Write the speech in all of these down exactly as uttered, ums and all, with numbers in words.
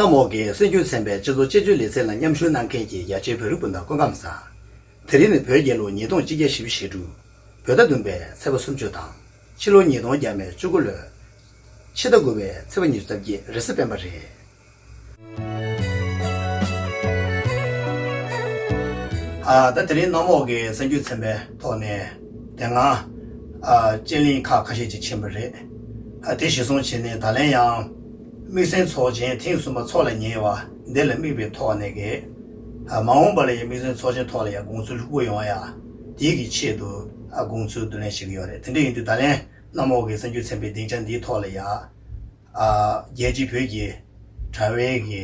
གནམ་འོག་གི་གསར་འགྱུར་ཚན་པའི་སྤྱི་ཚོགས་དཔྱད་བརྗོད་ལེ་ཚན་ལ་མཉམ་ཞུགས་གནང་མཁན་གྱི་ཡ་ཆེན་བོད་རིགས་སྤུན་ཟླ་སྐུ་ཁམས་བཟང་། དེ་རིང་ནི་བོད་རྒྱལ་ལོ་ཉིས་སྟོང་ཆིག་བརྒྱ་བཞི་བཅུ་ཞེ་དྲུག་བོད་ཟླ་བདུན་པའི་ཚེས་པ་སུམ་ཅུ་དང་། ཕྱི་ལོ་ཉིས་སྟོང་བརྒྱ་མེད་བཅུ་དགུ་ལོའི་ཕྱི་ཟླ་དགུ་པའི་ཚེས་པ་ཉི་ཤུ་རྩ་བརྒྱད་རེས་གཟའ་སྤེན་པ་རེད། ཨ། ད་དེ་རིང་གནམ་འོག་གི་གསར་འགྱུར་ཚན་པའི་ཐོག་ནས་དེ་སྔ་ཨ། དཔྱད་གླེང་ཁག་ཁ་ཤས་ཅིག་ཕྱིན་པ་རེད། ཨ། དེ་གཞིར་བཟུང་བྱས་ནས་ད་ལན་ཡང་དམིགས་བསལ་ཚོགས་ཆེན་ཐེངས་གསུམ་པ་འཚོགས་ལ་ཉེ་བ་འདི་ལ་དམིགས་པའི་ཐོག་ནས་ཀྱི་ཨ། མ་འོངས་པ་ལ་ཡང་དམིགས་བསལ་ཚོགས་ཆེན་ཐོག་ལ་ཡང་དགོངས་ཚུལ་ལྷུག་པོ་ཡོང་ཡ་དེའི་གི་ཆེད་དུ་ཨ། དགོངས་ཚུལ་བསྡུ་ལེན་བྱེད་ཀྱི་ཡོད་རེད། དེ་འདྲ་ཡིན་དུས་ད་ལན་གནམ་འོག་གི་གསར་འགྱུར་ཚན་པའི་སྡིངས་ཆ་འདིའི་ཐོག་ལ་ཡང་ཨ། རྒྱལ་སྤྱིའི་བོད་ཀྱི་དྲ་བའི་གི་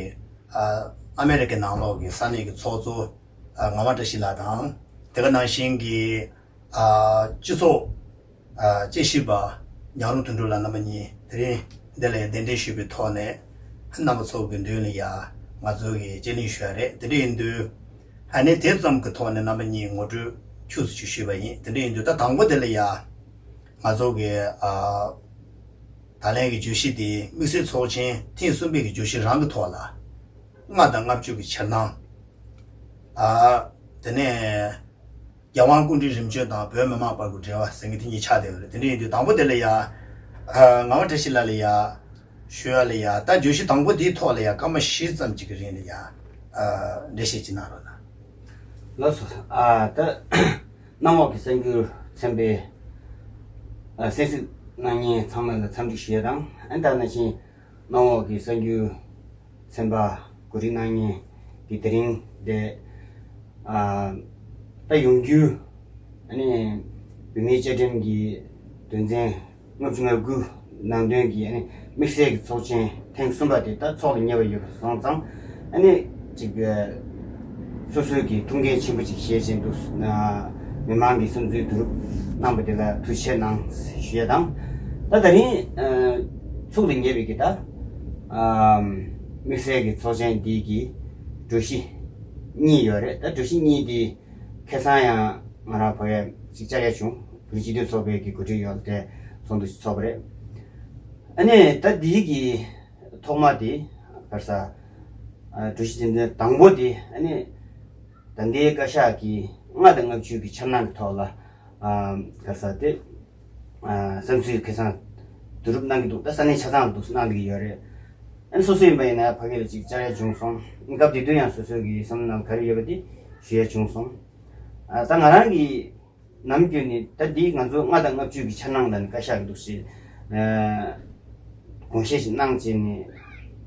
ཨ། ཨ་མེ་རི་ཀའི་ནང་ལོགས་ཀྱི་ས་གནས་ཀྱི་ཚོགས་གཙོ་ཨ། ངག་དབང་བཀྲ་ཤིས་ལགས་དང་། དེ་ག་ནང་བཞིན་གྱི་ཨ། སྤྱི་ཚོགས་ཨ། དཔྱད་ཞིབ་པ་ཉང་རོང་དོན་གྲུབ་ལགས་རྣམ་པ་གཉིས་དེ་རིང་འདི་ལ་གདན་འདྲེན་ཞུས་པའི་ཐོག་ནས་རྣམ་པ་ཚོ་གི་མདུན་ལ་ཡ་ང་ཚོ་གི་དཔྱད་གླེང་ཞུ་ཡ་རེད། དེ་འདྲ་ཡིན་དུས་ཨ་ནི་དེ་ཙམ་གྱི་ཐོག་ནས་རྣམ་པ་གཉིས་ངོ་སྤྲོད་ཁྱུག་ཙམ་ཅིག་ཞུས་པ་ཡིན། དེ་འདྲ་ཡིན་དུས་ད་དང་པོ་དེ་ལ་ཡ་ང་ཚོ་གི་ཨ། ད་ལན་གྱི་བརྗོད་གཞི་དེ་དམིགས་བསལ་ཚོགས་ཆེན་ཐེངས་གསུམ་པའི་གི་བརྗོད་གཞི་རང་གི་ཐོག་ལ་ལྔ་དང་ལྔ་བཅུ་གི་འཆར་སྣང་། ཨ། དེ་ནས་རྒྱལ་དབང་སྐུ་ཕྲེང་རིམ་བྱོན་དང་བོད་མི་མང་བར་གྱི་འབྲེལ་བ་ཟེར་མཁན་དེ་གཉིས་ཆགས་བསྡད་ཡོད་རེད། དེ་འདྲ་ཡིན་དུས་དང་པོ་དེ་ལ་ཡ་ཨ། ངག་དབང་བཀྲ་ཤིས་ལགས་ལ་ཡ་ཞུ་ཡ་ལ་ཡ་ད་བརྗོད་གཞི་དང་པོ་དེའི་ཐོག་ལ་ཡ་སྐར་མ་བཞི་ཙམ་ཅིག་གི་རིང་ལ་ཡ་ཨ། འགྲེལ་བཤད་ཅིག་གནང་རོགས་གནང་། ལགས་སོ། ཨ། ད་གནམ་འོག་གི་གསར་འགྱུར་ཚན་པའི་ཨ། གསན་གཟིགས་གནང་མཁན་ཚང་མ་ལ་འཚམས་འདྲི་ཞུ་ཡ་དང་། ཨ། ད་ནང་བཞིན་གནམ་འོག་གི་གསར་འགྱུར་ཚན་པ་གོ་སྒྲིག་གནང་མཁན་གྱི་དེ་རིང་དེ་ཨ། ད་ཡོང་རྒྱུ་ཨ་ནི་བོད་མིའི་བཅའ་ཁྲིམས་ཀྱི་དོན་ཚན་ལྔ་བཅུ་ང་དགུ་ནང་དོན་གྱི་ཨ་ནི་དམིགས་བསལ་གྱི་ཚོགས་ཆེན་ཐེངས་གསུམ་པ་དེ་ད་འཚོགས་ལ་ཉེ་བ་ཡོད་པ་སོང་ཙང་ཨ་ནི་ཅིག་སོ་སོའི་གི་ཐུགས་འགན་ཆེན་པོ་ཅིག་བཞེས་བཞིན་དུ་མི་མང་གི་བསམ་ཚུལ་བསྡུ་རུབ་གནང་པ་དེ་ལ་ཐུགས་རྗེ་ཆེ་གནང་ཞུ་ཡ་དང་། ད་ད་རིང་ཚོགས་ལ་ཉེ་བའི་གི་ད་དམིགས་བསལ་གྱི་ཚོགས་ཆེན་འདི་གི་གྲོས་གཞི་གཉིས་ཡོད་རེད། ད་གྲོས་གཞི་གཉིས་དེ་ཁ་སང་ཡང་ང་རང་ཕ་གིར་ཅིག་བཅར་ཡ་བྱུང་། བོད་རིགས་སྤྱི་མཐུན་ཚོགས་པའི་གི་གོ་སྒྲིག་ཡོད་དེ་ཚོགས་འདུ་ཞིག་ཚོགས་པ་རེད། ཨ་ནི་ད་འདིའི་གི་ཐོག་མ་དེ་ག་རེ་ཟ། ཨ། གྲོས་གཞི་དོན་ཚན་དང་པོ་དེ་ཨ་ནི་ད་ལྟའི་བཀའ་ཤག་གི་ལྔ་དང་ལྔ་བཅུ་གི་འཆར་སྣང་གི་ཐོག་ལ་ཨ། ག་རེ་ཟ་དེ་ཨ། བསམ་ཚུལ་ཁ་སང་བསྡུ་རུབ་གནང་གི་འདུག་ད་ས་གནས་ཆ་ཚང་ལ་འདུག་གནང་བསྡད་ཀྱི་ཡོད་རེད། ཨ་ནི་སོ་སོ་ཡིན་པ་ཡིན་ན་ཕ་གི་ལ་ཅིག་བཅར་ཡ་བྱུང་སོང་། སྐབས་དེ་དུས་ཡང་སོ་སོ་གི་བསམ་བློ་ནང་ག་རེ་ཡོད་པ་དེ་ཞུ་ཡ་བྱུང་སོང་། ཨ། ད་ང་རང་གི་ནམ་རྒྱུན་ནས་ད་འདི་ང་ཚོ་ལྔ་དང་ལྔ་བཅུ་གི་འཆར་སྣང་ལ་ནི་བཀའ་ཤག་གི་འདུག་སེ་ཨ། དགོངས་བཞེས་ཤིག་གནང་བྱས་ནས་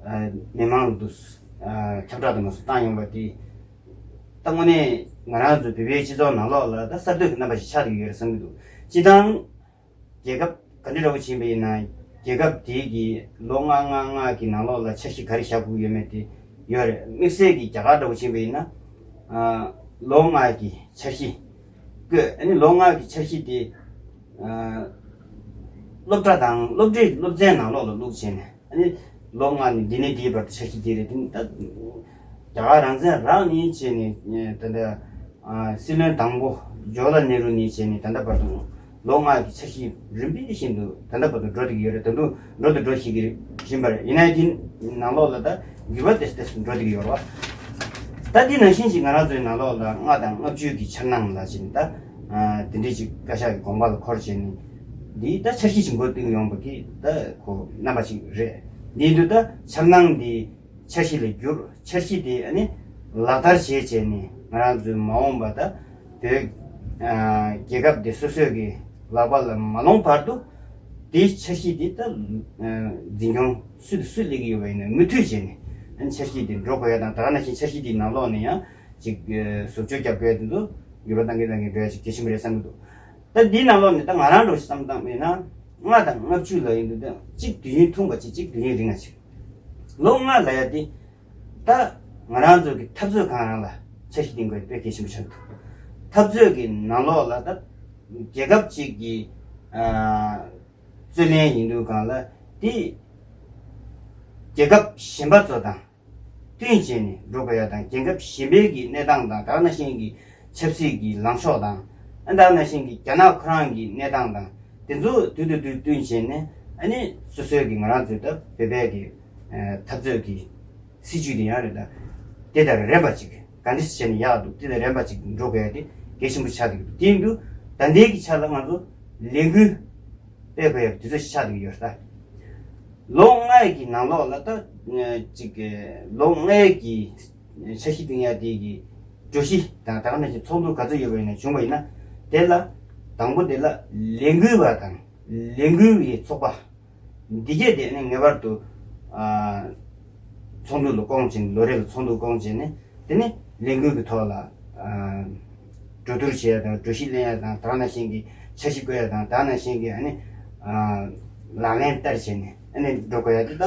ཨ། མི་མང་ལ་འདུག་ཨ། ཁྱབ་བསྒྲགས་དང་མ་སོགས་བཏང་ཡོང་བ་དེ་ད་དངོས་གནས་ང་རང་ཚོ་བོད་པའི་སྤྱི་ཚོགས་ནང་ལོགས་ལ་ད་གསར་གཏོད་ཀྱི་རྣམ་པ་ཞིག་ཆགས་བསྡད་ཀྱི་ཡོད་རེད་བསམ་གྱི་འདུག་སྤྱིར་བཏང་རྒྱལ་ཁབ་ག་འདྲ་འདྲ་བོ་ཕྱིན་པ་ཡིན་ན་རྒྱལ་ཁབ་དེའི་གི་ལོ་ལྔ་ལྔ་ལྔ་གི་ནང་ལོགས་ལ་འཆར་གཞི་ག་རེ་བཞག་དགོས་ཡོད་མེད་དེ་ཡོད་རེད། དམིགས་བསལ་གྱི་རྒྱ་གར་འདྲ་བོ་ཕྱིན་པ་ཡིན་ན་ཨ། ལོ་ལྔ་གི་འཆར་གཞི་བཀོད། ཨ་ནི་ལོ་ལྔ་གི་འཆར་གཞི་དེ་ཨ། སློབ་གྲྭ་དང་སློབ་གྲྭའི་སློབ་ཚན་ནང་ལོགས་ལ་བླུགས་བྱས་ནས་ཨ་ནི་ལོ་ལྔ་ནས་འདི་ནས་འདིའི་བར་དུ་འཆར་གཞི་དེ་རེད། དེ་ནི་ད་རྒྱ་གར་རང་བཙན་རག་ནས་བྱས་ནས་ད་ལྟ་ཨ། སྲིད་བློན་དང་པོ་ཇོ་ལ་ནེ་རུ་ནས་བྱས་ནས་ད་ལྟ་བར་དུ་ལོ་ལྔ་གི་འཆར་གཞི་རིམ་པ་བཞིན་དུ་ད་ལྟ་བར་དུ་འགྲོ་བསྡད་ཀྱི་ཡོད་རེད། ད་དུང་འགྲོ་དང་འགྲོ་བཞིན་གྱི་རེད། བཞིན་པ་རེད། ཡིན་ནའི་དེ་ནང་ལོགས་ལ་ད་འགྱུར་བ་ཏོག་ཙམ་ཏོག་ཙམ་འགྲོ་བསྡད་ཀྱི་ཡོད་རེད་བ། ད་འདི་ནང་བཞིན་ཅིག་ང་རང་ཚོའི་ནང་ལོགས་ལ་ལྔ་དང་ལྔ་བཅུ་གི་འཆར་སྣང་ལ་ཕྱིན་ད་ཨ། དེ་འདྲའི་ཅིག་བཀའ་ཤག་གི་དགོངས་པ་ལ་འཁོར་བྱས་ནས་འདི་ད་འཆར་གཞི་ཅིག་འགོ་བཏིང་ཡོང་བ་གི་ད་ཁོ་རྣམ་པ་ཅིག་རེད། འདི་འདུག་ད་འཆར་སྣང་འདི་འཆར་གཞི་ལ་བསྒྱུར། འཆར་གཞི་དེ་ཨ་ནི་ལག་བསྟར་བྱས་བྱས་ནས་ང་རང་ཚོའི་མ་འོངས་པ་ད་བོད་ཨ། རྒྱལ་ཁབ་དེ་སོ་སོའི་གི་ལག་པ་ལ་མ་ལོངས་བར་དུ་དེའི་འཆར་གཞི་དེ་ད་ཨ། འཛིན་སྐྱོང་སུ་དང་སུ་སླེབས་ཀྱི་ཡོད་པ་ཡིན་ན་མུ་མཐུད་བྱས་ནས་ཨ་ནི་འཆར་གཞི་དེ་འགྲོ་དགོས་ཡ་དང་། ད་ག་ནང་བཞིན་འཆར་གཞི་དེའི་ནང་ལོགས་ནས་ཡང་ཅིག་ཨ། ཟུར་འཇོག་རྒྱབ་དགོས་ཡ་དེ་ཚོ་འགྱུར་བ་གཏང་གིན་གཏང་གིན་འགྲོ་ཡ་ཅིག་གལ་ཆེན་པོ་རེད་བསམ་གྱི་འདུག་ད་འདིའི་ནང་ལོགས་ནས་ད་ང་རང་འདྲ་བོ་ཞིག་བསམ་བཏང་བ་ཡིན་ན་ལྔ་དང་ལྔ་བཅུ་ལབ་ཡོང་དུས་ད་གཅིག་དུས་ཡུན་ཐུང་བ་ཅིག་གཅིག་དུས་ཡུན་རིང་བ་ཅིག་ལོ་ལྔ་ལབ་ཡ་དེ་ད་ང་རང་ཚོ་གི་འཐབ་རྩོད་སྒང་རང་ལ་འཆར་གཞི་འདིང་དགོས་དཔེ་གལ་ཆེན་པོ་ཆགས་འདུག་འཐབ་རྩོད་ཀྱི་ནང་ལོགས་ལ་ད་རྒྱལ་ཁབ་ཅིག་གི་ཨ། རྩོད་ལེན་ཡིན་དུས་སྒང་ལ་དེ་རྒྱལ་ཁབ་གཞན་པ་ཚོ་དང་བསྟུན་བྱས་ནས་འགྲོ་དགོས་ཡ་དང་། རྒྱལ་ཁབ་གཞན་པའི་གི་གནས་སྟངས་དང་། ད་ག་ནང་བཞིན་གྱི་ཆབ་སྲིད་ཀྱི་ལངས་ཕྱོགས་དང་། ཨ། ད་ག་ནང་བཞིན་གྱི་རྒྱ་ནག་ཁོ་རང་གི་གནས་སྟངས་དང་དེ་ཚོ་དུས་དང་དུས་བསྟུན་བྱས་ནས་ཨ་ནི་སོ་སོའི་གི་ང་རང་ཚོའི་ད་བོད་པའི་གི་ཨ། འཐབ་རྩོད་ཀྱི་ སྲིད་ཇུས་དེ་ཡང་རེད་ད། དེ་དང་རན་པ་ཅིག་ག་འདྲ་བྱས་ནས་ཡག་འདུག་དེ་དང་རན་པ་ཅིག་འགྲོ་དགོས་ཡ་དེ་གལ་ཆེན་པོ་ཆགས་ཀྱི་འདུག་དེ་ཡིན་དུས་ད་ལྟའི་གི་ཆ་ལ་ང་ཚོ་ལས་འགུལ་སྤེལ་དགོས་ཡ་དུས་ཚོད་ཆགས་ཀྱི་ཡོད་རེད་ད། ལོ་ལྔའི་གི་ནང་ལོགས་ལ་ད་ཅིག་ལོ་ལྔའི་གི་འཆར་གཞི་བཏིང་ཡ་དེ་གི་གྲོས་གཞི་དང་ད་ག་ནང་བཞིན་ཚོགས་འདུ་ག་ཚོད་ཡོད་པ་ཡིན་ན་བྱུང་བ་ཡིན་ན་དེ་ལ་དང་པོ་དེ་ལ་ལས་འགུལ་བ་དང་ལས་འགུལ་བའི་ཚོགས་པ། འདི་གས་དེ་ནི་ངེས་པར་དུ་ཨ། ཚོགས་འདུ་ལ་བསྐོང་བྱས་ནས་ལོ་རེ་ལ་ཚོགས་འདུ་བསྐོང་བྱས་ནས་དེ་ནི་ལས་འགུལ་གྱི་ཐོག་ལ་ཨ། གྲོས་བསྡུར་བྱེད་ཡ་དང་གྲོས་གཞི་ལེན་ཡ་དང་ད་ག་ནང་བཞིན་གྱི་འཆར་གཞི་བཀོད་ཡ་དང་ད་ག་ནང་བཞིན་གྱི་ཨ་ནི་ཨ། ལག་ལེན་བསྟར་བྱས་ནས་ཨ་ནི་འགྲོ་དགོས་ཡ་དེ་ད་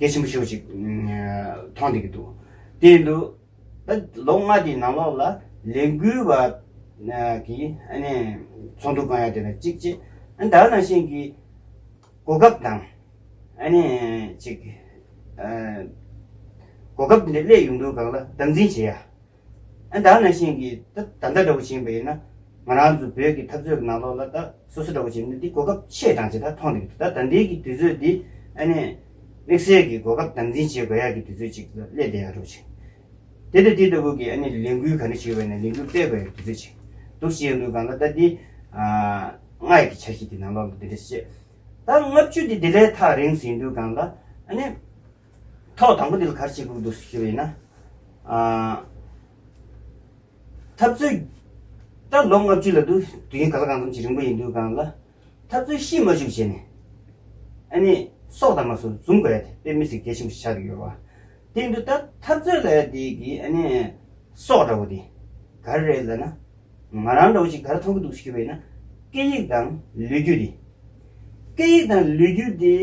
གལ་ཆེན་པོ་ཞེ་པོ་ཅིག་མཐོང་བསྡད་ཀྱི་འདུག་དེ་ཡིན་དུས་ད་ལོ་ལྔ་དེའི་ནང་ལོགས་ལ་ལས་འགུལ་བ་གི་ཨ་ནི་ཚོགས་འདུ་བསྐོང་ཡ་དེ་ལ་གཅིག་བྱས་ཨ་ནི་ད་ག་ནང་བཞིན་གྱི། གོ་སྐབས་དང་། ཨ་ནི་ཅིག་ཨ། གོ་སྐབས་འདི་འདྲ་སླེབས་ཡོང་དུས་སྒང་ལ་དམ་འཛིན་བྱེད་ཡ། ཨ་ད་ག་ནང་བཞིན་གྱི་ད་ད་ལྟ་འདྲ་བོ་ཕྱིན་པ་ཡིན་ན་ང་རང་ཚོ་བོད་ཀྱི་འཐབ་རྩོད་ཀྱི་ནང་ལོགས་ལ་ད་སོ་སོ་འདྲ་བོ་ཕྱིན་ན་འདི་གོ་སྐབས་ཆེ་གྲས་ཅིག་ད་མཐོང་འདུག་ད་ད་ལྟའི་གི་དུས་ཚོད་འདི་ཨ་ནི་དམིགས་བསལ་གྱི་གོ་སྐབས་དམ་འཛིན་བྱེད་དགོས་ཡ་གི་དུས་ཚོད་ཅིག་ལ་སླེབས་བསྡད་ཡ་འདྲ་བོ་ཅིག་དེ་ལྟ་དེ་ལྟ་བུ་གི་ཨ་ནི་ལས་འགུལ་ག་འདྲ་བྱེད་པ་ཡིན་ན་ལས་འགུལ་སྤེལ་དགོས་ཡ་གི་དུས་ཚོད་ཅིག་འདུག་སེ་ཡོང་དུས་སྒང་ལ་ད་འདི་ཨ། ལྔ་ཡི་གི་འཆར་གཞི་དེ་ནང་ལོགས་ལ་འདི་འདྲ་བཤད། ད་ལྔ་བཅུ་དེ་དེ་ལས་ཐག་རིང་ཟིན་དུས་སྒང་ལ་ཨ་ནི། ཐོག་དང་པོ་འདི་ལ་ག་རེ་བྱེད་དགོས་འདུག་ཟེར་ཞུས་པ་ཡིན་ན། ཨ། འཐབ་རྩོད། ད་ལོ་ལྔ་བཅུ་ལ་དུས་དུས་ཡུན་ག་ལ་གང་འཚམ་ཅིག་རིང་པོ་ཡིན་དུས་སྒང་ལ། འཐབ་རྩོད་ཤི་མ་བཅུག་བྱས་ནས། ཨ་ནི། སྲོག་དང་མ་སོགས་འཛུམ་དགོས་ཡ་དེ་དཔེ་མི་སྲིད་གལ་ཆེན་པོ་ཞིག་ཆགས་ཀྱི་ཡོད་རེད་བ། དེ་ཡིན་དུས་ད་འཐབ་རྩོད་ལབ་ཡ་དེ་གི་ཨ་ནི། སྲོག་འདྲ་བོ་དེ། ག་རེ་རེད་ལབ་ན། ང་རང་འདྲ་བོ་ཞིག་ག་རེ་མཐོང་གི་འདུག་ཟེར་བས་ན། སྐད་ཡིག་དང་ལོ་རྒྱུས་དེ། སྐད་ཡིག་དང་ལོ་རྒྱུས་དེ་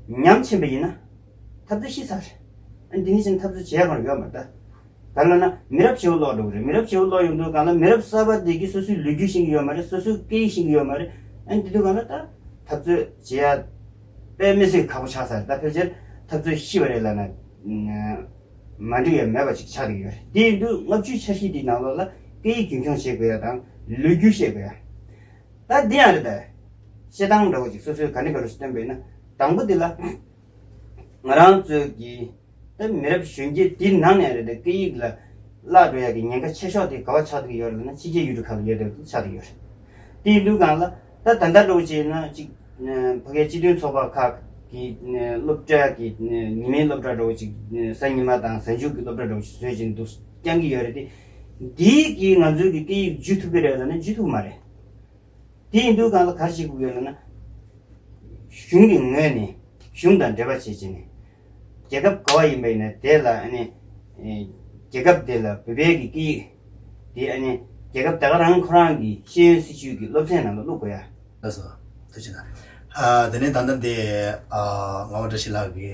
ཉམས་ཕྱིན་པ་ཡིན་ན། འཐབ་རྩོད་ཤི་ཚར། ཨ་འདི་ནི་ཕྱིན་འཐབ་རྩོད་བྱེད་ཡག་གང་ཡོད་མ་རེད་ད། ག་རེ་ལབ་ན་མི་རབས་བྱེའུ་ལོག་འགྲོ་གི་རེད། མི་རབས་བྱེའུ་ལོག་ཡོང་དུས་གང་ལ་མི་རབས་གསར་པ་དེ་གིས་སོ་སོའི་ལོ་རྒྱུས་ཤེས་ཀྱི་ཡོད་མ་རེད། སོ་སོའི་སྐད་ཡིག་ཤེས་ཀྱི་ཡོད་མ་རེད། ཨ་འདི་དུས་གང་ལ་ད་འཐབ་རྩོད་བྱེད་ཡག་དཔེ་མི་སྲིད་ཁག་པོ་ཆགས་ཚར་རེད། ད་ཕལ་ཆེར་འཐབ་རྩོད་ཤི་བ་རེད་ལབ་ན། མ་འགྲིག་ཡ་མེད་པ་ཅིག་ཆགས་ཀྱི་ཡོད་རེད། དེ་ཡིན་དུས་ལྔ་བཅུའི་འཆར་གཞི་འདིའི་ནང་ལོགས་ལ་སྐད་ཡིག་རྒྱུན་འཁྱོངས་བྱེད་དགོས་ཡ་དང་ལོ་རྒྱུས་ཤེས་དགོས་ཡ། ད་འདི་ཡང་རེད་ད། བཤད་སྟངས་འདྲ་བོ་ཅིག་སོ་སོས་ག་འདྲ་ག་རེ་ཞིག་སྟོན་པ་ཡིན་ན་དང་པོ་འདི་ལ། ང་རང་ཚོའི་གི་ད་མི་རབས་གཞོན་སྐྱེས་འདི་ནང་ནས་རེད་ད་སྐད་ཡིག་ལ་བརླག་འགྲོ་ཡ་གི་ཉེན་ཁ་ཆེ་ཤོས་དེ་ག་བ་ཆགས་བསྡད་ཀྱི་ཡོད་རེད་ལབ་ན་ཕྱི་རྒྱལ་ཡུལ་གྲུ་ཁག་ལ་ཡོད་བསྡད་ཆགས་བསྡད་ཀྱི་ཡོད་རེད། དེ་ཡིན་དུས་སྒང་ལ་ད་ད་ལྟ་འདྲ་བོ་བྱས་ན་ཅིག་ཕ་གིའི་སྤྱི་མཐུན་ཚོགས་པ་ཁག་གི་སློབ་གྲྭ་གི་ཉི་མའི་སློབ་གྲྭ་འདྲ་བོ་ཅིག་གཟའ་ཉི་མ་དང་གཟའ་མཇུག་གི་སློབ་གྲྭ་འདྲ་བོ་ཅིག་བཟོས་བྱས་འདུག་རྐྱང་གི་ཡོད་རེད་དེ། འདིའི་གིས་ང་ཚོའི་གི་སྐད་ཡིག་བརྒྱུད་ཐུབ་ཀྱི་རེད་ལབ་ན་བརྒྱུད་ཐུབ་ཀྱི་མ་རེད། དེ་ཡིན་དུས་སྒང་ལ་ག་རེ་བྱེད་དགོས་ཡོད་ལབ་ན། གཞུང་གི་ངོས་ནས་གཞུང་དང་འབྲེལ་བ་བྱེད་བྱས་ནས། རྒྱལ་ཁབ་ག་བ་ཡིན་པ་ཡིན་ན་དེ་ལ་ཨ་ནི། རྒྱལ་ཁབ་དེ་ལ་བོད་པའི་གི་སྐད་ཡིག་དེ་ཨ་ནི་རྒྱལ་ཁབ་དེ་ག་རང་ཁོ་རང་གི་ཤེས་ཡོན་སྲིད་བྱུས་ཀྱི་སློབ་ཚན་ནང་ལ་བླུག་དགོས་ཡ། ལགས་སོ། ཐུགས་རྗེ་གནང་། ཨ་དེ་ནས་ད་ལྟ་འདི་ཨ་ངག་དབང་བཀྲ་ཤིས་ལགས་ཀྱི་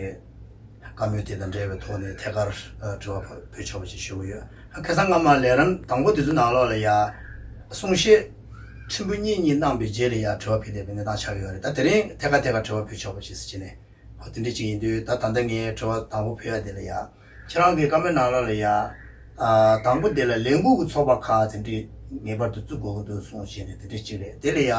བཀའ་མོལ་དེ་དང་འབྲེལ་བའི་ཐོག་ནས་ཐད་ཀར་ཨ་དྲི་བ་ཕུལ་ཆོག་པ་ཞིག་ཞུ་གི་ཡོད། ཁ་སང་སྔ་མ་ལས་རིམ་དང་པོ་དེ་ཚོའི་ནང་ལོགས་ལ་ཡ། གསུང་བཤད་ཕྲན་བུ་གཉིས་གཉིས་གནང་བའི་རྗེས་ལ་ཡ་དྲི་བ་ཕུལ་བསྡད་པའི་གནས་སྟངས་ཆགས་ཡོད་རེད། ད་དེ་རིང་ཐད་ཀར་ཐད་ཀར་དྲི་བ་ཕུལ་ཆོག་པ་ཞིག་ཟེར་གྱི་ནས། ཨོ་དེ་འདྲ་ཅིག་ཡིན་དུས་ད་ད་ལྟ་ངས་དྲི་བ་དང་པོ་ཕུལ་ཡ་དེ་ལ་ཡ། ཁྱེད་རང་གི་བཀའ་མོལ་ནང་ལོགས་ལ་ཡ། ཨ་དང་པོ་དེ་ལ་ལས་འགུལ་གྱི་ཚོགས་པ་ཁག་དེ་འདྲས་ངེས་པར་དུ་བཙུགས་དགོས་ཀྱི་འདུག་གསུངས་བྱས་ནས་དེ་འདྲ་ཅིག་རེད། དེ་ལ་ཡ།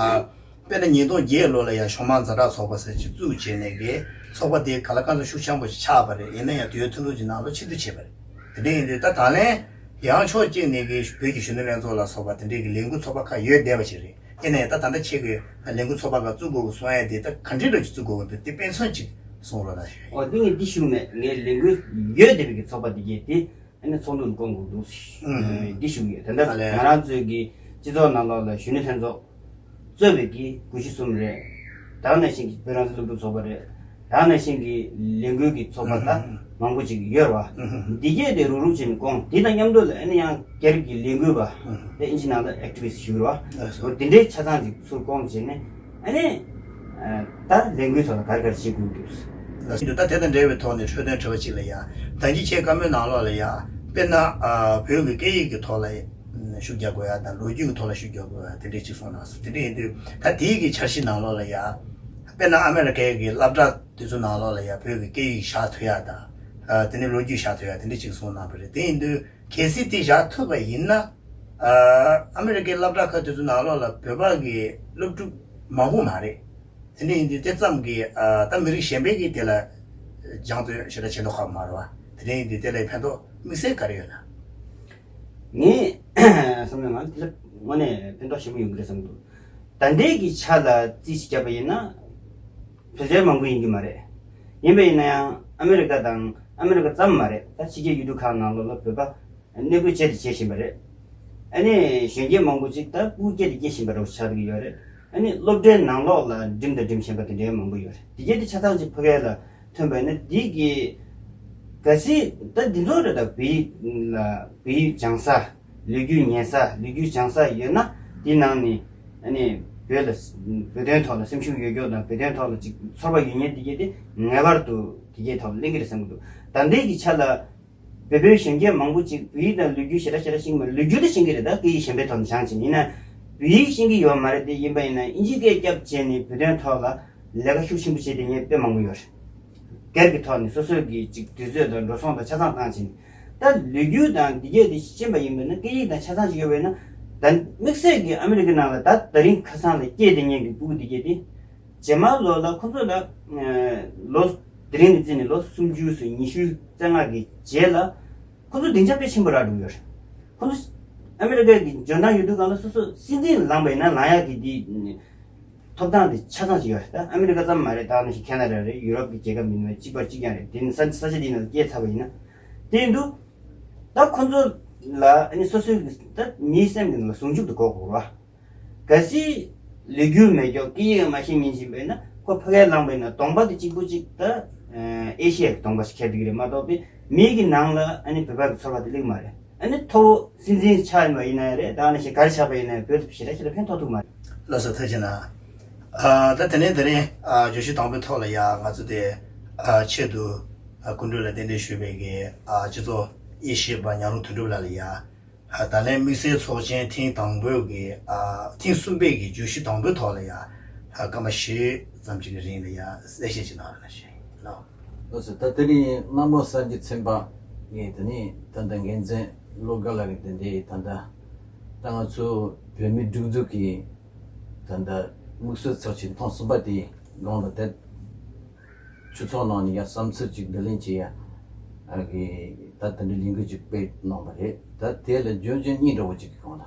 དཔེར་ན་ཉིས་སྟོང་བརྒྱད་ལོ་ལ་ཡ་ཤོག་མང་ཛ་དྲག་ཚོགས་པ་ཟེར་ཅིག་བཙུགས་བྱས་ནས་གི་ཚོགས་པ་དེ་ག་ལ་གང་ཚོད་ཤུགས་ཆེན་པོ་ཞིག་ཆགས་པ་རེད། ཡིན་ན་ཡང་དུས་ཡུན་ཐུང་ཐུང་ཅིག་ནང་ལ་ཕྱིར་བསྡུ་བྱས་པ་རེད། དེ་འདྲ་ཡིན་དུས་ད་ད་ལན་ཡང་ཕྱོགས་གཅིག་ནས་གི་བོད་ཀྱི་གཞོན་ནུ་ལྷན་ཚོགས་ལ་སོགས་པ་དེ་འདྲའི་གི་ལས་འགུལ་ཚོགས་པ་ཁག་ཡོད་བསྡད་པ་ཞིག་རེད། ཡིན་ནའི་ད་ད་ལྟ་ཁྱེད་ཀྱིས་ལས་འགུལ་ཚོགས་པ་ཁག་བཙུགས་དགོས་ཀྱི་གསུང་ཡ་དེ་ད་ག་འདྲའི་འདྲ་ཅིག་བཙུགས་དགོས་ཀྱི་འདུག་དེ་དཔེ་མཚོན་ཅིག་གསུང་རོགས་གནང་ཞུ། ཨོ་འདི་ངས་འདི་ཞུ་མེད། ངས་ལས་འགུལ་ཡོད་བསྡད་པའི་གི་ཚོགས་པ་འདི་གས་དེ་ཨ་ནི་ཚོགས་འདུ་ལ་བསྐོང་དགོས་འདུག་ཨུ་ཨུ་འདི་ཞུ་གི་ཡོད། ད་ལྟ་ཨ་ལས། ང་རང་ཚོའི་གི་སྤྱི་ཚོགས་ནང་ལོགས་ལ་གཞོན་ནུ་ལྷན་ཚོགས་གཙོས་པའི་གི་དགུ་བཅུ་གསུམ་རེད། ད་ག་ནང་བཞིན་གྱི་བོད་རང་བཙན་སློབ་ཕྲུག་ཚོགས་པ་རེད། ད་ག་ནང་བཞིན་གྱི་ལས་འགུལ་གྱི་ཚོགས་པ་ད་ཨུ་ཧུ། མང་པོ་ཅིག་ཡོད་རེད་བ། ཨུ་ཧུ། འདི་གས་དེ་རུག་རུག་བྱས་ནས་བསྐོང་། འདི་དང་མཉམ་དུ་ལ་ཨ་ནི་ཡང་སྒེར་གྱི་ལས་འགུལ་བ། ཨུ་ཧུ། དེ་ཨིན་ཇི་ནང་ལ་ཨེག་ཊི་བི་སི་ཊི་ཞུ་རེད་བ། ལགས་སོ། འོ་འདི་འདྲའི་ཆ་ཚང་ཅིག་ཚུར་བསྐོང་བྱས་ནས་ཨ་ནི། ད་ལས་འགུལ་ཐོག་ལ་ག་རེ་ག་རེ་བྱེད་དགོས་འདུག་ལགས་སོ། ད་དེ་དང་འབྲེལ་བའི་ཐོག་ནས་འཕྲོས་དོན་དྲི་བ་གཅིག་ལ་ཡ། ད་གིན་ཁྱེད་བཀའ་མོལ་ནང་ལོགས་ལ་ཡ། དཔེར་ན་ཨ་བོད་ཀྱི་སྐད་ཡིག་གི་ཐོག་ལ་ཤུགས་རྒྱག་དགོས་ཡ་དང་ལོ་རྒྱུས་ཀྱི་ཐོག་ལ་ཤུགས་རྒྱག་དགོས་ཡ་དེ་འདྲས་ཅིག་གསུངས་གནང་སོང་། དེ་འདྲས་ཡིན་དུས་ད་དེའི་གི་འཆར་གཞི་ནང་ལོགས་ལ་ཡ། དཔེར་ན་ཨ་མེ་རི་ཁའི་གི་སློབ་གྲྭ་དེ་ཚོ་ནང་ལོགས་ལ་ཡ་བོད་ཀྱི་སྐད་ཡིག་བཞག་ཐུབ་ཡ་དང་། ཨ་དེ་ནས་ལོ་རྒྱུས་བཞག་ཐུབ་ཡ་དེ་འདྲས་ཅིག་གསུངས་གནང་བ་རེད། དེ་ཡིན་དུས་གལ་སྲིད་དེ་བཞག་ཐུབ་པ་ཡིན་ན། ཨ་ཨ་མེ་རི་ཁའི་སློབ་གྲྭ་ཁག་དེ་ཚོ་ནང་ལོགས་ལ་བོད་པ་གི་སློབ་ཕྲུག་མང་པོ་མ་རེད། དེ་འདྲ་ཡིན་དུས་དེ་ཙམ་གྱིས་ཨ་ད་མི་རིགས་གཞན་པའི་གིས་དེ་ལ་སྦྱང་བརྩོན་ཞེ་དྲག་བྱེད་མདོག་ཁ་པོ་མ་རེད་བ། དེ་རིང་འདི་དེ་ལས་ཕན་ཐོགས་དམིགས་བསལ་ག་རེ་ཡོད་ན། ངས་བསམ་ན་ང་དེ་ལ་དངོས་གནས་ཕན་ཐོགས་ཞེ་པོ་ཡོང་གི་རེད་བསམ་གྱི་འདུག་ད་ལྟའི་གི་ཆ་ལ་རྩིས་ཤིག་བརྒྱབ་པ་ཡིན་ན། བོད་ཆས་མང་པོ་ཡིན་གྱི་མ་རེད། ཡིན་པ་ཡིན་ན་ཡང་ཨ་མེ་རི་ཀ་དང་ཨ་མེ་རི་ཀ་ཙམ་མ་རེད། ད་ཕྱི་རྒྱལ་ཡུལ་གྲུ་ཁག་ནང་ལོགས་ལ་བོད་པ་གནས་སྤོས་བྱས་ཏེ་བྱེད་བཞིན་པ་རེད། ཨ་ནི་གཞོན་སྐྱེས་མང་པོ་ཅིག་ད་སྤུ་སྐྱེས་ཏེ་སྐྱེས་བཞིན་པ་འདྲ་བོ་ཆགས་ཀྱི་ཡོད་རེད། ཨ་ནི་སློབ་གྲྭའི་ནང་ལོགས་ལ་འགྲིམ་དང་འགྲིམ་བཞིན་པ་དེ་འདྲའི་མང་པོ་ཡོད་རེད། དེ་གྱད་དེ་ཆ་ཚང་ཅིག་ཕ་གི་ལ་ཐོན་པ་ཡིན་ན་འདི་གི་གལ་སྲིད་ད་འདི་ཚོ་རེད། ད་བོད་ཡིག་ལ་བོད་ཡིག་སྦྱང་ས། ལོ་རྒྱུས་ཉན་ས། ལོ་རྒྱུས་སྦྱང་ས་ཡོད་ན་དེའི་ནང་ནས་ཨ་ནི་བོད་ལ་བོད་དོན་ཐོག་ལ་སེམས་ཤུགས་ཡོད་རྒྱུ་དང་བོད་དོན་ཐོག་ལ་ཅིག་ཚོར་བ་ཡོད་མཁན་དེ་གྱད་དེ་ངེས་པར་དུ་དེ་གྱད་ཐོག་ལ་གླེང་གི་རེད་བསམ་གྱི་འདུག་ད་ལྟའི་གི་ཆ་ལ་བོད་པའི་གཞོན་སྐྱེས་མང་པོ་ཅིག་བོད་ཡིག་དང་ལོ་རྒྱུས་ཞེ་དྲག་ཞེ་དྲག་ཤེས་ཀྱི་མ་རེད། ལོ་རྒྱུས་དེ་ཤེས་ཀྱི་རེད། ད་སྐད་ཡིག་གཞན་པའི་ཐོག་ནས་སྦྱངས་བྱས་ནས། ཡིན་ན་བོད་ཡིག་ཤེས་ཀྱི་ཡོད་མ་རེད། དེ་ཡིན་པ་ཡིན་ན་དབྱིན་ཇིའི་སྐད་རྒྱབ་བྱས་ནས་བོད་དོན་ཐོག་ལ་ལས་ཀ་ཤུགས་ཆེན་པོ་བྱས་བསྡད་མཁན་དཔེ་མང་པོ་ཡོད་རེད། སྒེར་གྱི་ཐོག་ནས་སོ་སོའི་གི་ཅིག་དུས་ཚོད་དང་འགྲོ་སོང་དང་ཆ་ཚང་བཏང་བྱས་ནས། ད་ལོ་རྒྱུས་དང་འདི་གྱད་དེ་ཤེས་པ་ཡིན་པ་ན་སྐད་ཡིག་དང་ཆ་ཚང་ཅིག་ཡོད་པ་ཡིན་ན། ད་དམིགས་བསལ་གྱི་ཨ་མི་རི་ཀའི་ནང་ལ་ད་ད་རིང་ཁ་སང་ལ་སྐྱེས་བསྡད་མཁན་གྱི་སྤུ་གུ་འདི་གྱད་དེ། རྗེས་མ་ལོ་ལ་ཁོ་ཚོ་ལ་ལོ་དེ་རིང་ནས་བརྩིས་ནས་ལོ་སུམ་ཅུ་སོ་ཉི་ཤུ་རྩ་ལྔ་གི་རྗེས་ལ་ཁོ་ཚོ་སྡིངས་ཆ་དཔེ་ཆེན་པོ་རག་འགྲོ་གི་ཡོད་རེད། ཁོ་ཚོ་ཨ་མི་རི་ཀ་གི་འཇོན་ཐང་ཡོད་དུས་སྒང་ལ་སོ་སོ་སྲིད་འཛིན་ལངས་པ་ཡིན་ན་ལངས་ཡག་གི་དེ་ཐོབ་ཐང་དེ་ཆ་ཚང་ཞིག་ཡོད་རེད། ད་ཨ་མི་རི་ཀ་ཙམ་མ་རེད། ད་ནང་བཞིན་ཁེ་ན་ཌ་རེད། ཡུ་རོབ་ཀྱི་རྒྱལ་ཁབ་མིན་པ་གཅིག་པ་གཅིག་རྐྱང་རེད། དེ་ནི་ས་ས་ཆ་དེའི་ནང་ལ་སྐྱེས་ཚར་བ་ཡིན་ན། དེ་ཡིན་དུས་ད་ཁོ་ཚོ་ལ་ཨ་ནི་སོ་སོའི་གི་ད་མིའི་སེམས་ཀྱི་ནང་ལ་ཟུང་འཇུག་ཏུ་གོ་དགོས་རེད་བ། གལ་སྲིད་ལོ་རྒྱུས་མེད་ཀྱང་སྐད་ཡིག་མ་ཤེས་མཁན་ཞིག་ཡིན་པ་ཡིན་ན། ཁོ་ཕ་གིར་ལངས་པ་ཡིན་ན་གདོང་པ་དེ་གཅིག་པུ་གཅིག་ད་ཨེ་ཤི་ཡའི་གདོང་པ་ཞིག་འཁྱེར་བསྡད་ཀྱི་རེད་མ་གཏོགས་པའི་མིའི་གི་ནང་ལ་ཨ་ནི་བོད་པ་གི་ཚོར་བ་དེ་སླེབས་མ་རེད། ཨ་ནི་མཐོ་བོ་སྲིད་འཛིན་ཆགས་ཡིན་པ་ཡིན་ན་ཡང་རེད། ད་ནང་བཞིན་ག་རེ་ཆགས་པ་ཡིན་ན་ཡང་བོད་དུ་ཞེ་དྲག་ཞེ་དྲག་ཕན་ཐོགས་ཐུབ་མ་རེད། ལགས་སོ། ཐུགས་རྗེ་གནང་། ཨ། ད་དེ་ནས་དེ་རིང་ཨ་བརྗོད་གཞི་དང་པོའི་ཐོག་ལ་ཡ་ང་ཚོ་དེ་ཨ་ཆེད་དུ་ཨ་སྐུ་མགྲོན་ལ་གདན་འདྲེན་ཞུས་པའི་གི་ཨ་སྤྱི་ཚོགས་དབྱེ་ཞིབ་པ་ཉང་རོང་དོན་གྲུབ་ལགས་ལ་ཡ། ཨ་ད་ལན་དམིགས་བསལ་ཚོགས་ཆེན་ཐེངས་དང་པོའི་གི་ཨ་ཐེངས་གསུམ་པའི་གི་བརྗོད་གཞི་དང་པོའི་ཐོག་ལ་ཡ་ཨ་སྐར་མ་བཞི་ཙམ་ཅིག་གི་རིང་ལ་ཡ་གསལ་བཤད་ཅིག་གནང་རོགས་གནང་ཞུ་ཡིན་ལགས། ལགས་སོ། ད་དེ་རིང་གནམ་ལོ་གསར་འགྱུར་ཚན་པ་ངས་དེ་ནས་ད་ལྟ་འགན་འཛིན་བློ་དགའ་ལགས་ཀྱི་འདི་འདྲའི་ད་ལྟ་ད་ང་ཚོ་བོད་མིའི་སྒྲིག་འཛུགས་ཀྱི་ད་ལྟ་དམིགས་བསལ་ཚོགས་ཆེན་ཐེངས་གསུམ་པ་དེའི་སྒང་ལ་དེ་ཆོས་ཚོགས་ནང་ནས་ཡ་བསམ་ཚུལ་ཅིག་བསྡུ་ལེན་བྱེད་ཡ་ཨ་གི་ད་དེ་འདྲའི་ལས་འགུལ་ཅིག་སྤེལ་གནང་བ་རེད། ད་དེ་ལ་རྒྱུ་རྐྱེན་གཉིས་འདྲ་བོ་ཅིག་གི་སྒང་ལ།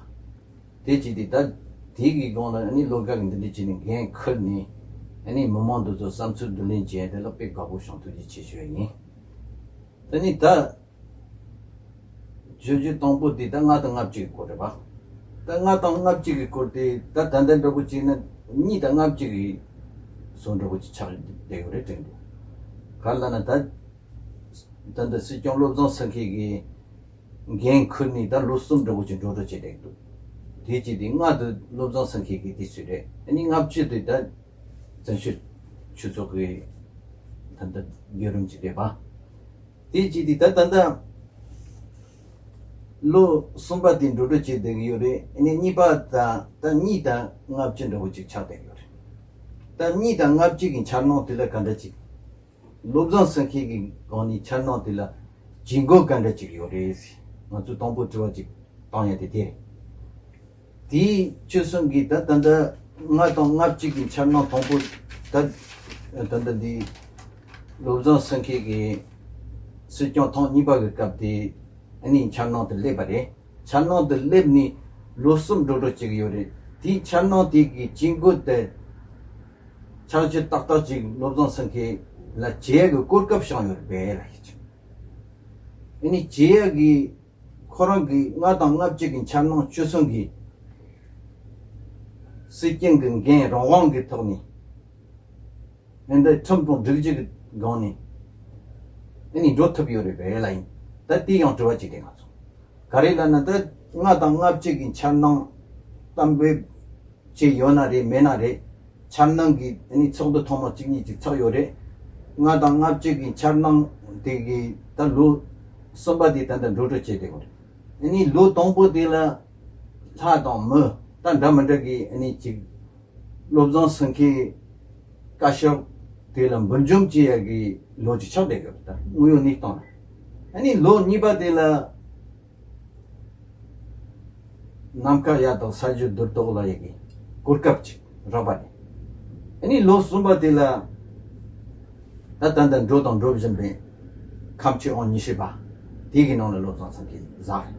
དེ་ཅིག་དེ་ད་དེ་གི་སྒང་ལ་ཨ་ནི་བློ་དགའ་གི་འདི་འདྲ་བྱས་ནས་འགན་ཁུར་ནས་ཨ་ནི་མི་མང་འདི་ཚོ་བསམ་ཚུལ་བསྡུ་ལེན་བྱས་དེ་ལ་དཔེ་དགའ་པོ་བྱུང་། ཐུགས་རྗེ་ཆེ་ཞུ་ཡ་ཡིན། ད་ནི་ད་བརྗོད་གཞི་དང་པོ་དེ་ད་ལྔ་དང་ལྔ་བཅུ་གི་སྐོར་རེད་པ། ད་ལྔ་དང་ལྔ་བཅུ་གི་སྐོར་དེ་ད་ད་ལྟ་འདྲ་པོ་བྱས་ན་གཉིས་དང་ལྔ་བཅུ་གི་བཟོ་འདྲ་པོ་ཅིག་ཆགས་བསྡད་ཡོད་རེད་དྲན་འདུག་ག་རེ་ལབ་ན་ད་ད་ལྟ་སྲིད་སྐྱོང་བློ་བཟང་སེང་གེ་གིས་འགན་ཁུར་ནས་ད་ལོ་གསུམ་འདྲ་པོ་ཅིག་འགྲོ་གྲོན་བྱས་བསྡད་འདུག་དེ་གཅིག་དེ་ལྔ་དེ་བློ་བཟང་སེང་གེ་གི་དུས་ཚོད་རེད། ཨ་ནི་ལྔ་བཅུ་དེ་ད་བཙན་བྱོལ་ཆོས་ཚོགས་ཀྱི་ད་ལྟ་བརྒྱུད་རིམ་ཅིག་རེད་པ། དེ་གཅིག་དེ་ད་ད་ལྟ་ལོ་གསུམ་པ་དེ་འགྲོ་གྲོན་བྱས་བསྡད་ཀྱི་ཡོད་རེད། ཨ་ནི་གཉིས་པ་ད་ད་གཉིས་དང་ལྔ་བཅུ་འདྲ་པོ་ཅིག་ཆགས་བསྡད་ཀྱི་ཡོད་རེད། ད་གཉིས་དང་ལྔ་བཅུ་གི་འཆར་སྣང་དེ་ལ་ག་འདྲ་ཅིག་བློ་བཟང་སེང་གེ་གི་སྒང་ནས་འཆར་སྣང་དེ་ལ་བྱེད་སྒོ་ག་འདྲ་ཅིག་ཡོད་རེད། ང་ཚོས་དང་པོ་དྲི་བ་ཅིག་བཏང་ཡ་དེ་དེ་རེད། དེའི་ཆོལ་གསུམ་གྱི་ད་ད་ལྟ་ལྔ་དང་ལྔ་བཅུ་གི་འཆར་སྣང་དང་པོ་ད་ད་ལྟ་འདི་བློ་བཟང་སེང་གེ་གི་སྲིད་སྐྱོང་ཐེངས་གཉིས་པ་གི་སྐབས་དེ་ཨ་ནི་འཆར་སྣང་དེ་སླེབས་པ་རེད། འཆར་སྣང་དེ་སླེབས་ནས་ལོ་གསུམ་འགྲོ་གྲོན་བྱེད་ཀྱི་ཡོད་རེད། དེའི་འཆར་སྣང་དེ་གི་བྱེད་སྒོ་དེ་ཆགས་ཞེན་ཏག་ཏག་ཅིག་བློ་བཟང་སེང་གེ་ལ་བྱེད་ཡ་གི་གོ་སྐབས་བྱུང་ཡོད་རེད་པས་ལ་ཡིན་ཅིང་། ཨ་ནི་བྱེད་ཡ་གི་ཁོ་རང་གི་ལྔ་དང་ལྔ་བཅུ་གི་འཆར་སྣང་ཆོལ་གསུམ་གི་སྲིད་སྐྱོང་གི་འགན་རང་དབང་གི་ཐོག་ནས་ཨ་འདི་ཁྲིམས་དང་སྒྲིག་གཞི་གི་སྒང་ནས་ཨ་ནི་འགྲོ་ཐུབ་ཡོད་རེད་པས་ལ་ཡིན། ད་དེ་ཡང་དྲི་བ་གཅིག་རེད་ང་ཚོ། ག་རེ་ལབ་ན་ད་ལྔ་དང་ལྔ་བཅུ་གི་འཆར་སྣང་གཏན་འབེབས་བྱས་ཡོད་ན་རེད་མེད་ན་རེད། འཆར་སྣང་གི་ཨ་ནི་ཚོགས་འདུ་ཐེངས་མ་གཅིག་གཉིས་ཅིག་ཚོགས་ཡོད་རེད། ལྔ་དང་ལྔ་བཅུ་གི་འཆར་སྣང་དེ་གི་ད་ལོ་གསུམ་པ་དེ་ད་ལྟ་འགྲོ་གྲོན་བྱས་བསྡད་ཡོད་རེད། ཨ་ནི་ལོ་དང་པོ་དེ་ལ་ལྷ་དང་མི་ད་འདྲ་མི་འདྲ་གི་ཨ་ནི་ཅིག་བློ་བཟང་སེང་གེའི་བཀའ་ཤོག་དེ་ལ་འབུལ་འཇོམས་བྱེད་ཡ་གི་ལོ་ཅིག་ཆགས་བསྡད་ཡོད་རེད། ད་དངོས་ཡོད་གནས་སྟངས་ལ། ཨ་ནི་ལོ་གཉིས་པ་དེ་ལ་ནམ་མཁའ་ཡག་དང་ས་རྒྱུ་རྡུལ་དོག་ལ་ཡི་གི་གོ་སྐབས་ཅིག་རག་པ་རེད། ཨ་ནི་ལོ་གསུམ་པ་དེ་ལ་ད་ད་ལྟ་འགྲོ་དང་འགྲོ་བཞིན་པའི་ ཁམས་སྤྱི་དབང་ཉི་ཤུ་པ་དེ་གི་ནང་ལ་བློ་བཟང་སེང་གེ་བཞག་རེད།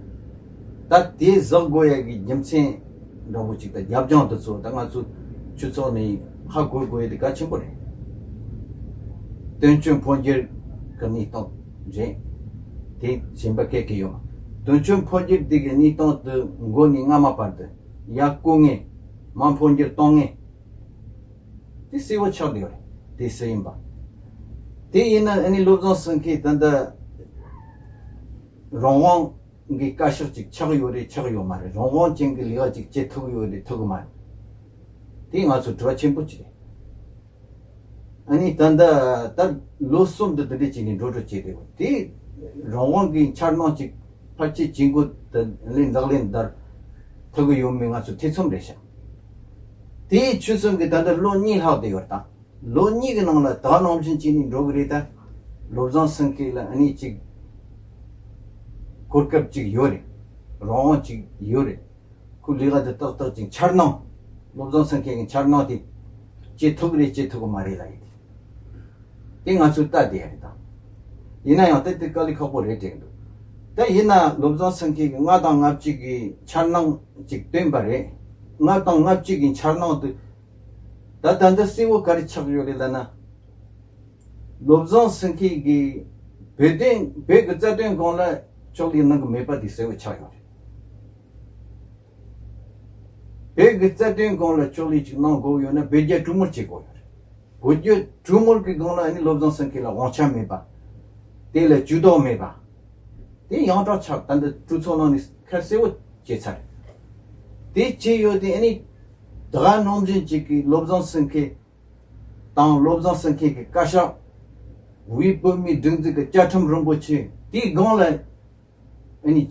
ད་དེ་བཞག་དགོས་ཡ་གི་རྒྱུ་མཚན་འདྲ་པོ་ཅིག་དང་རྒྱབ་ལྗོངས་དེ་ཚོ་ད་ང་ཚོ་ཆོས་ཚོགས་ནས་ཧ་གོ་དགོས་ཡ་དེ་གལ་ཆེན་པོ་རེད། དོན་གཅོད་འཕོ་འགྱུར་གི་གནས་སྟངས་རེད། དེ་གཞན་པ་སྐད་ཀྱི་ཡོད་མ། དོན་གཅོད་འཕོ་འགྱུར་དེ་གི་གནས་སྟངས་དེ་འགོ་ནས་སྔ་མ་བར་དུ་ཡར་བསྐོ་མཁན་མར་འཕོ་འགྱུར་གཏོང་མཁན། དེ་གསལ་བོ་ཆགས་བསྡད་ཡོད་རེད། དེ་སུ་ཡིན་པ། དེ་ཡིན་ན་ཨ་ནི་བློ་བཟང་སེང་གེ་ད་ལྟ་རང་དབང་གི་བཀའ་ཤག་ཅིག་ཆགས་ཡོད་རེད། ཆགས་ཡོད་མ་རེད། རང་དབང་ཅན་གྱི་ལས་ཀ་ཅིག་བྱེད་ཐུབ་ཡོད་རེད། ཐུབ་གི་མ་རེད། དེ་ང་ཚོ་དྲི་བ་ཆེན་པོ་ཅིག་རེད། ཨ་ནི་ད་ལྟ་ད་ལོ་གསུམ་དུ་དེ་འདྲས་བྱས་ནས་འགྲོ་འགྲོ་བྱས་རེད། དེ་རང་དབང་གི་འཆར་སྣང་ཅིག་ཕལ་ཆེར་བྱེད་འགོ་དེ་ལས་ལག་ལེན་བསྟར་ཐུབ་གི་ཡོད་མེད་ང་ཚོ་ཐེ་ཚོམ་རེད་ཤག་དེའི་ཆུ་ཚོད་ཀྱི་ད་ལྟ་ལོ་གཉིས་ལྷག་བསྡད་ཡོད་རེད་ད། ལོ་གཉིས་ཀྱི་ནང་ལ་ད་ནང་བཞིན་བྱས་ནས་འགྲོ་གི་རེད་ད། བློ་བཟང་སེང་གེ་ལ་ཨ་ནི་ཅིག་གོ་སྐབས་ཅིག་ཡོད་རེད། རང་དབང་ཅིག་ཡོད་རེད། ཁོའི་ལས་ཀ་འདི་ཏག་ཏག་ཅིག་འཆར་སྣང་། བློ་བཟང་སེང་གེ་གི་འཆར་སྣང་དེ་བྱེད་ཐུབ་ཀྱི་རེད། བྱེད་ཐུབ་ཀྱི་མ་རེད་ལབ་ཡོད་དེ། དེ་ང་ཚོས་ལྟ་བསྡད་ཡ་རེད་ད། ཡིན་ན་ཡང་དེ་དེ་དཀའ་ལས་ཁག་པོ་རེད་དྲན་འདུག་ད་ཡིན་ན་བློ་བཟང་སེང་གེ་གི་ལྔ་དང་ལྔ་བཅུ་གི་འཆར་སྣང་ཅིག་བཏོན་པ་རེད། ལྔ་དང་ལྔ་བཅུ་གི་འཆར་སྣང་དེ་ད་ད་འདི་གསལ་བོ་ག་རེ་ཆགས་ཡོད་རེད་ལབ་ན། བློ་བཟང་སེང་གེ་གིས་བོད་དོན་བོད་ཀྱི་རྩ་དོན་སྒང་ལ་ཕྱག་ལས་གནང་གི་མེད་པ་དེ་གསལ་བོ་ཆགས་ཡོད་རེད། བོད་ཀྱི་རྩ་དོན་སྒང་ལ་ཕྱག་ལས་ཅིག་གནང་དགོས་ཡོད་ན་བོད་རྒྱ་གྲོས་མོལ་བྱེད་དགོས་ཡོད་རེད། བོད་རྒྱ་གྲོས་མོལ་གྱི་སྒང་ལ་ཨ་ནི་བློ་བཟང་སེང་གེ་ལ་དབང་ཆ་མེད་པ། དེ་ལ་ཇུས་གཏོགས་མེད་པ། དེ་ཡང་དག་ཆགས། ད་འདི་གྲོས་ཚོགས་ནང་ནས་ཁ་གསལ་བོ་བྱས་ཚར། དེ་བྱས་ཡོད་དེ་ཨ་ནི་ད་ག་ནང་བཞིན་ཅིག་གི་བློ་བཟང་སེང་གེ་དང་བློ་བཟང་སེང་གེ་གི་བཀའ་ཤག་དབུས་བོད་མིའི་སྒྲིག་འཛུགས་ཀྱི་བཅའ་ཁྲིམས་རིན་པོ་ཆེ་དེའི་སྒང་ལ་ཨ་ནི་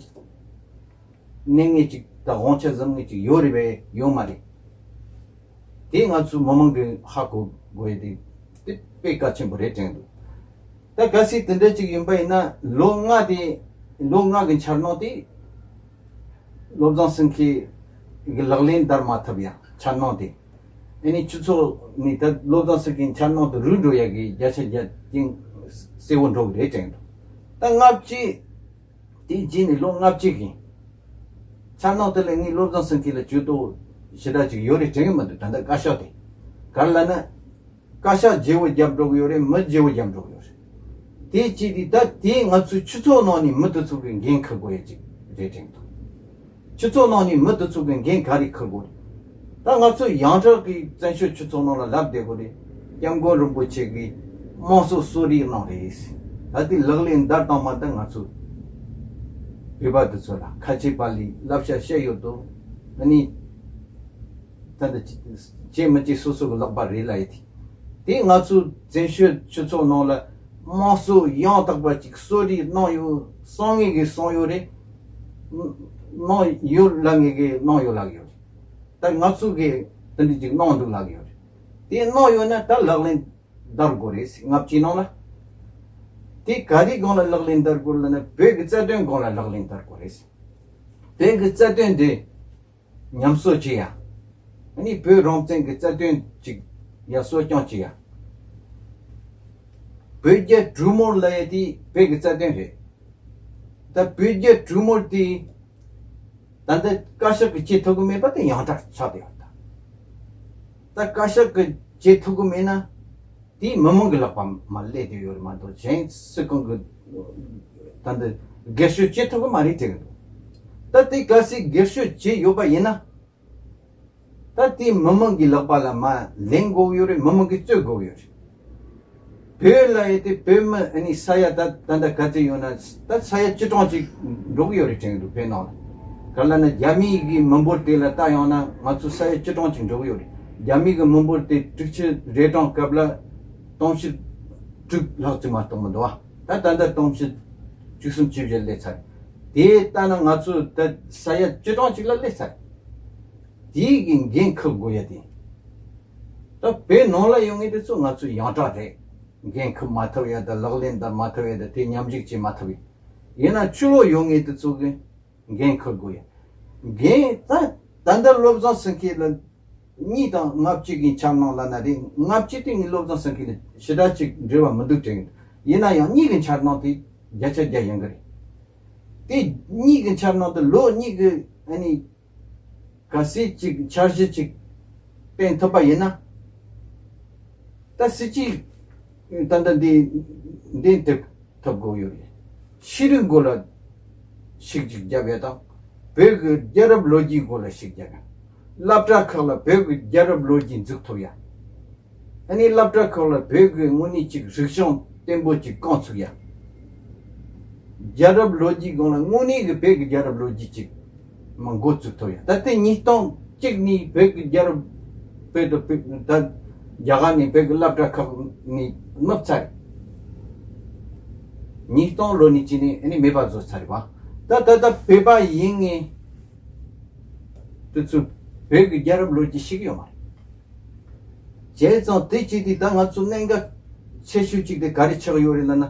གནས་ངེས་ཅིག་དང་དབང་ཆ་འཛིན་ངེས་ཅིག་ཡོད་རེད་པས་ཡོད་མ་རེད། དེ་ང་ཚོའི་མི་མང་གིས་ཧ་གོ་དགོས་ཡ་དེ་དེ་དཔེ་གལ་ཆེན་པོ་རེད་དྲན་འདུག་ད་གལ་སྲིད་དེ་འདྲ་ཅིག་ཡིན་པ་ཡིན་ན་ལོ་ལྔ་དེ་ལོ་ལྔ་གི་འཆར་སྣང་དེ་བློ་བཟང་སེང་གེ་གི་ལག་ལེན་བསྟར་མ་ཐུབ་ཡ་འཆར་སྣང་དེ། ཨ་ནི་སྤྱི་ཚོགས་ནས་ད་བློ་བཟང་སེང་གེའི་འཆར་སྣང་དེ་རུལ་འགྲོ་ཡ་གི་བརྒྱ་ཆ་བརྒྱ་ཅིག་གསལ་བོ་འགྲོ་གི་རེད་དྲན་འདུག་ད་ལྔ་བཅུ་དེའི་རྗེས་ནས་ལོ་ལྔ་བཅུ་གི་འཆར་སྣང་དེ་ལ་ངས་བློ་བཟང་སེང་གེ་ལ་ཇུས་གཏོགས་ཞེ་དྲག་ཅིག་ཡོད་རེད་དྲན་གི་མི་འདུག་ད་ལྟ་བཀའ་ཤག་དེ་ག་རེ་ལབ་ན། བཀའ་ཤག་བརྗེ་བོ་རྒྱབ་འགྲོ་གི་ཡོད་རེད། མི་བརྗེ་བོ་རྒྱབ་འགྲོ་གི་ཡོད་རེད། དེ་བྱས་དུས་ད་དེ་ང་ཚོའི་ཆོས་ཚོགས་ནང་ནས་མི་དེ་ཚོ་གི་འགན་འཁུར་དགོས་ཡ་ཅིག་རེད་དྲན་འདུག་སྤྱི་ཚོགས་ནང་ནས་མི་དེ་ཚོ་གི་འགན་ག་རེ་འཁུར་དགོས་རེད། ད་ང་ཚོ་ཡང་བསྐྱར་གྱི་བཙན་བྱོལ་སྤྱི་ཚོགས་ནང་ལ་ལབ་བསྡད་དགོས་རེད། སྐྱབས་མགོན་རིན་པོ་ཆེ་གིས་དམངས་གཙོ་གསོལ་རས་གནང་རེད། ད་དེ་ལག་ལེན་བསྟར་བཏང་མ་ད་ང་ཚོ་བོད་པ་དེ་ཚོ་ལ་ཁ་ཆེ་པ་ལས་བསླབ་བྱ་བཤད་ཡོད་དོ། ཨ་ནི་ད་འདི་བྱེད་མི་བྱེད་སོ་སོ་གི་ལག་པ་རེད་ལབ་ཡ་དེ། དེ་ང་ཚོ་བཙན་བྱོལ་སྤྱི་ཚོགས་ནང་ལ་དམངས་གཙོ་ཡང་དག་པ་ཅིག་གསོལ་རས་གནང་ཡོད་གསུང་ངེས་ཀྱིས་གསུང་ཡོད་རེད། གནང་ཡོད་ལབ་ངེས་ཀྱིས་གནང་ཡོད་ལབ་ཡོད་རེད། ད་ང་ཚོ་གིས་དེ་འདྲ་ཅིག་གནང་འདུག་ལབ་ཡོད་རེད། དེ་གནང་ཡོད་ན་ད་ལག་ལེན་བསྟར་དགོས་རེད་ཟེར། ལྔ་བཅུའི་ནང་ལ་དེ་ག་རེའི་སྒང་ལ་ལག་ལེན་བསྟར་དགོས་ལབ་ན་བོད་ཀྱི་རྩ་དོན་སྒང་ལ་ལག་ལེན་བསྟར་དགོས་རེད་ཟེར། བོད་ཀྱི་རྩ་དོན་དེ་ཉམས་གསོ་བྱེད་ཡ། ཨ་ནི་བོད་རང་བཙན་གྱི་རྩ་དོན་ཅིག་ཡར་གསོ་སྐྱོང་བྱེད་ཡ། བོད་རྒྱ་གྲོས་མོལ་ལབ་ཡ་དེ་བོད་ཀྱི་རྩ་དོན་རེད། ད་བོད་རྒྱ་གྲོས་མོལ་དེ་ད་ལྟ་བཀའ་ཤག་གིས་བྱེད་ཐུབ་ཀྱི་མེད་པ་དེ་ཡང་དག་ཆགས་བསྡད་ཡོད་ད། ད་བཀའ་ཤག་གིས་བྱེད་ཐུབ་ཀྱི་མེད་ན་དེ་མི་མང་གི་ལག་པ་མར་སླེབས་བསྡད་ཡོད་རེད་མ་གཏོགས་གཞན་སུ་གང་གི་ད་འདི་སྒེར་གཅོད་བྱེད་ཐུབ་ཀྱི་མ་རེད་དྲན་གི་འདུག་ད་དེ་གལ་སྲིད་སྒེར་གཅོད་བྱས་ཡོད་པ་ཡིན་ན། ད་དེ་མི་མང་གི་ལག་པ་ལ་མར་ལེན་དགོས་ཡོད་རེད། མི་མང་གིས་རྩོད་དགོས་ཡོད་རེད། བོད་ལ་ཡོད་དེ་བོད་མི་ཨ་ནི་ས་ཡ་ད་ད་ལྟ་ག་ཚོད་ཡོད་ན་ད་ས་ཡ་བཅུ་གྲངས་ཅིག་འགྲོ་གི་ཡོད་རེད་དྲན་གི་འདུག་བོད་ནང་ལ། ག་ལ་ན་རྒྱ་མི་གི་མི་འབོར་དེ་ལ་ལྟ་ཡོང་ན་ང་ཚོ་ས་ཡ་བཅུ་གྲངས་ཅིག་འགྲོ་གི་ཡོད་རེད། རྒྱ་མི་གི་མི་འབོར་དེ་དྲུག་ཅུ་རེ་གྲངས་སྐབས་ལ་སྟོང་ཕྲག་དྲུག་ལྷག་ཅིག་མ་གཏོགས་མི་འདུག་བ། ད་ད་ལྟ་སྟོང་ཕྲག་བཅུ་གསུམ་བཅུ་བཞི་སླེབས་ཚར། དེ་ལྟ་ན་ང་ཚོ་ད་ས་ཡ་བཅུ་གྲངས་ཅིག་ལ་སླེབས་ཚར། དེའི་གི་འགན་འཁུར་དགོས་ཡ་དེ། ད་བོད་ནང་ལ་ཡོད་མཁན་དེ་ཚོ་ང་ཚོའི་ཡང་དག་རེད། འགན་འཁུར་མ་ཐུབ་ཡ་དང་ལག་ལེན་བསྟར་མ་ཐུབ་ཡ་དང་དེ་མཉམ་ཞུགས་བྱེད་མ་ཐུབ་ཡ། ཡིན་ན་ཕྱི་ལོགས་ཡོད་མཁན་དེ་ཚོ་གི་འགན་འཁུར་དགོས་ཡ། འགན་ད་ད་ལྟ་བློ་བཟང་སེང་གེ་ལ་གཉིས་དང་ལྔ་བཅུ་གི་འཆར་སྣང་ལབ་ན་རེད། ལྔ་བཅུ་དེ་ངས་བློ་བཟང་སེང་གེ་ལ་ཞེ་དྲག་ཅིག་འབྲེལ་བ་མི་འདུག་དྲན་གི་འདུག་ཡིན་ན་ཡང་གཉིས་ཀྱི་འཆར་སྣང་དེ་ བརྒྱ་ཆ་བརྒྱ་ཡིན་གི་རེད། དེ་གཉིས་ཀྱི་ཆར་ནང་དུ་ལོ་གཉིས་ཀྱི་ཨ་ནི་གལ་སྲིད་ཅིག་འཆར་གཞི་ཅིག་བཏིང་ཐུབ་པ་ཡིན་ན། ད་སྲིད་ཇུས་ད་ལྟ་འདི་འདི་འདེམས་ཐུབ་དགོས་ཡོད་རེད། ཤེས་རིག་སྐོར་ལ་ཤུགས་ཅིག་རྒྱབ་ཡ་དང་། བོད་ཀྱི་རྒྱལ་རབས་ལོ་རྒྱུས་སྐོར་ལ་ཤུགས་རྒྱབ་ཡ། སློབ་གྲྭ་ཁག་ལ་བོད་ཀྱི་རྒྱལ་རབས་ལོ་རྒྱུས་འཛུགས་ཐུབ་ཡ། ཨ་ནི་སློབ་གྲྭ་ཁག་ལ་བོད་ཀྱི་དངོས་གནས་ཅིག་རིག་གཞུང་བརྟན་པོ་ཅིག་བསྐང་ཚུགས་ཡ། རྒྱལ་རབས་ལོ་རྒྱུས་སྒང་ལ་དངོས་གནས་ཀྱི་བོད་ཀྱི་རྒྱལ་རབས་ལོ་རྒྱུས་ཅིག་མ་འགོ་བཙུགས་ཐུབ་ཡ། ད་ལྟའི་ཉིས་སྟོང་གཅིག་ནས་བོད་ཀྱི་རྒྱལ་རབས་བོད་དུ་བོད་ད་རྒྱ་གར་ནས་བོད་ཀྱི་སློབ་གྲྭ་ཁག་ནས་ནུབ་ཚར། ཉིས་སྟོང་ལོ་ནས་ཅི་ནས་ཨ་ནི་མེད་པ་བཟོ་ཚར་བ། ད་ད་ལྟ་བོད་པ་ཡིན་ངེས་དུ་ཚུད་བོད་ཀྱི་རྒྱལ་རབས་ལོ་རྒྱུས་ཤེས་ཀྱི་ཡོད་མ་རེད། བྱས་ཙང་དེ་བྱས་ཏེ་ད་ང་ཚོ་གནད་འགག་ཆེ་ཤོས་གཅིག་དེ་ག་རེ་ཆགས་ཡོད་རེད་ལབ་ན།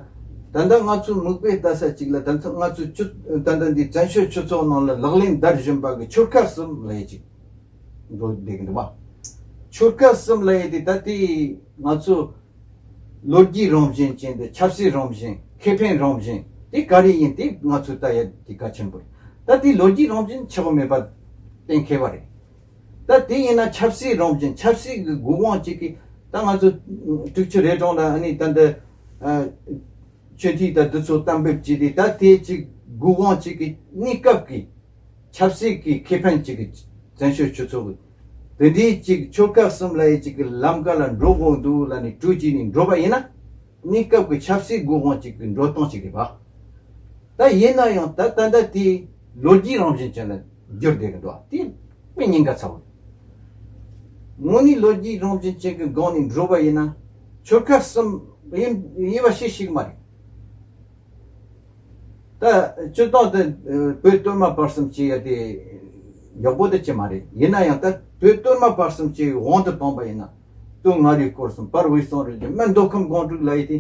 ད་ལྟ་ང་ཚོ་མིག་དཔེ་ལྟ་ས་གཅིག་ལ་ད་ལྟ་ང་ཚོ་ཆུ་ད་ལྟ་འདི་བཙན་བྱོལ་སྤྱི་ཚོགས་ནང་ལ་ལག་ལེན་བསྟར་བཞིན་པ་གི་ཆོལ་ཁ་གསུམ་ལབ་ཡས་ཅིག་འགྲོ་བསྡད་ཀྱི་འདུག་བ། ཆོལ་ཁ་གསུམ་ལབ་ཡས་དེ་ད་ལྟའི་ང་ཚོ་ལོ་རྒྱུས་རང་བཞིན་ཅན་དེ་ཆབ་སྲིད་རང་བཞིན་ཁེ་ཕན་རང་བཞིན་དེ་ག་རེ་ཡིན་དེ་ང་ཚོ་ལྟ་ཡ་དེ་གལ་ཆེན་པོ་རེད། ད་དེ་ལོ་རྒྱུས་རང་བཞིན་ཆགས་མེད་པ་གཏན་འཁེལ་བ་རེད། ད་དེ་ཡིན་ན་ཆབ་སྲིད་རང་བཞིན་ཆབ་སྲིད་ཀྱི་དགོས་དབང་གཅིག་གིས་ད་ང་ཚོ་དྲུག་ཅུ་རེ་གྲངས་ལ་ཨ་ནི་ད་འདི་ཆོས་ཐིག་དང་འདི་ཚོ་གཏན་འབེབས་བྱས་ཏེ་ད་དེ་གཅིག་དགོས་དབང་གཅིག་གི་གནས་སྐབས་ཀྱི་ཆབ་སྲིད་ཀྱི་ཁེ་ཕན་གཅིག་གི་བཙན་བྱོལ་སྤྱི་ཚོགས་ཀྱི་དེ་འདྲའི་གཅིག་ཆོལ་ཁ་གསུམ་ལབ་ཡས་གཅིག་གི་ལམ་ཀ་ལ་འགྲོ་དགོས་འདུག་ལབ་ནས་གྲོས་བྱས་ནས་འགྲོ་བ་ཡིན་ན། གནས་སྐབས་ཀྱི་ཆབ་སྲིད་དགོས་དབང་གཅིག་གི་འགྲོ་སྟངས་གཅིག་རེད་པ། ད་ཡིན་ན་ཡང་ད་ད་ལྟ་དེ་ལོ་རྒྱུས་རང་བཞིན་ཅན་ལ་འགྱུར་བསྡད་ཀྱི་འདུག་དེ་དཔེ་ཉེན་ཁ་ཚ་བོ་རེད། དངོས་གནས་ལོ་རྒྱུས་རང་བཞིན་ཅན་གྱི་སྒང་ནས་འགྲོ་བ་ཡིན་ན་ཆོལ་ཁ་གསུམ་ཡིན་ཡིན་པ་ཤེས་ཤིག་མ་རེད། ད་སྤྱིར་བཏང་དུ་བོད་སྟོད་སྨད་བར་གསུམ་ཅེས་ཡ་དེ་ཡག་པོ་དེ་ཅི་མ་རེད། ཡིན་ན་ཡང་ད་བོད་སྟོད་སྨད་བར་གསུམ་ཅེས་དབང་དུ་བཏང་པ་ཡིན་ན། སྟོད་མངའ་རིས་སྐོར་གསུམ་བར་དབུས་གཙང་རུ་བཞི་སྨད་མདོ་ཁམས་སྒང་དྲུག་ལབ་ཡས་དེ།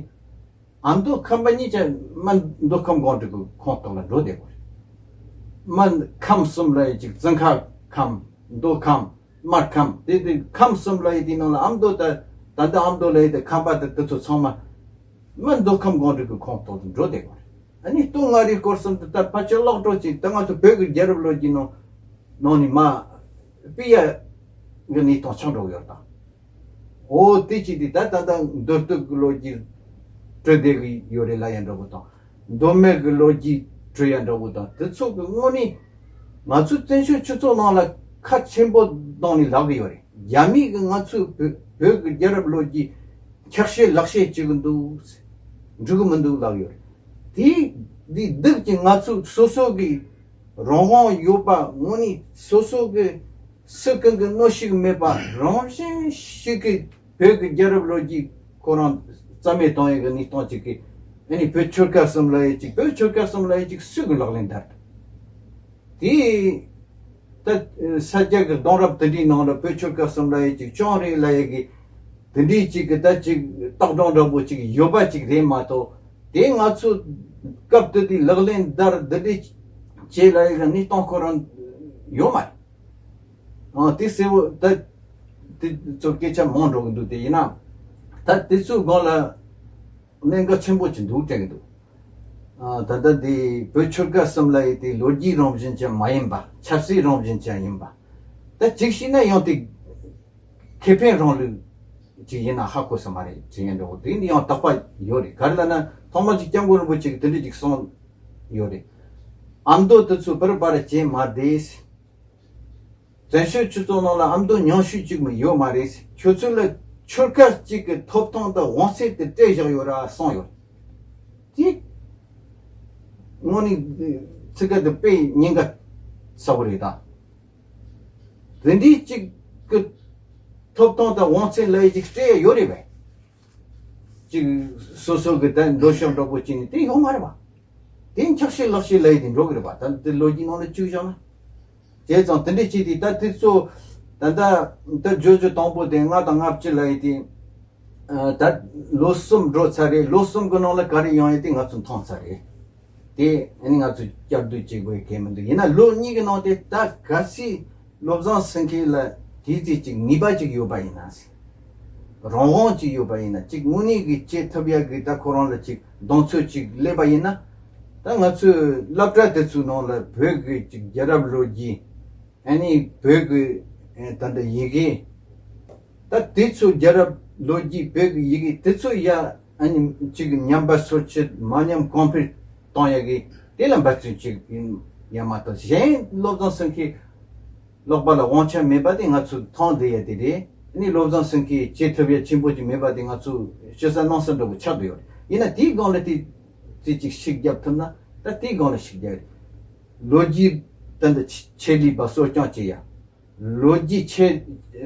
ཨ་མདོ་ཁམས་པ་གཉིས་ཀྱང་སྨད་མདོ་ཁམས་སྒང་དྲུག་གི་ཁོངས་གཏོགས་ལ་འགྲོ་བསྡད་དགོས་རེད། སྨད་ཁམས་གསུམ་ལབ་ཡས་ཅིག་བཙན་ཁ་ཁམས་མདོ་ཁམས་སྨད་ཁམས་དེ་དེ་ཁམས་གསུམ་ལབ་ཡས་དེའི་ནང་ལ་ཨ་མདོ་ད་ད་ལྟ་ཨ་མདོ་ལབ་ཡས་དེ་ཁམས་པ་དེ་དེ་ཚོ་ཚང་མ་སྨད་མདོ་ཁམས་སྒང་དྲུག་གི་ཁོངས་གཏོགས་དུ་འགྲོ་བསྡད་དགོས་རེད། ཨ་ནི་སྟོད་མངའ་རིས་སྐོར་གསུམ་དེ་ད་ཕལ་ཆེར་ལོག་འགྲོ་ཅིག་ད་ང་ཚོ་བོད་ཀྱི་རྒྱལ་རབས་ལོ་རྒྱུས་ནང་ནང་ནས་མ་སྤེལ་ཡ་གི་གནས་སྟངས་ཆགས་འགྲོ་གི་ཡོད་ད། འོ་དེ་ཅི་དེ་ད་ད་ད་མདོ་སྟོད་ཀྱི་ལོ་རྒྱུས་བྲི་བསྡད་ཀྱི་ཡོད་རེད་ལབ་ཡ་འདྲ་པོ་དང་། མདོ་སྨད་ཀྱི་ལོ་རྒྱུས་བྲི་ཡ་འདྲ་པོ་དང་དེ་ཚོ་གི་དངོས་གནས་ང་ཚོ་བཙན་བྱོལ་སྤྱི་ཚོགས་ནང་ལ་ཁ་ཆེན་པོ་གཏོང་ནས་ལབ་ཀྱི་ཡོད་རེད། རྒྱ་མི་གི་ང་ཚོའི་བོད་བོད་ཀྱི་རྒྱལ་རབས་ལོ་རྒྱུས་འཁྱག་བཤད་ལག་བཤད་བྱེད་ཀྱི་འདུག་འགྲིག་གི་མི་འདུག་ལབ་ཡོད་རེད། དེ་འདི་སྡུག་ཅིང་ང་ཚོ་སོ་སོ་གི་རང་དབང་ཡོད་པ་དངོས་གནས་སོ་སོ་གི་སུ་གང་གི་གནོན་ཤུགས་མེད་པ་རང་བཞིན་ཞིག་གི་བོད་ཀྱི་རྒྱལ་རབས་ལོ་རྒྱུས་ཁོ་རང་རྩ་མེད་གཏོང་ཡས་ཀྱི་གནས་སྟངས་ཅིག་གི་ཨ་ནི་བོད་ཆོལ་ཁ་གསུམ་ལབ་ཡས་ཅིག་བོད་ཆོལ་ཁ་གསུམ་ལབ་ཡས་ཅིག་སུ་གི་ལག་ལེན་བསྟར་འདུག་དེ་ད་ས་སྐྱ་གི་གདུང་རབས་དེ་འདྲའི་ནང་ལ་བོད་ཆོལ་ཁ་གསུམ་ལབ་ཡས་ཅིག་ཅང་རེད་ལབ་ཡས་ཀྱི་དེ་འདྲའི་ཅིག་གི་ད་ཅིག་བཏགས་གྲངས་འདྲ་པོ་ཅིག་ཡོད་པ་ཅིག་རེད་མ་གཏོགས་དེ་ང་ཚོ་སྐབས་དེ་དུས་ལག་ལེན་བསྟར་དེ་འདྲའི་བྱས་ལབ་ཡས་ཀྱི་གནས་སྟངས་ཁོ་རང་ཡོད་མ་རེད། ཨང་དེ་གསལ་བོ་ད་དེ་ཚོ་སྐད་ཆ་མང་འགྲོ་གི་འདུག་དེ་ཡིན་ན་ད་དེ་ཚོའི་སྒང་ལ་གནད་འགག་ཆེན་པོ་ཅིག་འདུག་དྲན་གི་འདུག་ཨ་ད་ལྟ་འདི་བོད་ཆོལ་ཁ་གསུམ་ལབ་ཡས་དེ་ལོ་རྒྱུས་རང་བཞིན་ཅན་མ་ཡིན་པ་ཆབ་སྲིད་རང་བཞིན་ཅན་ཡིན་པ། ད་གཅིག་བྱས་ན་ཡང་དེ་ཁེ་ཕན་རིང་ལུགས་ཅིག་ཡིན་ན་ཧ་གོ་ས་མ་རེད་ཅིག་ཡིན་འགྲོ་དེ་འདི་ཡང་དག་པ་ཡོད་རེད། ག་རེ་ལབ་ན་ཐོག་མ་ཅིག་སྐྱབས་མགོན་རིན་པོ་ཆེ་གིས་དེ་འདྲ་ཅིག་གསུངས་ཡོད་རེད། ཨ་མདོ་དེ་ཚོ་བར་བར་བྱེད་མ་བདེ། བཙན་བྱོལ་སྤྱི་ཚོགས་ནང་ལ་ཨ་མདོ་ཉམས་ཞིབ་ཅིག་མི་ཡོད་མ་རེད། ཁྱོད་ཚོ་ལ་ཆོལ་ཁ་གཅིག་གི་ཐོབ་ཐང་དང་དབང་ཚད་དེ་སྤྲད་བཞག་ཡོད་ར་གསུངས་ཡོད། དེ་དངོས་གནས་ཚིག་ཁ་དེ་དཔེ་ཉེན་ཁ་ཚ་བོ་རེད་ད། དེ་འདྲའི་གཅིག་གི་ཐོབ་ཐང་དང་དབང་ཚད་ལ་ཡི་གཅིག་སྤྲད་ཡ་ཡོད་རེད་པས། གཅིག་སོ་སོ་གི་ད་འདོད་ཕྱོགས་འདྲ་པོ་གཅིག་ནི་དེ་ཡོད་མ་རེད་པ། དེ་འཁྱག་བཤད་ལག་བཤད་ལབ་ཡས་དེ་འགྲོ་གི་རེད་པ། ད་དེ་ལོ་རྒྱུས་ནང་ལ་བཅུག་བཞག་ན། བྱས་ཙང་དེ་འདྲས་བྱས་ཏེ་ད་དེ་ཚོ་ད་ལྟ་ད་ཇོ་ཇོ་དང་པོ་དེ་ལྔ་དང་ལྔ་བཅུ་ལབ་ཡས་དེ། ཨ་ད་ལོ་གསུམ་འགྲོ་ཚར་རེད། ལོ་གསུམ་གི་ནང་ལ་ག་རེ་ཡོང་ཡས་དེ་ང་ཚོ་མཐོང་ཚར་རེད། དེ་ཨ་ནི་ང་ཚོ་བསྐྱར་ཟློས་བྱེད་དགོས་ཡས་གལ་མི་འདུག་ཡིན་ན་ལོ་གཉིས་ཀྱི་ནང་དེ་ད་གལ་སྲིད་བློ་བཟང་སེང་གེ་ལ་དེ་ཙམ་ཅིག་ནུས་པ་ཅིག་ཡོད་པ་ཡིན་ན། རང་དབང་ཅིག་ཡོད་པ་ཡིན་ན། ཅིག་དངོས་གནས་ཀྱི་བྱེད་ཐུབ་ཡ་གི་ད་ཁོ་རང་ལ་ཅིག་གདེང་ཚོད་ཅིག་སླེབས་པ་ཡིན་ན། ད་ང་ཚོའི་སློབ་གྲྭ་དེ་ཚོའི་ནང་ལ་བོད་ཀྱི་ཅིག་རྒྱལ་རབས་ལོ་རྒྱུས། ཨ་ནི་བོད་ཀྱི་ཨེ་ད་ལྟ་ཡི་གེ། ད་དེ་ཚོ་རྒྱལ་རབས་ལོ་རྒྱུས་བོད་ཀྱི་ཡི་གེ་དེ་ཚོ་ཡ། ཨ་ནི་ཅིག་ཉམས་པ་སོར་ཆུད་མ་ཉམས་གོང་འཕེལ་གཏོང་ཡ་གི་དེ་ལ་འབད་བརྩོན་ཅིག་ཡིན་ཡ་མ་གཏོགས། གཞན་བློ་བཟང་སེང་གེ་ལག་པ་ལ་དབང་ཆ་མེད་པ་དེ་ང་ཚོ་མཐོང་བསྡད་ཡ་དེ་རེད། ཨ་ནི་བློ་བཟང་སེང་གེ་བྱེད་ཐུབ་ཡ་ཆེན་པོ་ཅིག་མེད་པ་དེ་ང་ཚོ་ཞུ་ས་གནང་ས་འདྲ་པོ་ཆགས་བསྡད་ཡོད་རེད། ཡིན་ན་དེའི་སྒང་ལ་དེ་དེ་ཅིག་ཤུགས་རྒྱབ་ཐུབ་ན། ད་དེའི་སྒང་ལ་ཤུགས་རྒྱག་རེད། ལོ་རྒྱུས་ད་ལྟ་ཆེ་ཆེད་ལས་པ་གསོ་སྐྱོང་བྱེད་ཡ། ལོ་རྒྱུས་ཆེ་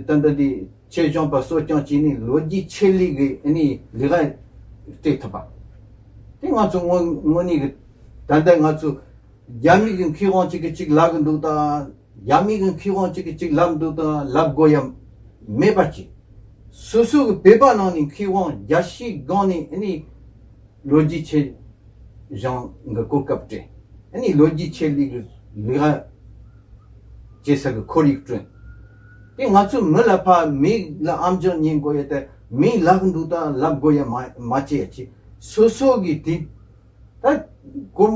ད་ལྟ་དེ་ཆེད་སྦྱོང་པ་གསོ་སྐྱོང་བྱས་ནས་ལོ་རྒྱུས་ཆེད་ལས་ཀྱི་ཨ་ནི་ལས་ཀ་སྤྲད་ཐུབ་པ། དེ་ང་ཚོ་དངོས་དངོས་གནས་ཀྱི་ད་ལྟ་ང་ཚོ་རྒྱ་མི་གི་མཁས་དབང་གཅིག་གིས་གཅིག་ལབ་གི་འདུག་དང་། རྒྱ་མི་གི་མཁས་དབང་གཅིག་གིས་གཅིག་ལབ་འདུག་དང་ལབ་དགོས་ཡ་མེད་པ་ཅིག་སོ་སོ་གི་བོད་པ་ནང་ནས་མཁས་དབང་རྒྱལ་སྤྱིའི་སྒང་ནས་ཨ་ནི་ལོ་རྒྱུས་ཆེད་སྦྱོང་གི་གོ་སྐབས་སྤྲད། ཨ་ནི་ལོ་རྒྱུས་ཆེད་ལས་ཀྱི་ལས་ཀ་བྱེད་ས་གི་ཁོར་ཡུག་བསྐྲུན། དེ་ང་ཚོ་མི་ལ་ཕར་མི་ལ་ཨམ་ཅོག་ཉན་དགོས་ཡ་དེ། མི་ལབ་གི་འདུག་དང་ལབ་དགོས་ཡ་མ་མ་བྱེད་ཡ་ཅིག་སོ་སོ་གི་དེ། ད་གོ་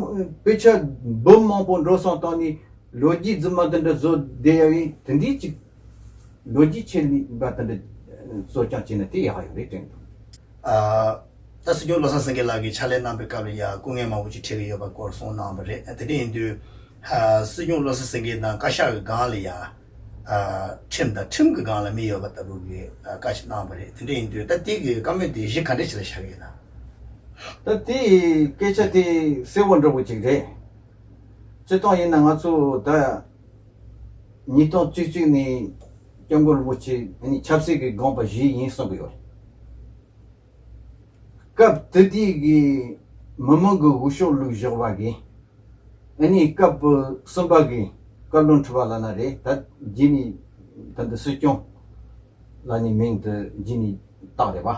དཔེ་ཆ་འབུམ་མང་པོ་འགྲོ་སོང་བཏང་ནས་ལོ་རྒྱུས་རྫུན་མ་དེ་འདྲ་བཟོ་བསྡད་ཡ་བས། དེ་འདྲའི་ཅིག་ལོ་རྒྱུས་ཆེད་ལས་པ་དེ་འདྲ་གསོ་སྐྱོང་བྱས་ན་དེ་ཡག་ཡོད་རེད་དྲན་འདུག་ཨ། ད་སྲིད་སྐྱོང་བློ་བཟང་སེང་གེ་ལགས་ཀྱིས་ཕྱག་ལས་གནང་པའི་སྐབས་ལ་ཡ་སྐུ་ངལ་མང་པོ་ཅིག་འཕྲད་ཀྱི་ཡོད་པ་སྐོར་གསུངས་གནང་བ་རེད། དེ་འདྲ་ཡིན་དུས། ཨ། སྲིད་སྐྱོང་བློ་བཟང་སེང་གེ་དང་བཀའ་ཤག་གི་སྒང་ལ་ཡ། ཨ། ཁྲིམས་དང་ཁྲིམས་ཀྱི་སྒང་ལ་མི་ཡོད་པ་ལྟ་བུ་གི་ཨ་བཀའ་ཞིག་གནང་བ་རེད། དེ་འདྲ་ཡིན་དུས་ད་དེ་གི་བཀའ་མོལ་དེ་གཞི་ག་འདྲ་ཞིག་ལ་བཞག་ཡོད་ན། ད་དེ་སྐད་ཆ་དེ་གསལ་བོ་འདྲ་པོ་ཅིག་རེད། སྤྱིར་བཏང་ཡིན་ན་ང་ཚོ་ད་ཉིས་སྟོང་བཅུ་གཅིག་ནས་སྐྱབས་མགོན་རིན་པོ་ཆེ་ཨ་ནི་ཆབ་སྲིད་ཀྱི་དགོངས་པ་བཞེས་ཡིན་གསུང་གི་ཡོད་རེད། སྐབས་དེ་དུས་ཀྱི་མི་མང་གི་འོས་ཤོག་བླུགས་བཞག་པ་གི། ཨ་ནི་སྐབས་གསུམ་པ་གི་བཀའ་བློན་ཁྲི་པ་ལབ་ན་རེད། ད་རྗེས་ནས་ད་འདི་སྲིད་སྐྱོང་ལབ་ནས་མིང་དེ་རྗེས་ནས་བཏགས་རེད་པ།